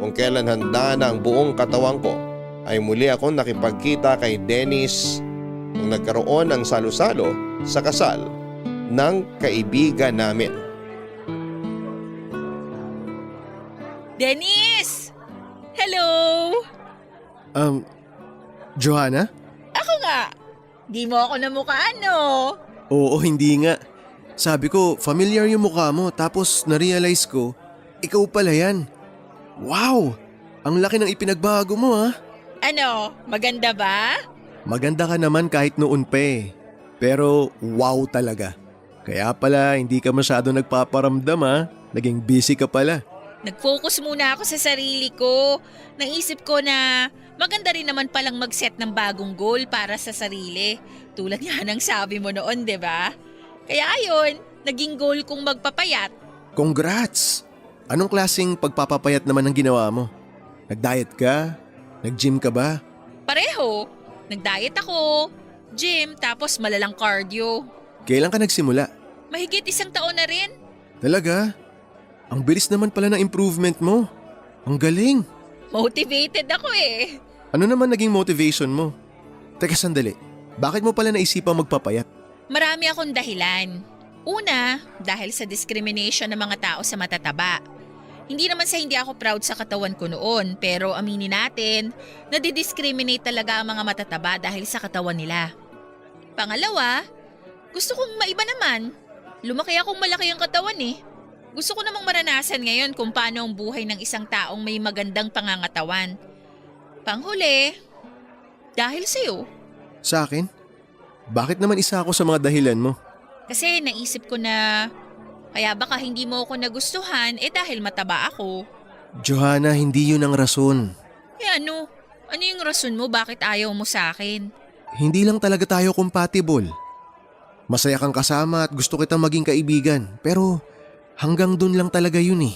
kung kailan handa na ang buong katawan ko, ay muli akong nakipagkita kay Dennis nung nagkaroon ng salo-salo sa kasal ng kaibigan namin. Dennis! Hello! Johanna? Ako nga. Di mo ako namukhaan, no? Oo, hindi nga. Sabi ko, familiar yung mukha mo tapos na-realize ko, ikaw pala yan. Wow! Ang laki ng ipinagbago mo ha. Ano, maganda ba? Maganda ka naman kahit noon pa eh. Pero wow talaga. Kaya pala hindi ka masyado nagpaparamdam ha. Naging busy ka pala. Nag-focus muna ako sa sarili ko. Naisip ko na maganda rin naman palang mag-set ng bagong goal para sa sarili. Tulad nga ng sabi mo noon, di ba? Kaya ayun, naging goal kong magpapayat. Congrats! Anong klaseng pagpapapayat naman ang ginawa mo? Nag-diet ka? Nag-gym ka ba? Pareho. Nag-diet ako, gym, tapos malalang cardio. Kailan ka nagsimula? Mahigit 1 taon na rin. Talaga? Ang bilis naman pala ng improvement mo. Ang galing. Motivated ako eh. Ano naman naging motivation mo? Teka sandali, bakit mo pala naisipang magpapayat? Marami akong dahilan. Una, dahil sa discrimination ng mga tao sa matataba. Hindi naman sa hindi ako proud sa katawan ko noon, pero aminin natin, nadidiscriminate talaga ang mga matataba dahil sa katawan nila. Pangalawa, gusto kong maiba naman. Lumaki akong malaki ang katawan eh. Gusto ko namang maranasan ngayon kung paano ang buhay ng isang taong may magandang pangangatawan. Panghuli, dahil sa'yo. Sa akin? Bakit naman isa ako sa mga dahilan mo? Kasi naisip ko na kaya baka hindi mo ako nagustuhan dahil mataba ako. Johanna, hindi yun ang rason. Ano? Ano yung rason mo bakit ayaw mo sa akin? Hindi lang talaga tayo compatible. Masaya kang kasama at gusto kitang maging kaibigan. Pero hanggang dun lang talaga yun eh.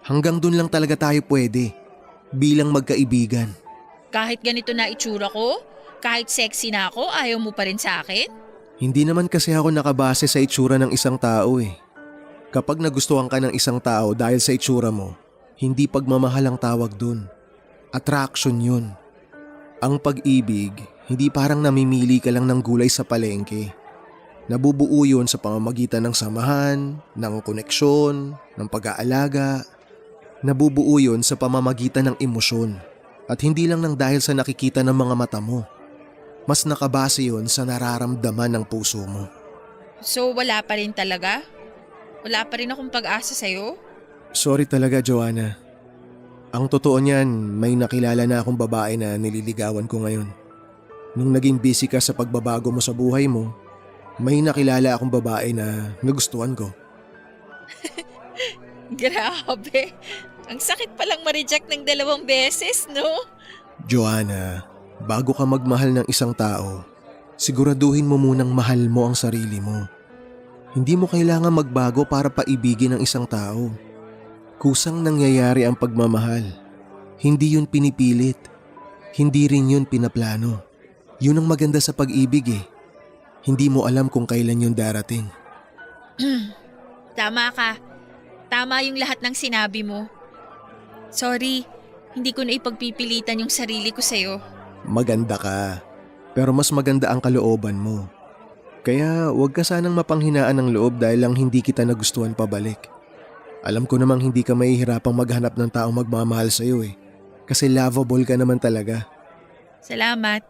Hanggang dun lang talaga tayo pwede. Bilang magkaibigan. Kahit ganito na itsura ko? Kahit sexy na ako, ayaw mo pa rin sa akin? Hindi naman kasi ako nakabase sa itsura ng isang tao eh. Kapag nagustuhan ka ng isang tao dahil sa itsura mo, hindi pagmamahal ang tawag dun. Attraction yun. Ang pag-ibig, hindi parang namimili ka lang ng gulay sa palengke. Nabubuo yun sa pamamagitan ng samahan, ng koneksyon, ng pag-aalaga. Nabubuo yun sa pamamagitan ng emosyon. At hindi lang ng dahil sa nakikita ng mga mata mo. Mas nakabase yun sa nararamdaman ng puso mo. So wala pa rin talaga? Wala pa rin akong pag-asa sa'yo? Sorry talaga, Joanna. Ang totoo niyan, may nakilala na akong babae na nililigawan ko ngayon. Nung naging busy ka sa pagbabago mo sa buhay mo, may nakilala akong babae na nagustuhan ko. Grabe. Ang sakit palang ma-reject ng 2 beses, no? Joanna, bago ka magmahal ng isang tao, siguraduhin mo munang mahal mo ang sarili mo. Hindi mo kailangan magbago para paibigin ang isang tao. Kusang nangyayari ang pagmamahal. Hindi yun pinipilit. Hindi rin yun pinaplano. Yun ang maganda sa pag-ibig eh. Hindi mo alam kung kailan yun darating. Tama ka. Tama yung lahat ng sinabi mo. Sorry, Hindi ko na ipagpipilitan yung sarili ko sa'yo. Maganda ka, pero mas maganda ang kalooban mo. Kaya huwag ka sanang mapanghinaan ng loob dahil lang hindi kita nagustuhan pabalik. Alam ko namang hindi ka mahihirapang maghanap ng taong magmamahal sa'yo eh. Kasi lovable ka naman talaga. Salamat.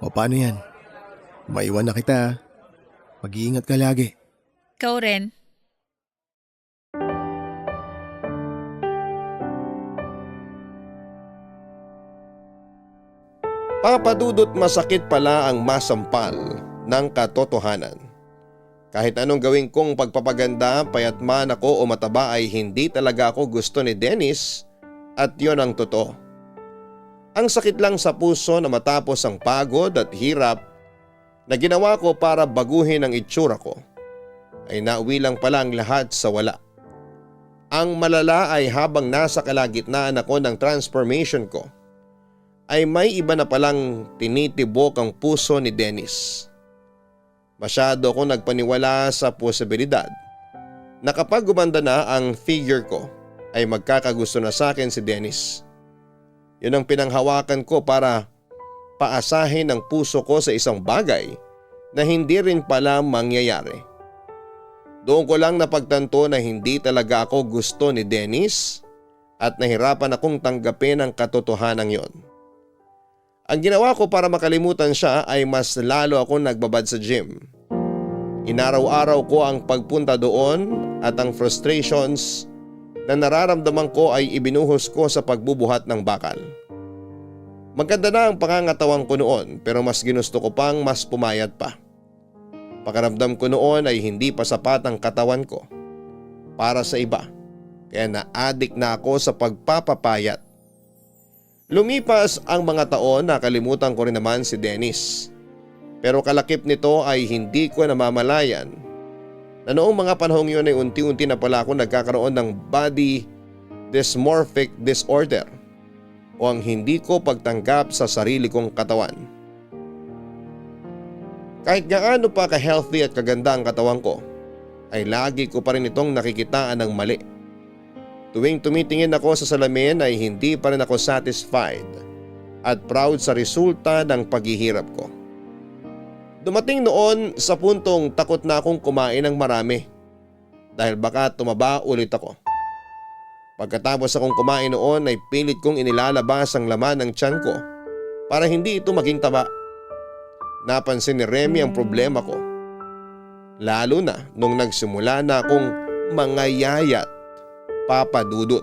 O paano yan? Maiwan na kita. Mag-iingat ka lagi. Ikaw rin. Papadudot masakit pala ang masampal ng katotohanan. Kahit anong gawin kong pagpapaganda, payat man ako o mataba ay hindi talaga ako gusto ni Dennis at yon ang totoo. Ang sakit lang sa puso na matapos ang pagod at hirap na ginawa ko para baguhin ang itsura ko ay nauwi lang pala ang lahat sa wala. Ang malala ay habang nasa kalagitnaan ako ng transformation ko ay may iba na palang tinitibok ang puso ni Dennis. Masyado akong nagpaniwala sa posibilidad na kapag gumanda na ang figure ko ay magkakagusto na sa akin si Dennis. Yun ang pinanghawakan ko para paasahin ang puso ko sa isang bagay na hindi rin pala mangyayari. Doon ko lang napagtanto na hindi talaga ako gusto ni Dennis at nahirapan akong tanggapin ang katotohanan yon. Ang ginawa ko para makalimutan siya ay mas lalo akong nagbabad sa gym. Inaraw-araw ko ang pagpunta doon at ang frustrations na nararamdaman ko ay ibinuhos ko sa pagbubuhat ng bakal. Maganda na ang pangangatawan ko noon pero mas ginusto ko pang mas pumayat pa. Pakiramdam ko noon ay hindi pa sapat ang katawan ko para sa iba kaya na-addict na ako sa pagpapapayat. Lumipas ang mga taon, nakalimutan ko rin naman si Dennis. Pero kalakip nito ay hindi ko namamalayan na noong mga panahong yun ay unti-unti na pala ako nagkakaroon ng body dysmorphic disorder o ang hindi ko pagtanggap sa sarili kong katawan. Kahit gaano pa ka-healthy at kaganda ang katawan ko, ay lagi ko pa rin itong nakikitaan ng mali. Tuwing tumitingin ako sa salamin ay hindi pa rin ako satisfied at proud sa resulta ng paghihirap ko. Dumating noon sa puntong takot na akong kumain ng marami dahil baka tumaba ulit ako. Pagkatapos akong kumain noon ay pilit kong inilalabas ang laman ng tiyan ko para hindi ito maging taba. Napansin ni Remy ang problema ko. Lalo na nung nagsimula na akong mangayayat. Papa Dudut.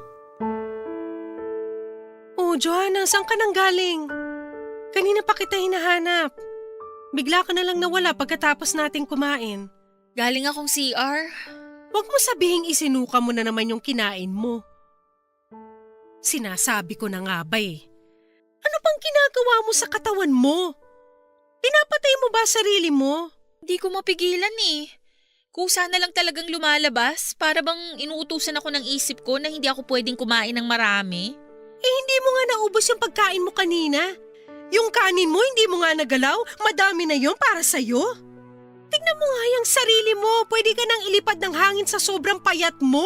Oh, Johanna, saan ka nang galing? Kanina pa kita hinahanap. Bigla ka na lang nawala pagkatapos nating kumain. Galing akong CR. Huwag mo sabihing isinuka mo na naman yung kinain mo. Sinasabi ko na nga ba eh. Ano bang ginagawa mo sa katawan mo? Pinapatay mo ba sarili mo? Hindi ko mapigilan eh. Kusa na lang talagang lumalabas para bang inuutusan ako ng isip ko na hindi ako pwedeng kumain ng marami. Eh hindi mo nga naubos yung pagkain mo kanina. Yung kanin mo hindi mo nga nagalaw, madami na yon para sa'yo. Tignan mo nga yung sarili mo, pwede ka nang ilipad ng hangin sa sobrang payat mo.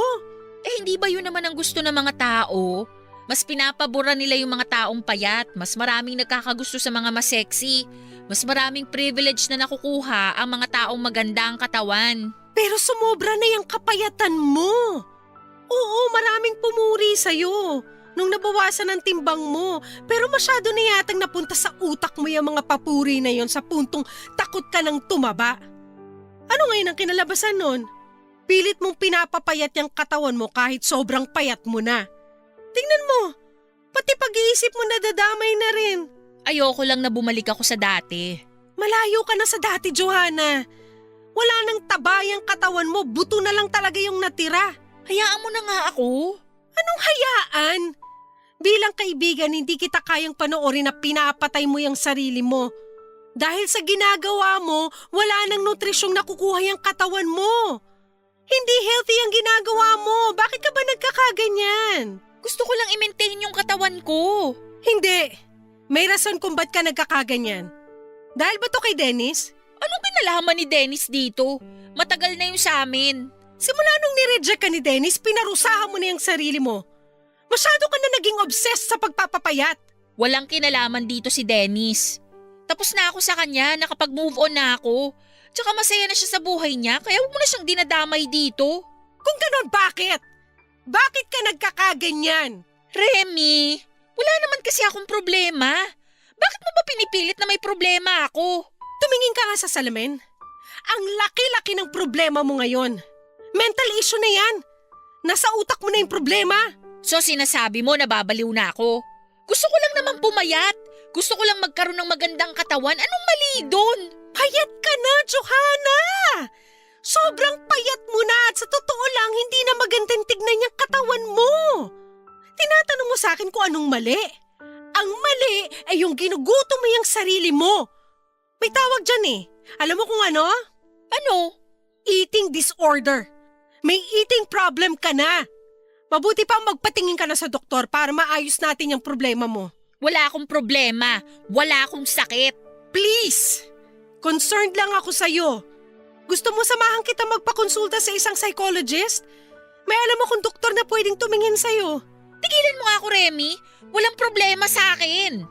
Eh hindi ba yun naman ang gusto ng mga tao? Mas pinapabura nila yung mga taong payat, mas maraming nagkakagusto sa mga mas sexy. Mas maraming privilege na nakukuha ang mga taong maganda ang katawan. Pero sumobra na yung kapayatan mo. Oo, maraming pumuri sa'yo nung nabawasan ang timbang mo. Pero masyado na yatang napunta sa utak mo yung mga papuri na yon sa puntong takot ka ng tumaba. Ano ngayon ang kinalabasan nun? Pilit mong pinapapayat yung katawan mo kahit sobrang payat mo na. Tingnan mo, pati pag-iisip mo nadadamay na rin. Ayoko lang na bumalik ako sa dati. Malayo ka na sa dati, Johanna. Wala nang taba yung katawan mo, buto na lang talaga yung natira. Hayaan mo na nga ako. Anong hayaan? Bilang kaibigan, hindi kita kayang panoorin na pinapatay mo yung sarili mo. Dahil sa ginagawa mo, wala nang nutrisyong nakukuha yung katawan mo. Hindi healthy ang ginagawa mo. Bakit ka ba nagkakaganyan? Gusto ko lang i-maintain yung katawan ko. Hindi. May rason kung ba't ka nagkakaganyan. Dahil ba to kay Dennis? Anong kinalaman ni Dennis dito? Matagal na yung sa amin. Simula nung nireject ka ni Dennis, pinarusahan mo na yung sarili mo. Masyado ka na naging obsessed sa pagpapapayat. Walang kinalaman dito si Dennis. Tapos na ako sa kanya, nakapag-move on na ako. Tsaka masaya na siya sa buhay niya, kaya huwag mo na siyang dinadamay dito. Kung ganon, bakit? Bakit ka nagkakaganyan? Remy, wala naman kasi akong problema. Bakit mo ba pinipilit na may problema ako? Tumingin ka nga sa salamin. Ang laki-laki ng problema mo ngayon. Mental issue na yan. Nasa utak mo na yung problema. So sinasabi mo na babaliw na ako? Gusto ko lang naman pumayat. Gusto ko lang magkaroon ng magandang katawan. Anong mali doon? Payat ka na, Johanna! Sobrang payat mo na at sa totoo lang hindi na magandang tignan yung katawan mo. Tinatanong mo sa akin kung anong mali. Ang mali ay yung ginugutom mo yung sarili mo. May tawag dyan eh. Alam mo kung ano? Ano? Eating disorder. May eating problem ka na. Mabuti pa magpatingin ka na sa doktor para maayos natin yung problema mo. Wala akong problema. Wala akong sakit. Please! Concerned lang ako sa'yo. Gusto mo samahan kita magpakonsulta sa isang psychologist? May alam akong doktor na pwedeng tumingin sa'yo. Tigilan mo nga ako, Remy. Walang problema sa akin.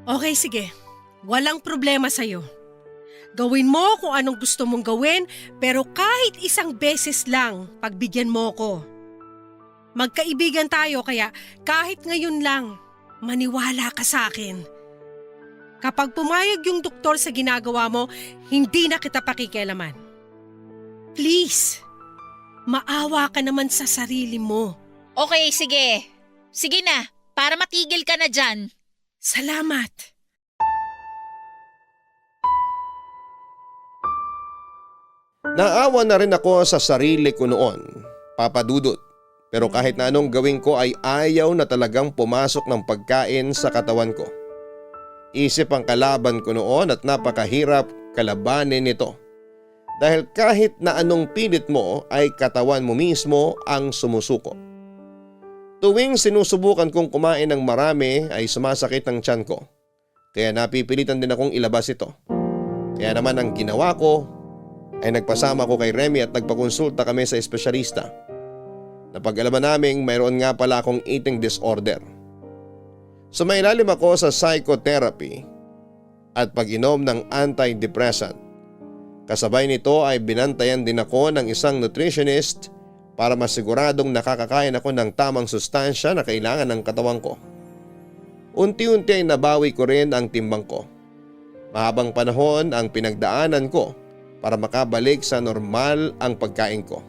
Okay, sige. Walang problema sa'yo. Gawin mo kung anong gusto mong gawin, pero kahit isang beses lang, pagbigyan mo ko. Magkaibigan tayo kaya kahit ngayon lang, maniwala ka sa akin. Kapag pumayag yung doktor sa ginagawa mo, hindi na kita pakikialaman. Please, maawa ka naman sa sarili mo. Okay, sige. Sige na, para matigil ka na dyan. Salamat. Naawa na rin ako sa sarili ko noon, Papa Dudut. Pero kahit na anong gawin ko ay ayaw na talagang pumasok ng pagkain sa katawan ko. Isip ang kalaban ko noon at napakahirap kalabanin nito. Dahil kahit na anong pilit mo ay katawan mo mismo ang sumusuko. Tuwing sinusubukan kong kumain ng marami ay sumasakit ang tiyan ko. Kaya napipilitan din akong ilabas ito. Kaya naman ang ginawa ko ay nagpasama ko kay Remy at nagpakonsulta kami sa espesyalista. Napag-alaman naming mayroon nga pala akong eating disorder. Sumailalim ako sa psychotherapy at pag-inom ng antidepressant. Kasabay nito ay binantayan din ako ng isang nutritionist para masiguradong nakakakain ako ng tamang sustansya na kailangan ng katawan ko. Unti-unti ay nabawi ko rin ang timbang ko. Mahabang panahon ang pinagdaanan ko para makabalik sa normal ang pagkain ko.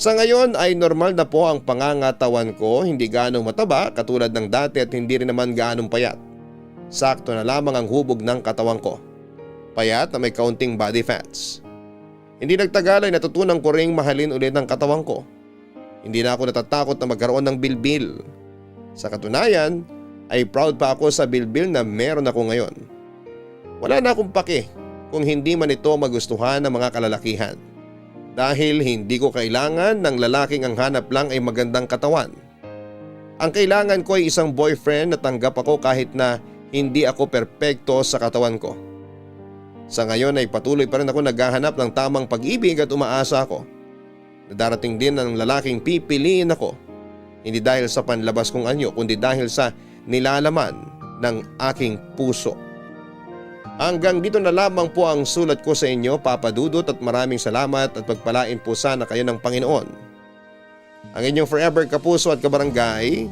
Sa ngayon ay normal na po ang pangangatawan ko, hindi ganong mataba katulad ng dati at hindi rin naman ganong payat. Sakto na lamang ang hubog ng katawan ko. Payat na may kaunting body fats. Hindi nagtagal ay natutunan ko ring mahalin ulit ang katawan ko. Hindi na ako natatakot na magkaroon ng bilbil. Sa katunayan ay proud pa ako sa bilbil na meron ako ngayon. Wala na akong pake kung hindi man ito magustuhan ng mga kalalakihan. Dahil hindi ko kailangan ng lalaking ang hanap lang ay magandang katawan. Ang kailangan ko ay isang boyfriend na tanggap ako kahit na hindi ako perpekto sa katawan ko. Sa ngayon ay patuloy pa rin ako naghahanap ng tamang pag-ibig at umaasa ako na darating din ang lalaking pipiliin ako. Hindi dahil sa panlabas kong anyo kundi dahil sa nilalaman ng aking puso. Hanggang dito na lamang po ang sulat ko sa inyo, Papa Dudut, at maraming salamat at pagpalain po sana kayo ng Panginoon. Ang inyong forever kapuso at kabarangay,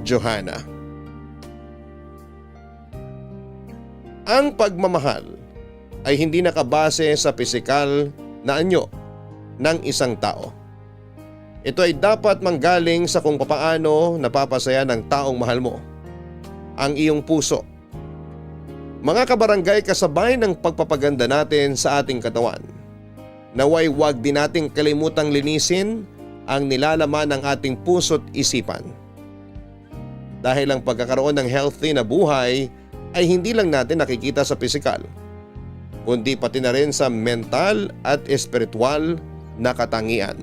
Johanna. Ang pagmamahal ay hindi nakabase sa pisikal na anyo ng isang tao. Ito ay dapat manggaling sa kung papaano napapasaya ng taong mahal mo ang iyong puso. Mga kabarangay, kasabay ng pagpapaganda natin sa ating katawan, naway wag din nating kalimutang linisin ang nilalaman ng ating puso't isipan. Dahil ang pagkakaroon ng healthy na buhay ay hindi lang natin nakikita sa pisikal, kundi pati na rin sa mental at espiritual na katangian.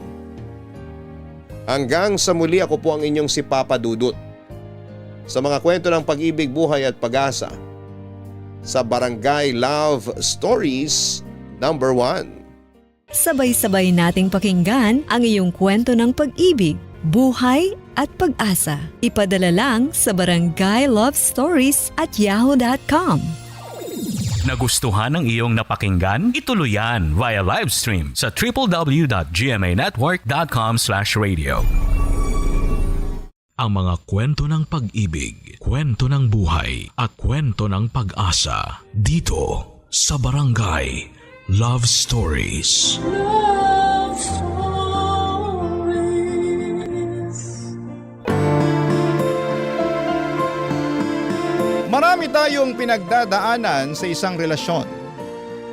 Hanggang sa muli, ako po ang inyong si Papa Dudut. Sa mga kwento ng pag-ibig, buhay at pag-asa, sa Barangay Love Stories #1. Sabay-sabay nating pakinggan ang iyong kwento ng pag-ibig, buhay at pag-asa. Ipadala lang sa barangaylovestories@yahoo.com. Nagustuhan ng iyong napakinggan? Ituloy yan via live stream sa www.gmanetwork.com/radio. Ang mga kwento ng pag-ibig, kwento ng buhay at kwento ng pag-asa dito sa Barangay Love Stories. Marami tayong pinagdadaanan sa isang relasyon.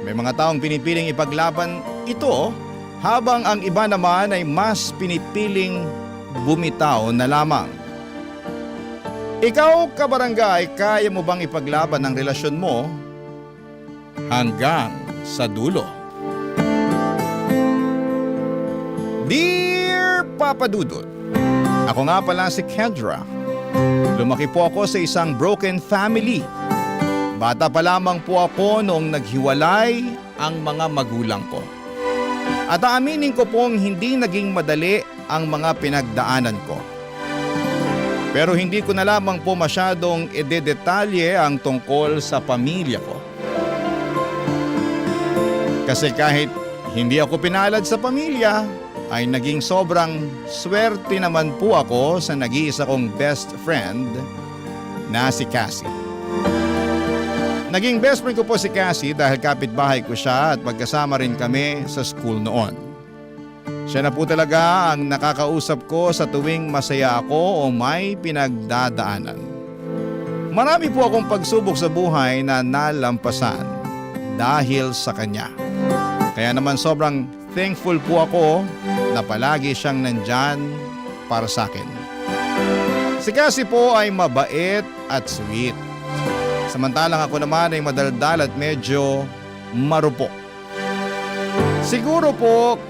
May mga taong pinipiling ipaglaban ito habang ang iba naman ay mas pinipiling bumitaw na lamang. Ikaw, kabarangay, kaya mo bang ipaglaban ang relasyon mo hanggang sa dulo? Dear Papa Dudut, ako nga pala si Kendra. Lumaki po ako sa isang broken family. Bata pa lamang po ako noong naghiwalay ang mga magulang ko. At aaminin ko pong hindi naging madali ang mga pinagdaanan ko. Pero hindi ko na lamang po masyadong idedetalye ang tungkol sa pamilya ko. Kasi kahit hindi ako pinalad sa pamilya, ay naging sobrang swerte naman po ako sa nag-iisa kong best friend na si Cassie. Naging best friend ko po si Cassie dahil kapitbahay ko siya at magkasama rin kami sa school noon. Siya na po talaga ang nakakausap ko sa tuwing masaya ako o may pinagdadaanan. Marami po akong pagsubok sa buhay na nalampasan dahil sa kanya. Kaya naman sobrang thankful po ako na palagi siyang nandyan para sa akin. Si Cassie po ay mabait at sweet. Samantalang ako naman ay madaldal at medyo marupok. Siguro po,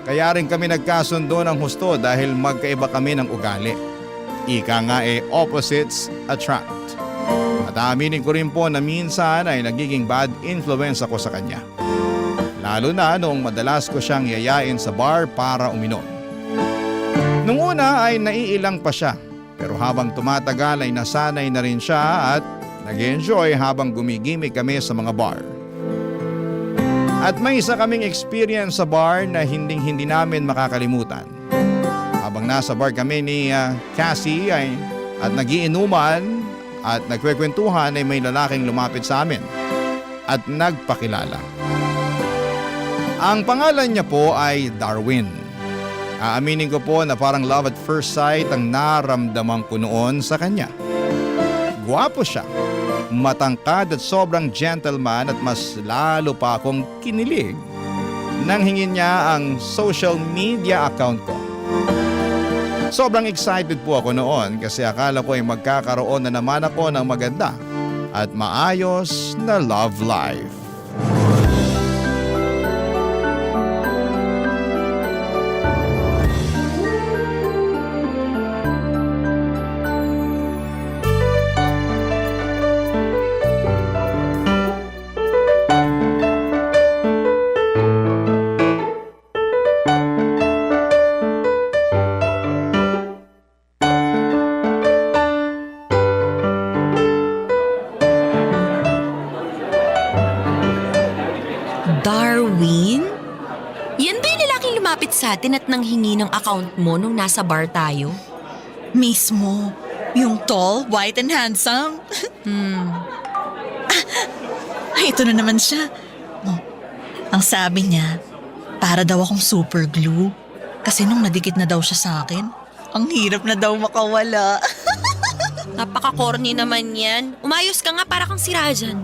kaya rin kami nagkasundo ng husto dahil magkaiba kami ng ugali. Ika nga opposites attract. At aminin ko rin po na minsan ay nagiging bad influence ako sa kanya. Lalo na noong madalas ko siyang yayain sa bar para uminom. Nung una ay naiilang pa siya, pero habang tumatagal ay nasanay na rin siya at nag-enjoy habang gumigimik kami sa mga bar. At may isa kaming experience sa bar na hindi namin makakalimutan. Habang nasa bar kami ni Cassie at nagiinuman at nagkwekwentuhan ay may lalaking lumapit sa amin at nagpakilala. Ang pangalan niya po ay Darwin. Aaminin ko po na parang love at first sight ang naramdaman ko noon sa kanya. Gwapo siya, matangkad at sobrang gentleman at mas lalo pa akong kinilig nang hingin niya ang social media account ko. Sobrang excited po ako noon kasi akala ko ay magkakaroon na naman ako ng maganda at maayos na love life. Darwin? Yan ba yung lalaking lumapit sa atin at nanghingi ng account mo nung nasa bar tayo? Mismo. Yung tall, white and handsome. Ay, ito na naman siya. Oh, ang sabi niya, para daw akong super glue. Kasi nung nadikit na daw siya sa akin, ang hirap na daw makawala. Napaka-corny naman yan. Umayos ka nga para kang si Rajan.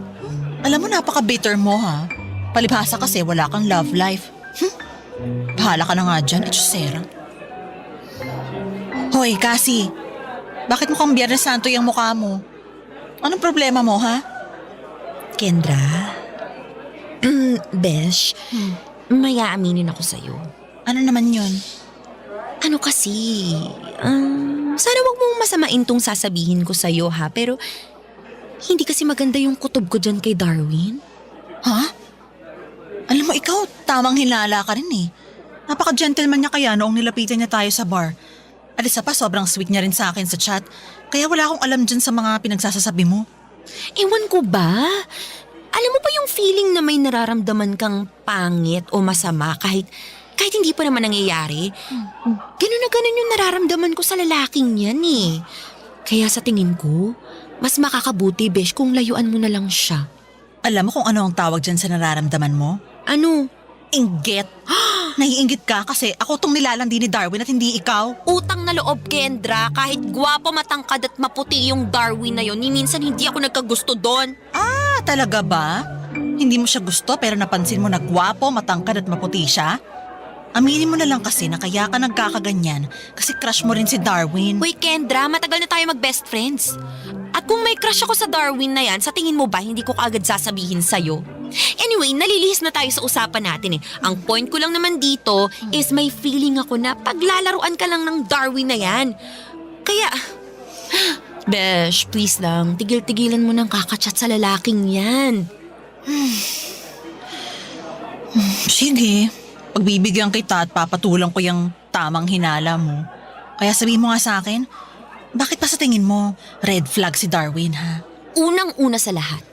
Alam mo, napaka-bitter mo ha. Palibhasa kasi wala kang love life. Bahala ka na nga dyan, etchusera. Hoy, Cassie. Bakit mukhang Biyernes Santo yung mukha mo? Anong problema mo, ha? Kendra? Besh, may aaminin ako sa'yo. Ano naman yun? Ano kasi, sana wag mong masamain tong sasabihin ko sa'yo ha, pero hindi kasi maganda yung kutob ko dyan kay Darwin. Ha? Alam mo, ikaw, tamang hilala ka rin eh. Napaka-gentleman niya kaya noong nilapitan niya tayo sa bar. At isa pa, sobrang sweet niya rin sa akin sa chat. Kaya wala akong alam dyan sa mga pinagsasasabi mo. Ewan ko ba? Alam mo ba yung feeling na may nararamdaman kang pangit o masama kahit hindi pa naman nangyayari? Ganun na ganun yung nararamdaman ko sa lalaking yan eh. Kaya sa tingin ko, mas makakabuti, besh, kung layuan mo na lang siya. Alam mo kung ano ang tawag dyan sa nararamdaman mo? Ano? Inggit. Naiinggit ka kasi ako tong nilalandi ni Darwin at hindi ikaw. Utang na loob, Kendra. Kahit gwapo, matangkad at maputi yung Darwin na yon, ni minsan hindi ako nagkagusto doon. Ah, talaga ba? Hindi mo siya gusto pero napansin mo na gwapo, matangkad at maputi siya? Aminin mo na lang kasi na kaya ka nagkakaganyan kasi crush mo rin si Darwin. Hoy, Kendra, matagal na tayo mag-best friends. At kung may crush ako sa Darwin na yan, sa tingin mo ba hindi ko kaagad sasabihin sa'yo? Anyway, nalilihis na tayo sa usapan natin eh. Ang point ko lang naman dito is may feeling ako na paglalaruan ka lang ng Darwin na yan. Kaya, besh, please lang, tigil-tigilan mo ng kakachat sa lalaking yan. Sige, pagbibigyan kita at papatulang ko yung tamang hinala mo. Kaya sabihin mo nga sa akin, bakit pa sa tingin mo red flag si Darwin ha? Unang-una sa lahat,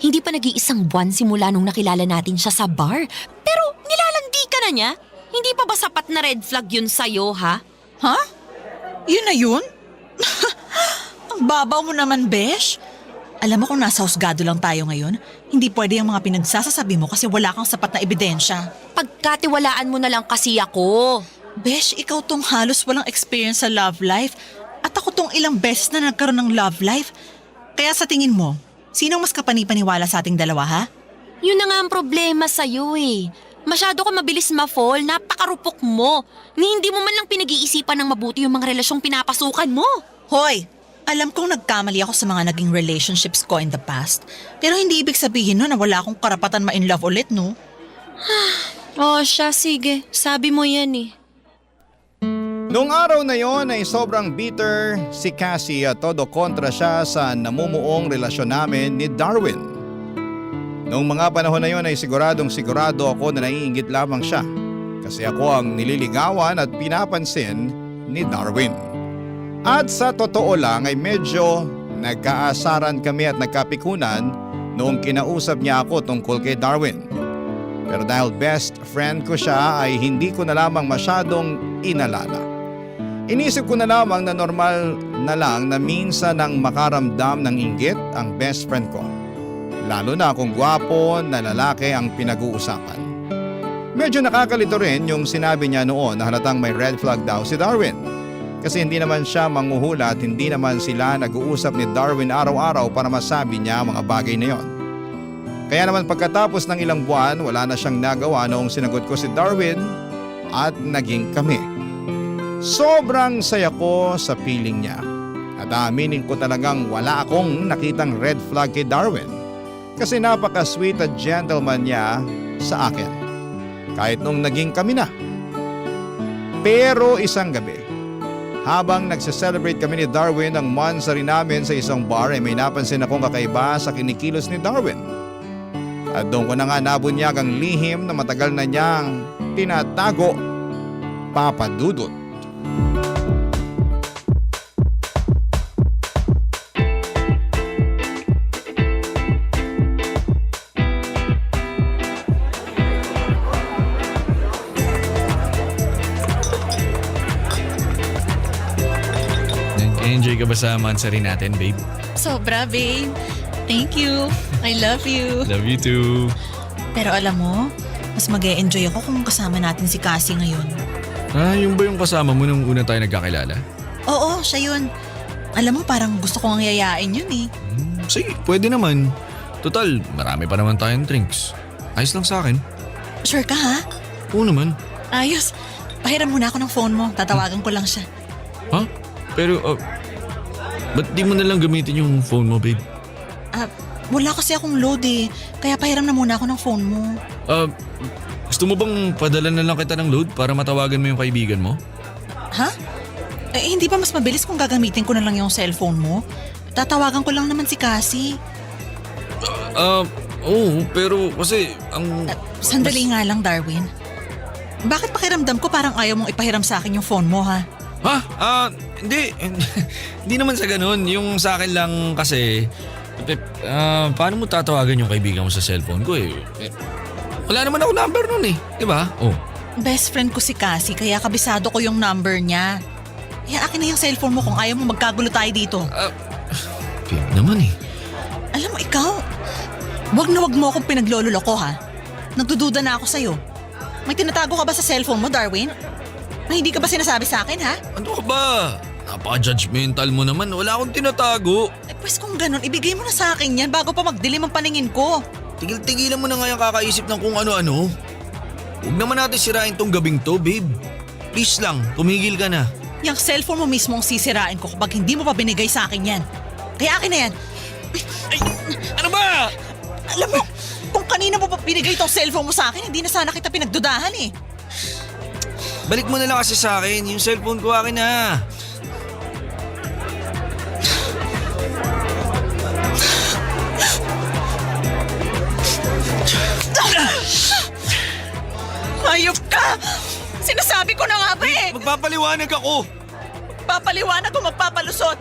hindi pa nag-iisang buwan simula nung nakilala natin siya sa bar. Pero nilalandi ka na niya? Hindi pa ba sapat na red flag yun sa'yo, ha? Ha? Yun na yun? Ang babaw mo naman, besh. Alam mo kung nasa husgado lang tayo ngayon, hindi pwede yung mga pinagsasasabi mo kasi wala kang sapat na ebidensya. Pagkatiwalaan mo na lang kasi ako. Besh, ikaw tong halos walang experience sa love life at ako tong ilang beses na nagkaroon ng love life. Kaya sa tingin mo, sinong mas kapanipaniwala sa ating dalawa, ha? Yun na nga ang problema sa'yo eh. Masyado ka mabilis ma-fall, napakarupok mo. Ni hindi mo man lang pinag-iisipan ng mabuti yung mga relasyong pinapasukan mo. Hoy! Alam kong nagkamali ako sa mga naging relationships ko in the past. Pero hindi ibig sabihin no na wala akong karapatan ma-in love ulit, no? Oh, siya, sige. Sabi mo yan eh. Noong araw na yon ay sobrang bitter si Cassie at todo kontra siya sa namumuong relasyon namin ni Darwin. Noong mga panahon na yon ay sigurado ako na naiinggit lamang siya kasi ako ang nililigawan at pinapansin ni Darwin. At sa totoo lang ay medyo nagkaasaran kami at nagkapikunan noong kinausap niya ako tungkol kay Darwin. Pero dahil best friend ko siya ay hindi ko na lamang masyadong inalala. Inisip ko na lamang na normal na lang na minsan nang makaramdam ng inggit ang best friend ko. Lalo na kung gwapo na lalaki ang pinag-uusapan. Medyo nakakalito rin yung sinabi niya noon na halatang may red flag daw si Darwin. Kasi hindi naman siya manghuhula at hindi naman sila nag-uusap ni Darwin araw-araw para masabi niya ang mga bagay na yon. Kaya naman pagkatapos ng ilang buwan, wala na siyang nagawa noong sinagot ko si Darwin at naging kami. Sobrang saya ko sa feeling niya at aminin ko talagang wala akong nakitang red flag kay Darwin kasi napaka-sweet at gentleman niya sa akin kahit nung naging kami na. Pero isang gabi, habang nagse-celebrate kami ni Darwin ng monthsary namin sa isang bar ay may napansin akong kakaiba sa kinikilos ni Darwin. At doon ko na nga nabunyag ang lihim na matagal na niyang tinatago, Papa Dudut. Nag-enjoy ka ba sa monthsary natin, babe? Sobra, babe. Thank you. I love you. Love you too. Pero alam mo, mas mag-e-enjoy ako kung kasama natin si Cassie ngayon. Ah, yung ba yung kasama mo nung una tayo nagkakilala? Oo, siya yun. Alam mo, parang gusto kong yayain yun eh. Sige, pwede naman. Total, marami pa naman tayong drinks. Ayos lang sa akin. Sure ka ha? Oo naman. Ayos. Pahiram muna ako ng phone mo. Tatawagan ko lang siya. Ha? Pero, ba't di mo nalang gamitin yung phone mo, babe? Wala kasi akong load eh. Kaya pahiram na muna ako ng phone mo. Gusto mo bang padala na lang kita ng load para matawagan mo yung kaibigan mo? Ha? Hindi ba mas mabilis kung gagamitin ko na lang yung cellphone mo? Tatawagan ko lang naman si Cassie. Oo, pero kasi Sandali nga lang, Darwin. Bakit pakiramdam ko parang ayaw mong ipahiram sa akin yung phone mo, ha? Hindi. Hindi naman sa ganun. Yung sa akin lang kasi, paano mo tatawagan yung kaibigan mo sa cellphone ko eh? Wala naman ako number nun eh. Diba? Oh. Best friend ko si Cassie, kaya kabisado ko yung number niya. Kaya akin na yung cellphone mo kung ayaw mo magkagulo tayo dito. Babe naman eh. Alam mo, ikaw, wag mo akong pinaglololoko, ha? Nagdududa na ako sa'yo. May tinatago ka ba sa cellphone mo, Darwin? May hindi ka ba sinasabi sa akin, ha? Ano ka ba? Napaka-judgmental mo naman. Wala akong tinatago. Pues kung ganun, ibigay mo na sa akin yan bago pa magdilim ang paningin ko. Tigil-tigilan mo na nga yung kakaisip ng kung ano-ano. Huwag naman natin sirain tong gabing to, babe. Please lang, tumigil ka na. Yung cellphone mo mismo ang sisirain ko kapag hindi mo pa binigay sa akin yan. Kaya akin na yan. Ano ba? Alam mo, kung kanina mo pa binigay tong cellphone mo sa akin, hindi na sana kita pinagdudahan eh. Balik mo na lang kasi sa akin. Yung cellphone ko akin na. Hayop ka! Sinasabi ko na nga ba eh! Magpapaliwanag ako. Papaliwanag o magpapalusot.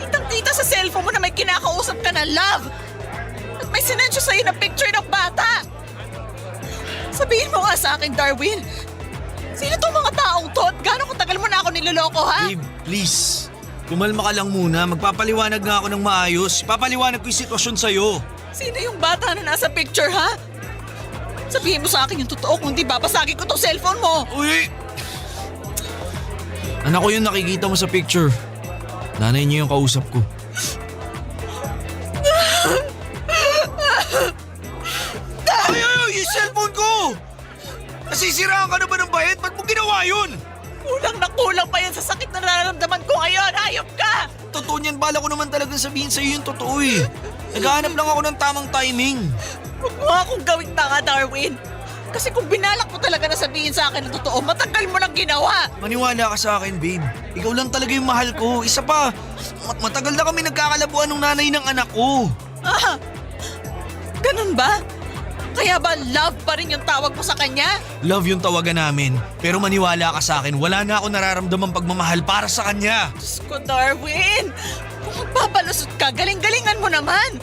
Kitang-kita sa cellphone mo na may kinakausap ka na love. At may sinensyo sa'yo na picture ng bata. Sabihin mo nga sa akin, Darwin. Sino tong mga taong to? At gano'ng katagal mo na ako niloloko, ha? Babe, please. Kumalma ka lang muna. Magpapaliwanag nga ako ng maayos. Papaliwanag ko yung sitwasyon sa'yo. Sino yung bata na nasa picture, ha? Sabihin mo sa akin yung totoo, kung di babasagin ko tong cellphone mo. Uy! Anak ko yung nakikita mo sa picture. Nanay niya yung kausap ko. Ay! Yung cellphone ko! Nasisiraan ka na ba ng bayad? Ba't mo ginawa yun? Kulang na kulang pa yan sa sakit na nararamdaman ko ngayon. Hayop ka! Totoo niyan, bala ko naman talagang sabihin sa'yo yung totoo eh. Naghahanap lang ako ng tamang timing. Huwag mo akong gawing tanga, Darwin. Kasi kung binalak mo talaga na sabihin sa akin ang totoo, matagal mo nang ginawa. Maniwala ka sa akin, babe. Ikaw lang talaga yung mahal ko. Isa pa, matagal na kami nagkakalabuan ng nanay ng anak ko. Ah, ganun ba? Kaya ba love pa rin yung tawag mo sa kanya? Love yung tawagan namin. Pero maniwala ka sa akin, wala na ako nararamdamang pagmamahal para sa kanya. Diyos ko, Darwin. Kung magpapalusot ka, galing-galingan mo naman.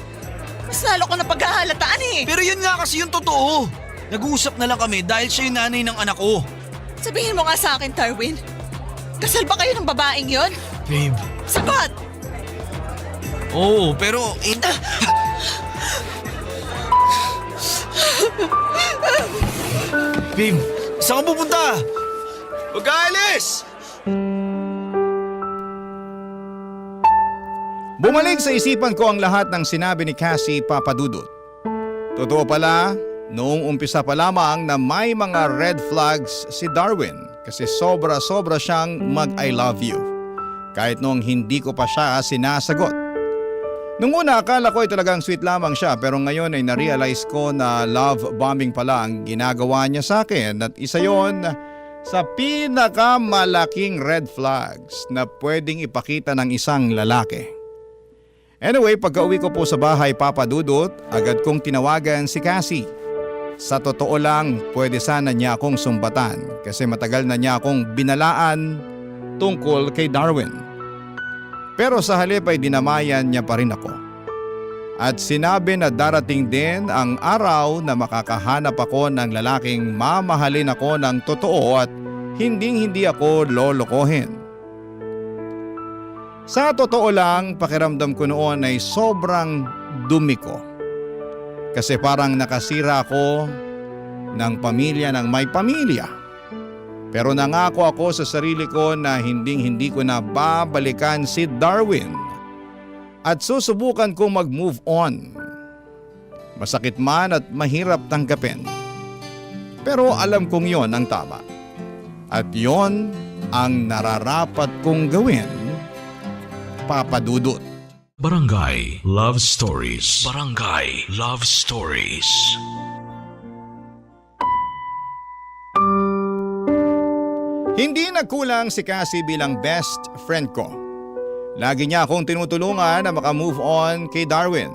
Mas lalo ko na paghahalataan eh. Pero yun nga kasi yung totoo. Nag-uusap na lang kami dahil siya yung nanay ng anak ko. Sabihin mo nga sa akin, Darwin. Kasal ba kayo ng babaeng yon? Babe. Sagot! Oo, pero... Babe, saan ka pupunta? Huwag ka alis! Bumalik sa isipan ko ang lahat ng sinabi ni Cassie Papadudut. Totoo pala, noong umpisa pa lamang na may mga red flags si Darwin kasi sobra-sobra siyang mag-I love you. Kahit noong hindi ko pa siya sinasagot. Nung una akala ko ay talagang sweet lamang siya pero ngayon ay na-realize ko na love bombing pala ang ginagawa niya sa akin at isa yon sa pinakamalaking red flags na pwedeng ipakita ng isang lalaki. Anyway, pagka-uwi ko po sa bahay, Papa Dudut, agad kong tinawagan si Cassie. Sa totoo lang, pwede sana niya akong sumbatan kasi matagal na niya akong binalaan tungkol kay Darwin. Pero sa halip ay dinamayan niya pa rin ako. At sinabi na darating din ang araw na makakahanap ako ng lalaking mamahalin ako ng totoo at hinding-hindi ako lolokohin. Sa totoo lang, pakiramdam ko noon ay sobrang dumi ko. Kasi parang nakasira ako ng pamilya ng may pamilya. Pero nangako ako sa sarili ko na hinding-hindi ko na babalikan si Darwin. At susubukan kong mag-move on. Masakit man at mahirap tanggapin. Pero alam kong yon ang tama. At yon ang nararapat kong gawin, Papa Dudut. Barangay Love Stories. Barangay Love Stories. Hindi nagkulang si Cassie bilang best friend ko. Lagi niya akong tinutulungan na makamove on kay Darwin.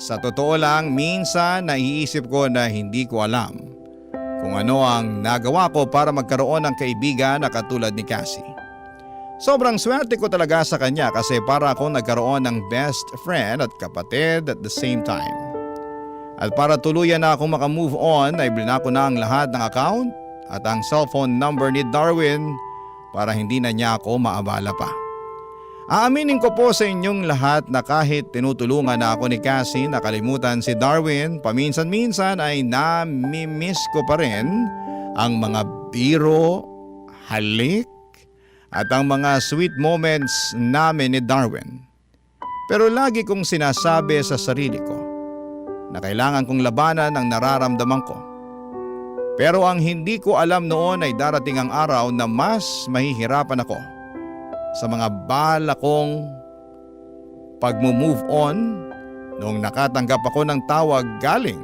Sa totoo lang, minsan naiisip ko na hindi ko alam kung ano ang nagawa ko para magkaroon ng kaibigan na katulad ni Cassie. Sobrang swerte ko talaga sa kanya kasi para akong nagkaroon ng best friend at kapatid at the same time. At para tuluyan na akong makamove on ay blinako na ang lahat ng account at ang cellphone number ni Darwin para hindi na niya ako maabala pa. Aaminin ko po sa inyong lahat na kahit tinutulungan na ako ni Cassie nakalimutan si Darwin, paminsan-minsan ay nami-miss ko pa rin ang mga biro, halik at ang mga sweet moments namin ni Darwin. Pero lagi kong sinasabi sa sarili ko na kailangan kong labanan ang nararamdaman ko. Pero ang hindi ko alam noon ay darating ang araw na mas mahihirapan ako sa mga bala kong pag-move on noong nakatanggap ako ng tawag galing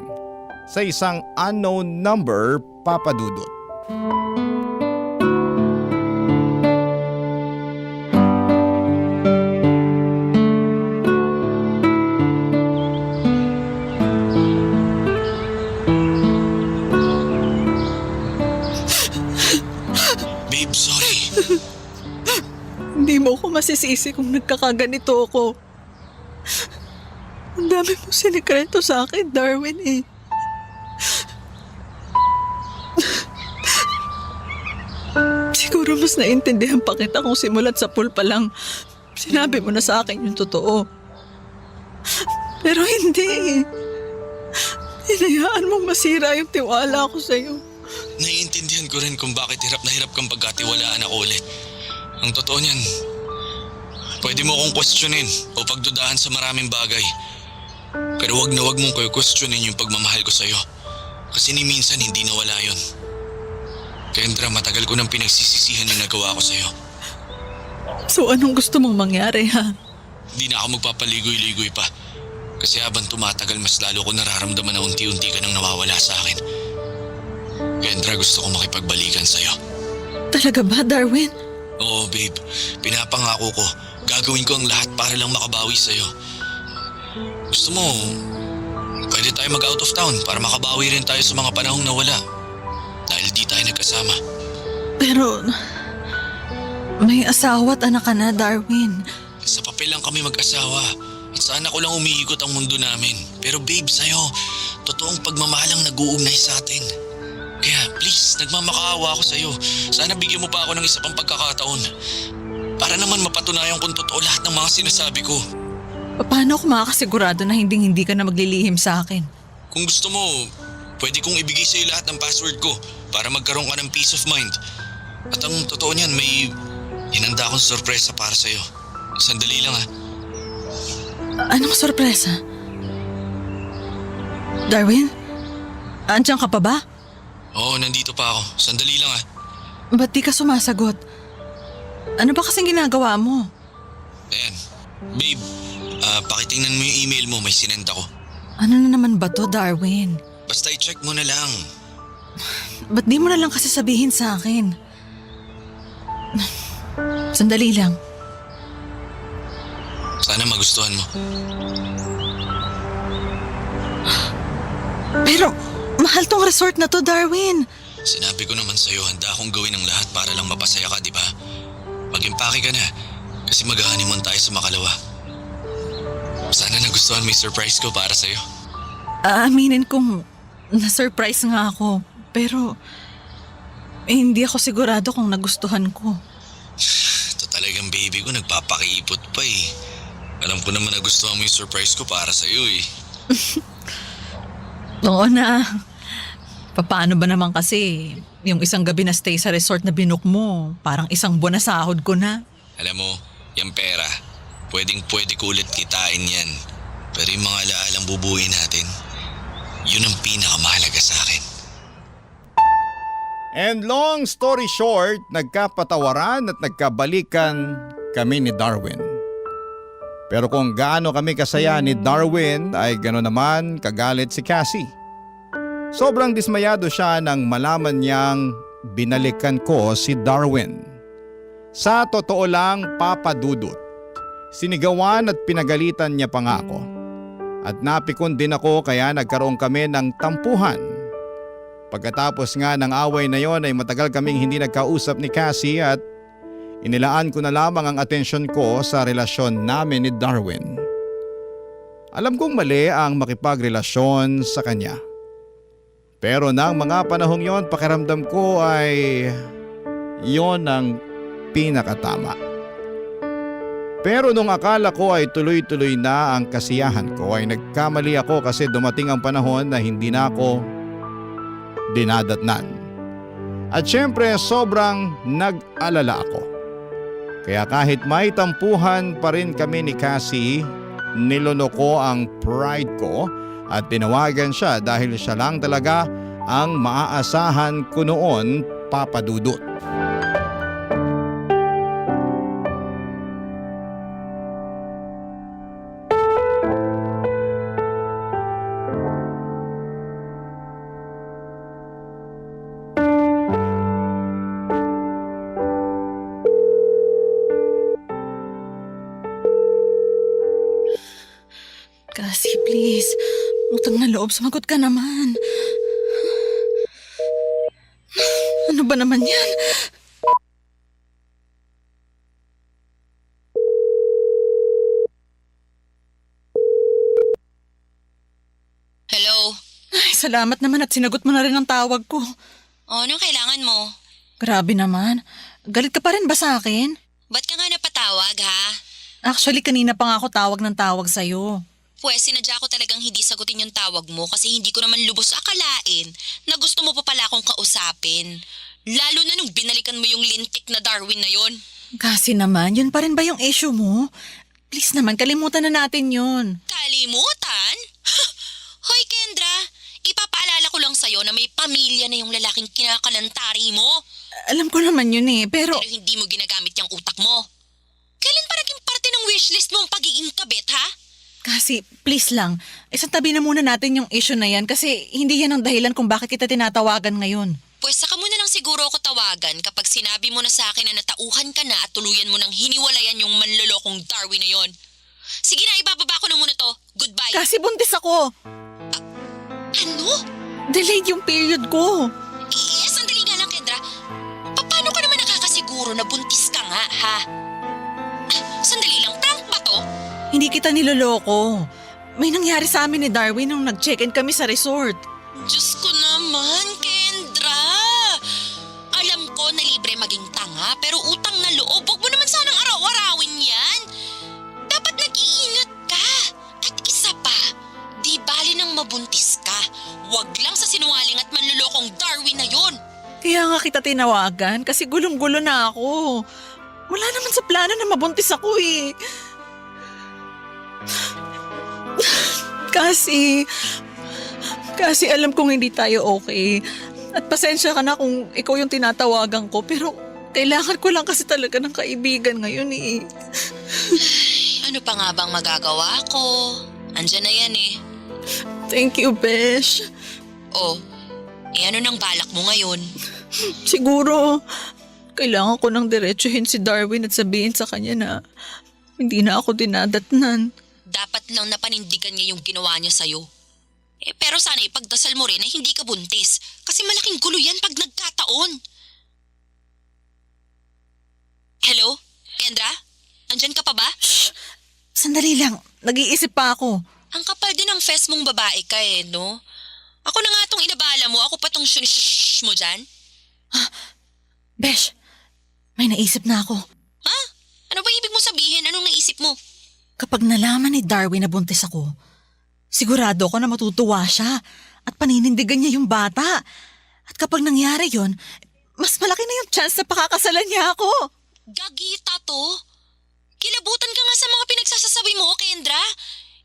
sa isang unknown number, Papa Dudut. Babe, sorry. Hindi mo ako masisisi kung nagkakaganito ako. Ang dami mo sinikreto sa akin, Darwin eh. Siguro mas naintindihan pa kita kung simulat sa pool pa lang sinabi mo na sa akin yung totoo. Pero hindi. Hinayaan mong masira yung tiwala ko sa'yo. Naiintindihan ko rin kung bakit hirap na hirap kang pagkatiwalaan ako ulit. Ang totoo niyan, pwede mo akong questionin o pagdudahan sa maraming bagay. Pero wag na wag mong questionin yung pagmamahal ko sa'yo. Kasi ni minsan hindi nawala yun. Kendra, matagal ko nang pinagsisisihan yung nagawa ko sa'yo. So anong gusto mong mangyari ha? Hindi na ako magpapaligoy-ligoy pa. Kasi habang tumatagal, mas lalo ko nararamdaman na unti-unti ka nang nawawala sa akin. Kendra, gusto ko makipagbalikan sa'yo. Talaga ba, Darwin? Oo, babe. Pinapangako ko. Gagawin ko ang lahat para lang makabawi sa'yo. Gusto mo, pwede tayo mag-out of town para makabawi rin tayo sa mga panahong nawala. Dahil di tayo nagkasama. Pero may asawa at anak ka na, Darwin. Sa papel lang kami mag-asawa. At sana ko lang umiikot ang mundo namin. Pero babe, sa'yo, totoong pagmamahal ang nag-uugnay sa atin. Kaya please, nagmamakaawa ako sa'yo. Sana bigyan mo pa ako ng isa pang pagkakataon. Para naman mapatunayan kung totoo lahat ng mga sinasabi ko. Paano ako makakasigurado na hindi ka na maglilihim sa akin? Kung gusto mo, pwede kong ibigay sa'yo lahat ng password ko para magkaroon ka ng peace of mind. At ang totoo niyan, may hinanda akong sorpresa para sa'yo. Sandali lang ha. Anong sorpresa? Darwin? Andiyan ka pa ba? Oo, nandito pa ako. Sandali lang ha. Ba't di ka sumasagot? Ano ba kasing ginagawa mo? Ayan. Babe, pakitingnan mo yung email mo. May sinend ako. Ano na naman ba to, Darwin? Basta i-check mo na lang. Ba't di mo na lang kasi sabihin sa akin? Sandali lang. Sana magustuhan mo. Pero, mahal tong resort na to, Darwin. Sinabi ko naman sa'yo, handa akong gawin ang lahat para lang mapasaya ka, di ba? Mag-impake ka na, kasi mag-honeymoon tayo sa Makalawa. Sana nagustuhan mo yung surprise ko para sa'yo. Aaminin kong na-surprise nga ako. Pero, hindi ako sigurado kung nagustuhan ko. Ito talagang baby ko, nagpapakiipot pa eh. Alam ko naman nagustuhan mo yung surprise ko para sa'yo eh. Oo na. Paano ba naman kasi yung isang gabi na stay sa resort na binook mo, parang isang buwan na sahod ko na. Alam mo, yung pera, pwedeng-pwede ko ulit kitain yan. Pero yung mga alaalang bubuuin natin, yun ang pinakamahalaga sa akin. And long story short, nagkapatawaran at nagkabalikan kami ni Darwin. Pero kung gaano kami kasaya ni Darwin ay gano'n naman kagalit si Cassie. Sobrang dismayado siya nang malaman niyang binalikan ko si Darwin. Sa totoo lang, Papa Dudut, sinigawan at pinagalitan niya pa nga ako. At napikon din ako kaya nagkaroon kami ng tampuhan. Pagkatapos nga ng away na yon ay matagal kaming hindi nagkausap ni Cassie at inilaan ko na lamang ang atensyon ko sa relasyon namin ni Darwin. Alam kong mali ang makipagrelasyon sa kanya. Pero nang mga panahong yon, pakiramdam ko ay yon ang pinakatama. Pero nung akala ko ay tuloy-tuloy na ang kasiyahan ko ay nagkamali ako kasi dumating ang panahon na hindi na ako dinadatnan. At syempre sobrang nag-alala ako. Kaya kahit may tampuhan pa rin kami ni Cassie, nilono ko ang pride ko at tinawagan siya dahil siya lang talaga ang maaasahan ko noon, Papa Dudut. Cassie, please. Utang na loob, sumagot ka naman. Ano ba naman yan? Hello? Ay, salamat naman at sinagot mo na rin ang tawag ko. Oh, anong kailangan mo? Grabe naman. Galit ka pa rin ba sa akin? Ba't ka nga napatawag, ha? Actually, kanina pa nga ako tawag ng tawag sa'yo. Pwes, sinadya ko talagang hindi sagutin yung tawag mo kasi hindi ko naman lubos akalain na gusto mo pa pala akong kausapin. Lalo na nung binalikan mo yung lintik na Darwin na yon. Kasi naman, yun pa rin ba yung issue mo? Please naman, kalimutan na natin yun. Kalimutan? Hoy Kendra, ipapaalala ko lang sa'yo na may pamilya na yung lalaking kinakalantari mo. Alam ko naman yun eh, pero Hindi mo ginagamit yung utak mo. Kailan pa naging parte ng wishlist mo ang pagiging kabet, ha? kasi please lang, isang tabi na muna natin yung issue na yan kasi hindi yan ang dahilan kung bakit kita tinatawagan ngayon. Pues saka mo na lang siguro ako tawagan kapag sinabi mo na sa akin na natauhan ka na at tuluyan mo nang hiniwalayan yung manlolokong Darwin na yon. Sige na, ibababa ko na muna to. Goodbye. Kasi buntis ako. Ano? Delayed yung period ko. Sandali nga lang, Kendra. Paano ka naman nakakasiguro na buntis ka nga, ha? Sandali lang, prank ba to? Hindi kita niloloko. May nangyari sa amin ni Darwin nung nag-check-in kami sa resort. Diyos ko naman, Kendra. Alam ko na libre maging tanga, pero utang na loob, huwag mo naman sanang araw-arawin yan. Dapat nag-iingat ka. At isa pa, di bali nang mabuntis ka. Huwag lang sa sinungaling at manlulokong Darwin na yon. Kaya nga kita tinawagan kasi gulong-gulo na ako. Wala naman sa plano na mabuntis ako eh. Kasi alam kong hindi tayo okay. At pasensya ka na kung ikaw yung tinatawagan ko. Pero kailangan ko lang kasi talaga ng kaibigan ngayon eh. Ano pa nga bang magagawa ko? Andyan na yan eh. Thank you, Besh. Oh, ano nang balak mo ngayon? Siguro, kailangan ko nang diretsuhin si Darwin at sabihin sa kanya na hindi na ako dinadatnan. Dapat lang napanindigan niya yung ginawa niya sa'yo. Pero sana ipagdasal mo rin na hindi ka buntis kasi malaking gulo yan pag nagkataon. Hello? Kendra? Andyan ka pa ba? Shh! Sandali lang, nag-iisip pa ako. Ang kapal din ng fest mong babae ka no? Ako na nga tong inabala mo, ako pa tong shh mo dyan. Besh, may naisip na ako. Ha? Ano ba ibig mo sabihin? Anong naisip mo? Kapag nalaman ni Darwin na buntis ako, sigurado ako na matutuwa siya at paninindigan niya yung bata. At kapag nangyari yon, mas malaki na yung chance na pakakasalan niya ako. Gagita to. Kilabutan ka nga sa mga pinagsasasabi mo, Kendra.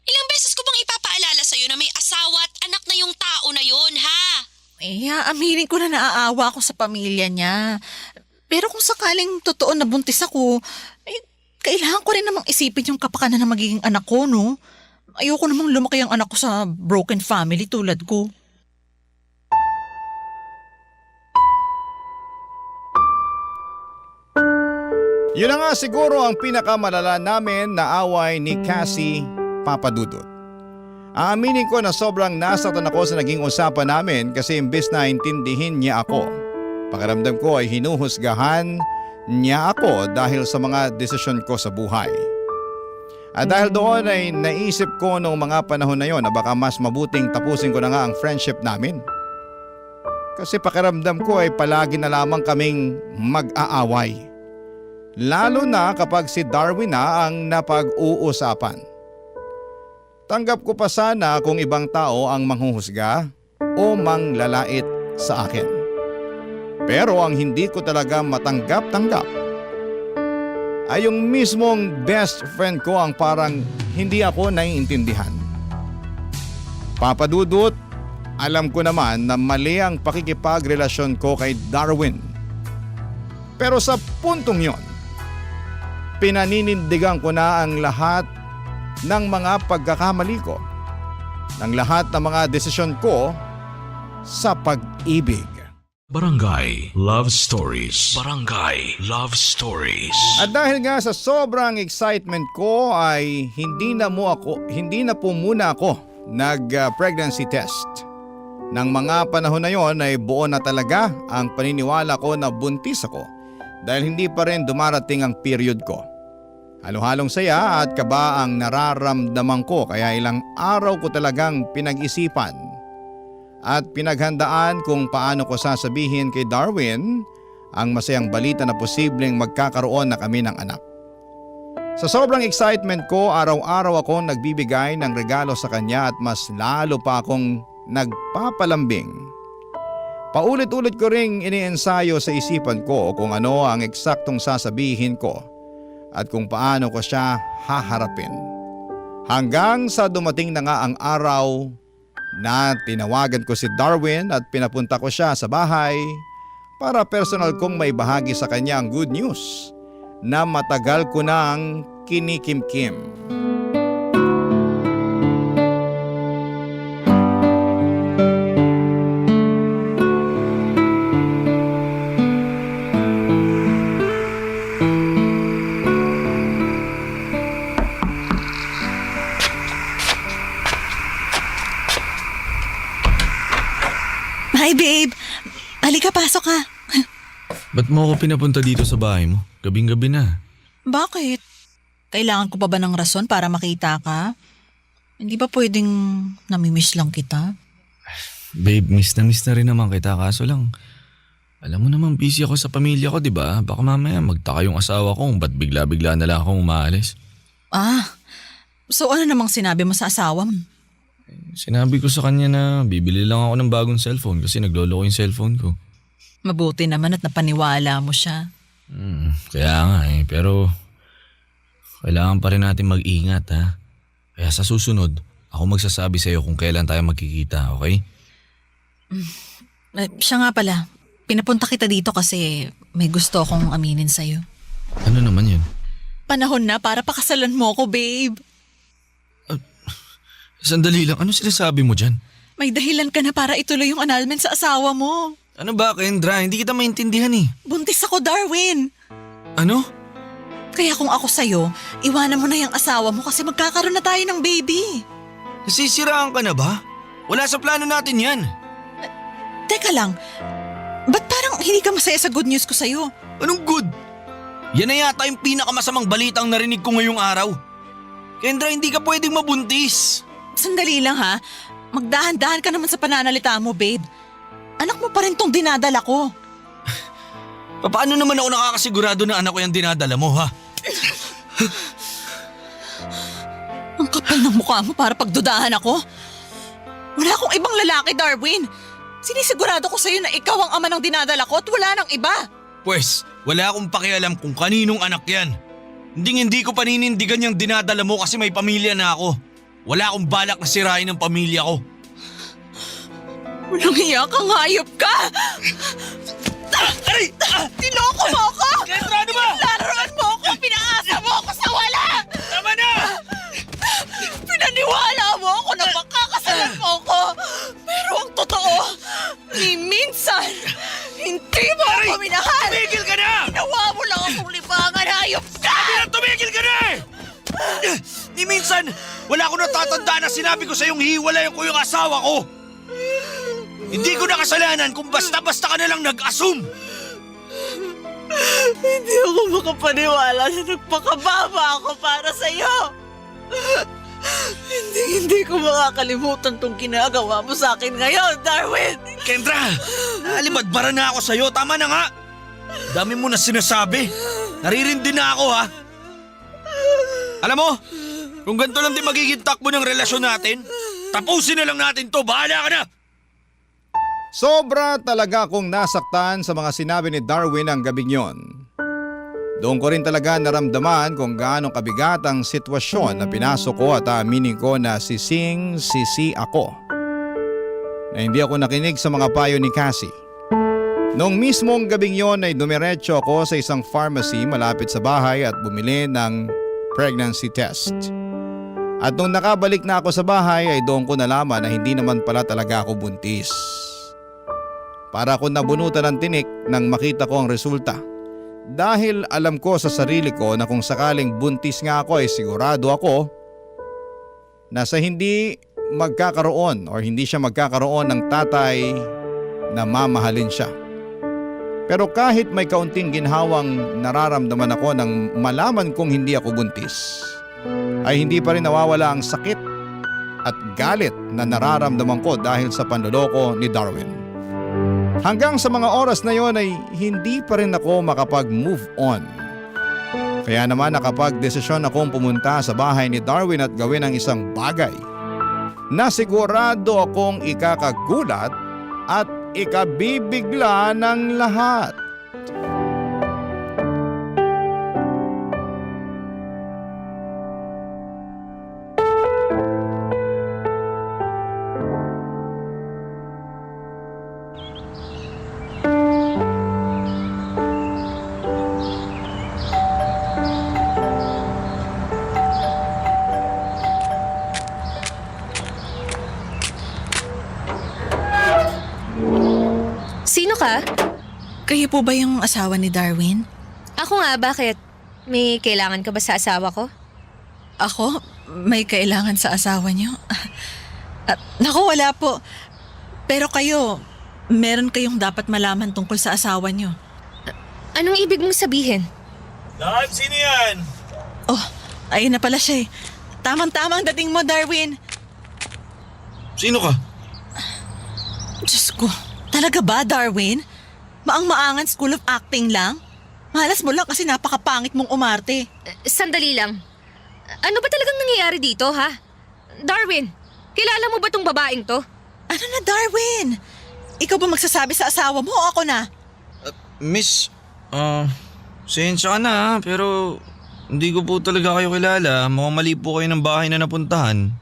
Ilang beses ko bang ipapaalala sa'yo na may asawa at anak na yung tao na yon, ha? Aminin ko na naaawa ako sa pamilya niya. Pero kung sakaling totoo na buntis ako, kailangan ko rin namang isipin yung kapakanan na magiging anak ko, no? Ayoko namang lumaki ang anak ko sa broken family tulad ko. Yun na nga siguro ang pinakamalala namin na away ni Cassie, Papa Dudut. Aaminin ko na sobrang nasaktan ako sa naging usapan namin kasi imbes na intindihin niya ako, pakiramdam ko ay hinuhusgahan niya ako dahil sa mga desisyon ko sa buhay. At dahil doon ay naisip ko noong mga panahon na yon na baka mas mabuting tapusin ko na nga ang friendship namin. Kasi pakiramdam ko ay palagi na lamang kaming mag-aaway. Lalo na kapag si Darwin na ang napag-uusapan. Tanggap ko pa sana kung ibang tao ang manghuhusga o manglalait sa akin. Pero ang hindi ko talaga matanggap-tanggap ay yung mismong best friend ko ang parang hindi ako naiintindihan. Papadudot, alam ko naman na mali ang pakikipagrelasyon ko kay Darwin. Pero sa puntong yon, pinaninindigan ko na ang lahat ng mga pagkakamali ko, ng lahat ng mga desisyon ko sa pag-ibig. Barangay Love Stories. Barangay Love Stories. At dahil nga sa sobrang excitement ko ay hindi na po muna ako nag-pregnancy test. Nang mga panahon na yon ay buo na talaga ang paniniwala ko na buntis ako dahil hindi pa rin dumarating ang period ko. Halo-halong saya at kaba ang nararamdaman ko kaya ilang araw ko talagang pinag-isipan at pinaghandaan kung paano ko sasabihin kay Darwin ang masayang balita na posibleng magkakaroon na kami ng anak. Sa sobrang excitement ko, araw-araw akong nagbibigay ng regalo sa kanya at mas lalo pa akong nagpapalambing. Paulit-ulit ko ring iniensayo sa isipan ko kung ano ang eksaktong sasabihin ko at kung paano ko siya haharapin. Hanggang sa dumating na nga ang araw na tinawagan ko si Darwin at pinapunta ko siya sa bahay para personal kong may bahagi sa kanya ang good news na matagal ko nang kinikimkim. Hi, babe. Halika, pasok ka. Ba't mo ako pinapunta dito sa bahay mo? Gabing-gabi na. Bakit? Kailangan ko pa ba ng rason para makita ka? Hindi ba pwedeng namimiss lang kita? Babe, miss na rin naman kita kaso lang. Alam mo naman busy ako sa pamilya ko, di ba? Baka mamaya magtaka yung asawa ko kung ba't bigla-bigla na lang akong umaalis. So ano namang sinabi mo sa asawa mo? Sinabi ko sa kanya na bibili lang ako ng bagong cellphone kasi nagloloko yung cellphone ko. Mabuti naman at napaniwala mo siya. Kaya nga pero kailangan pa rin natin mag-ingat ha. Kaya sa susunod, ako magsasabi sa iyo kung kailan tayo magkikita, okay? Siya nga pala, pinapunta kita dito kasi may gusto akong aminin sa'yo. Ano naman yun? Panahon na para pakasalan mo ako, babe. Sandali lang, ano sinasabi mo dyan? May dahilan ka na para ituloy yung annulment sa asawa mo. Ano ba, Kendra? Hindi kita maintindihan eh. Buntis ako, Darwin. Ano? Kaya kung ako sa'yo, iwanan mo na yung asawa mo kasi magkakaroon na tayo ng baby. Nasisiraan ka na ba? Wala sa plano natin yan. Teka lang, ba't parang hindi ka masaya sa good news ko sa'yo? Anong good? Yan na yata yung pinakamasamang balitang narinig ko ngayong araw. Kendra, hindi ka pwedeng mabuntis. Sandali lang ha, magdahan-dahan ka naman sa pananalita mo, babe. Anak mo pa rin tong dinadala ko. Paano naman ako nakakasigurado na anak ko yung dinadala mo, ha? Ang kapal ng mukha mo para pagdudahan ako. Wala akong ibang lalaki, Darwin. Sinisigurado ko sa'yo na ikaw ang ama ng dinadala ko at wala nang iba. Pwes, wala akong pakialam kung kaninong anak yan. Hindi ko paninindigan yung dinadala mo kasi may pamilya na ako. Wala akong balak na sirain ang pamilya ko. Walang hiya kang hayop ka! Aray! Niloko mo ako! Kendra, ano ba? Laruan mo ako! Pinaasa mo ako sa wala! Tama na! Pinaniwala mo ako na makakasalan mo ako! Pero ang totoo, ni minsan, hindi mo ako minahal! Tumigil ka na! Ginawa mo lang akong libangan, hayop ka! Tumigil ka na! Ni minsan, wala ko natatandaan na sinabi ko sa yung hiwalayan ko yung asawa ko. Hindi ko na kasalanan kung basta-basta ka nalang nag-assume. Hindi ako makapaniwala na nagpakababa ako para sa'yo. Hindi ko makakalimutan tong ginagawa mo sa akin ngayon, Darwin. Kendra, alibadbara na ako sa'yo. Tama na nga. Dami mo na sinasabi. Naririndi na ako ha. Alam mo, kung ganito lang din magiging takbo ng relasyon natin, tapusin na lang natin to. Bahala ka na. Sobra talaga akong nasaktan sa mga sinabi ni Darwin ang gabing yon. Doon ko rin talaga naramdaman kung gaano kabigat ang sitwasyon na pinasok ko at aaminin ko na sisi ako. Na hindi ako nakinig sa mga payo ni Cassie. Noong mismong gabing yon ay dumiretso ako sa isang pharmacy malapit sa bahay at bumili ng pregnancy test. At nung nakabalik na ako sa bahay ay doon ko nalaman na hindi naman pala talaga ako buntis. Para ako nabunutan ng tinik nang makita ko ang resulta. Dahil alam ko sa sarili ko na kung sakaling buntis nga ako ay sigurado ako na sa hindi magkakaroon o hindi siya magkakaroon ng tatay na mamahalin siya. Pero kahit may kaunting ginhawang nararamdaman ako nang malaman kong hindi ako buntis, ay hindi pa rin nawawala ang sakit at galit na nararamdaman ko dahil sa panloloko ni Darwin. Hanggang sa mga oras na yon ay hindi pa rin ako makapag-move on. Kaya naman nakapag-desisyon akong pumunta sa bahay ni Darwin at gawin ang isang bagay na sigurado akong ikakagulat at ikabibigla ng lahat. Sino ka? Kayo po ba yung asawa ni Darwin? Ako nga, bakit? May kailangan ka ba sa asawa ko? Ako? May kailangan sa asawa niyo? Naku, wala po. Pero kayo, meron kayong dapat malaman tungkol sa asawa niyo. Anong ibig mong sabihin? Love, sino yan? Oh, ayun na pala siya eh. Tamang-tama ang dating mo, Darwin. Sino ka? Diyos ko, talaga ba, Darwin? Maang-maangan School of Acting lang? Malas mo lang kasi napakapangit mong umarte. Sandali lang. Ano ba talagang nangyayari dito, ha? Darwin, kilala mo ba tong babaeng to? Ano na, Darwin? Ikaw ba magsasabi sa asawa mo o ako na? Miss, sensya ka na ha, pero hindi ko po talaga kayo kilala. Mukhang mali po kayo ng bahay na napuntahan.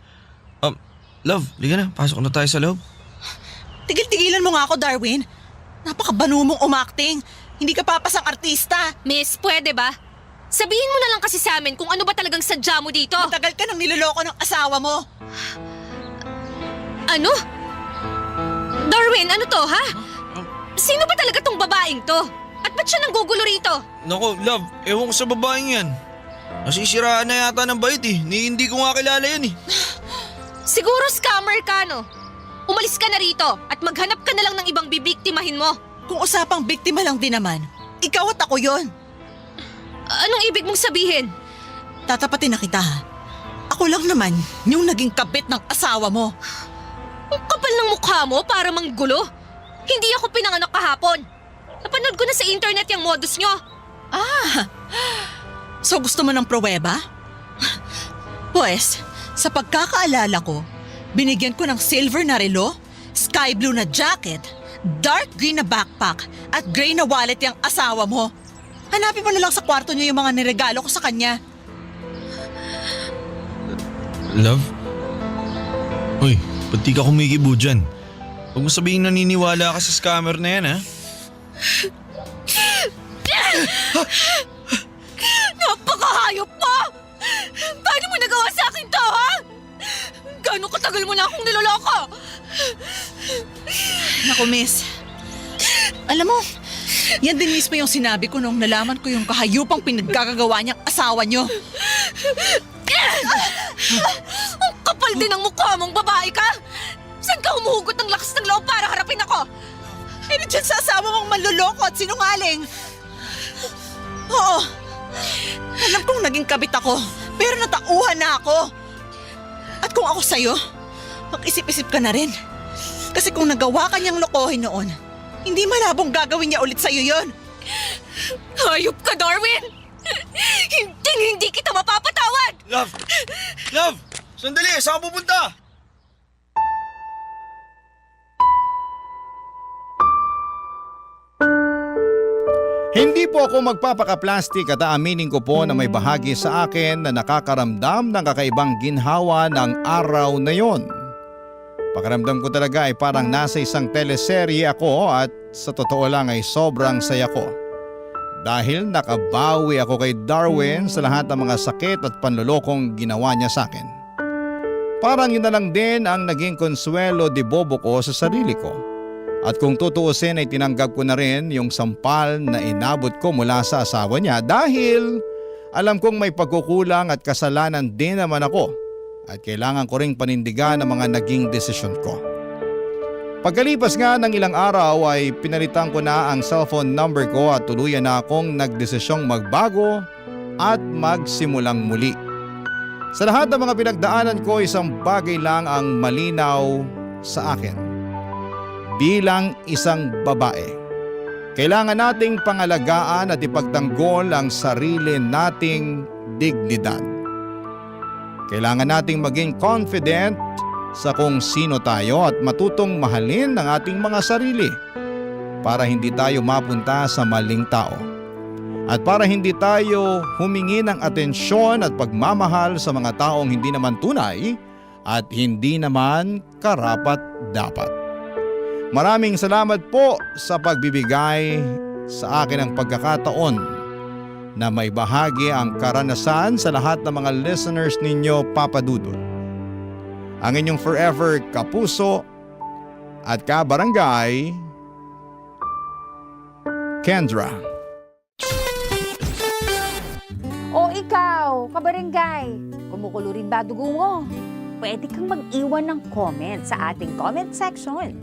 Love, liga na, pasok na tayo sa loob. Tigil-tigilan mo nga ako, Darwin. Napakabanu mong umakting. Hindi ka papasang artista. Miss, pwede ba? Sabihin mo na lang kasi sa amin kung ano ba talagang sadya mo dito. Matagal ka nang niloloko ng asawa mo. Ano? Darwin, ano to, ha? Sino ba talaga tong babaeng to? At ba't siya nanggugulo rito? Nako, love, ewan ko sa babaeng yan. Nasisiraan na yata ng bait eh. Hindi ko nga kilala yan eh. Siguro scammer ka, no? Umalis ka na rito at maghanap ka na lang ng ibang bibiktimahin mo. Kung usapang biktima lang din naman, ikaw at ako yon. Anong ibig mong sabihin? Tatapatin na kita ha. Ako lang naman yung naging kabit ng asawa mo. Ang kapal ng mukha mo para manggulo. Hindi ako pinanganak kahapon. Napanood ko na sa internet yung modus nyo. So gusto mo ng pruweba? Pues, sa pagkakaalala ko, binigyan ko ng silver na relo, sky blue na jacket, dark green na backpack, at gray na wallet yung asawa mo. Hanapin mo na lang sa kwarto niyo yung mga niregalo ko sa kanya. Love? Uy, ba't di ka kumikibo dyan? Huwag mo sabihin naniniwala ka sa scammer na yan ha? Napakahayop mo! Paano mo nagawa sa akin to, ha? Gano'ng katagal mo na akong niloloko? Naku, miss. Alam mo, yan din mismo yung sinabi ko nung nalaman ko yung kahayupang pinagkakagawa niyang asawa niyo. Ang kapal din ang mukha mong babae ka! Saan ka humuhugot ng lakas ng loob para harapin ako? Eh, dyan sa asawa mong manluloko at sinungaling. Oo. Alam kong naging kabit ako, pero natauhan na ako. At kung ako sa'yo, mag-isip-isip ka na rin. Kasi kung nagawa ka niyang lokohin noon, hindi malabong gagawin niya ulit sa'yo yon. Hayop ka, Darwin! Hindi kita mapapatawad! Love! Love! Sandali! Saan ka pupunta? Hindi po ako magpapaka-plastic at aaminin ko po na may bahagi sa akin na nakakaramdam ng kakaibang ginhawa ng araw na yon. Pakiramdam ko talaga ay parang nasa isang teleserye ako at sa totoo lang ay sobrang saya ko. Dahil nakabawi ako kay Darwin sa lahat ng mga sakit at panlulokong ginawa niya sa akin. Parang yun na lang din ang naging konsuelo de bobo ko sa sarili ko. At kung tutuusin ay tinanggap ko na rin yung sampal na inabot ko mula sa asawa niya dahil alam kong may pagkukulang at kasalanan din naman ako at kailangan ko ring panindigan ang mga naging desisyon ko. Pagkalipas nga ng ilang araw ay pinalitan ko na ang cellphone number ko at tuluyan na akong nagdesisyong magbago at magsimulang muli. Sa lahat ng mga pinagdaanan ko, isang bagay lang ang malinaw sa akin. Bilang isang babae, kailangan nating pangalagaan at ipagtanggol ang sarili nating dignidad. Kailangan nating maging confident sa kung sino tayo at matutong mahalin ang ating mga sarili para hindi tayo mapunta sa maling tao. At para hindi tayo humingi ng atensyon at pagmamahal sa mga taong hindi naman tunay at hindi naman karapat-dapat. Maraming salamat po sa pagbibigay sa akin ng pagkakataon na may bahagi ang karanasan sa lahat ng mga listeners ninyo, Papa Dudut. Ang inyong forever kapuso at kabarangay, Kendra. O ikaw, kabarangay, kumukulo rin ba dugo mo? Pwede kang mag-iwan ng comment sa ating comment section.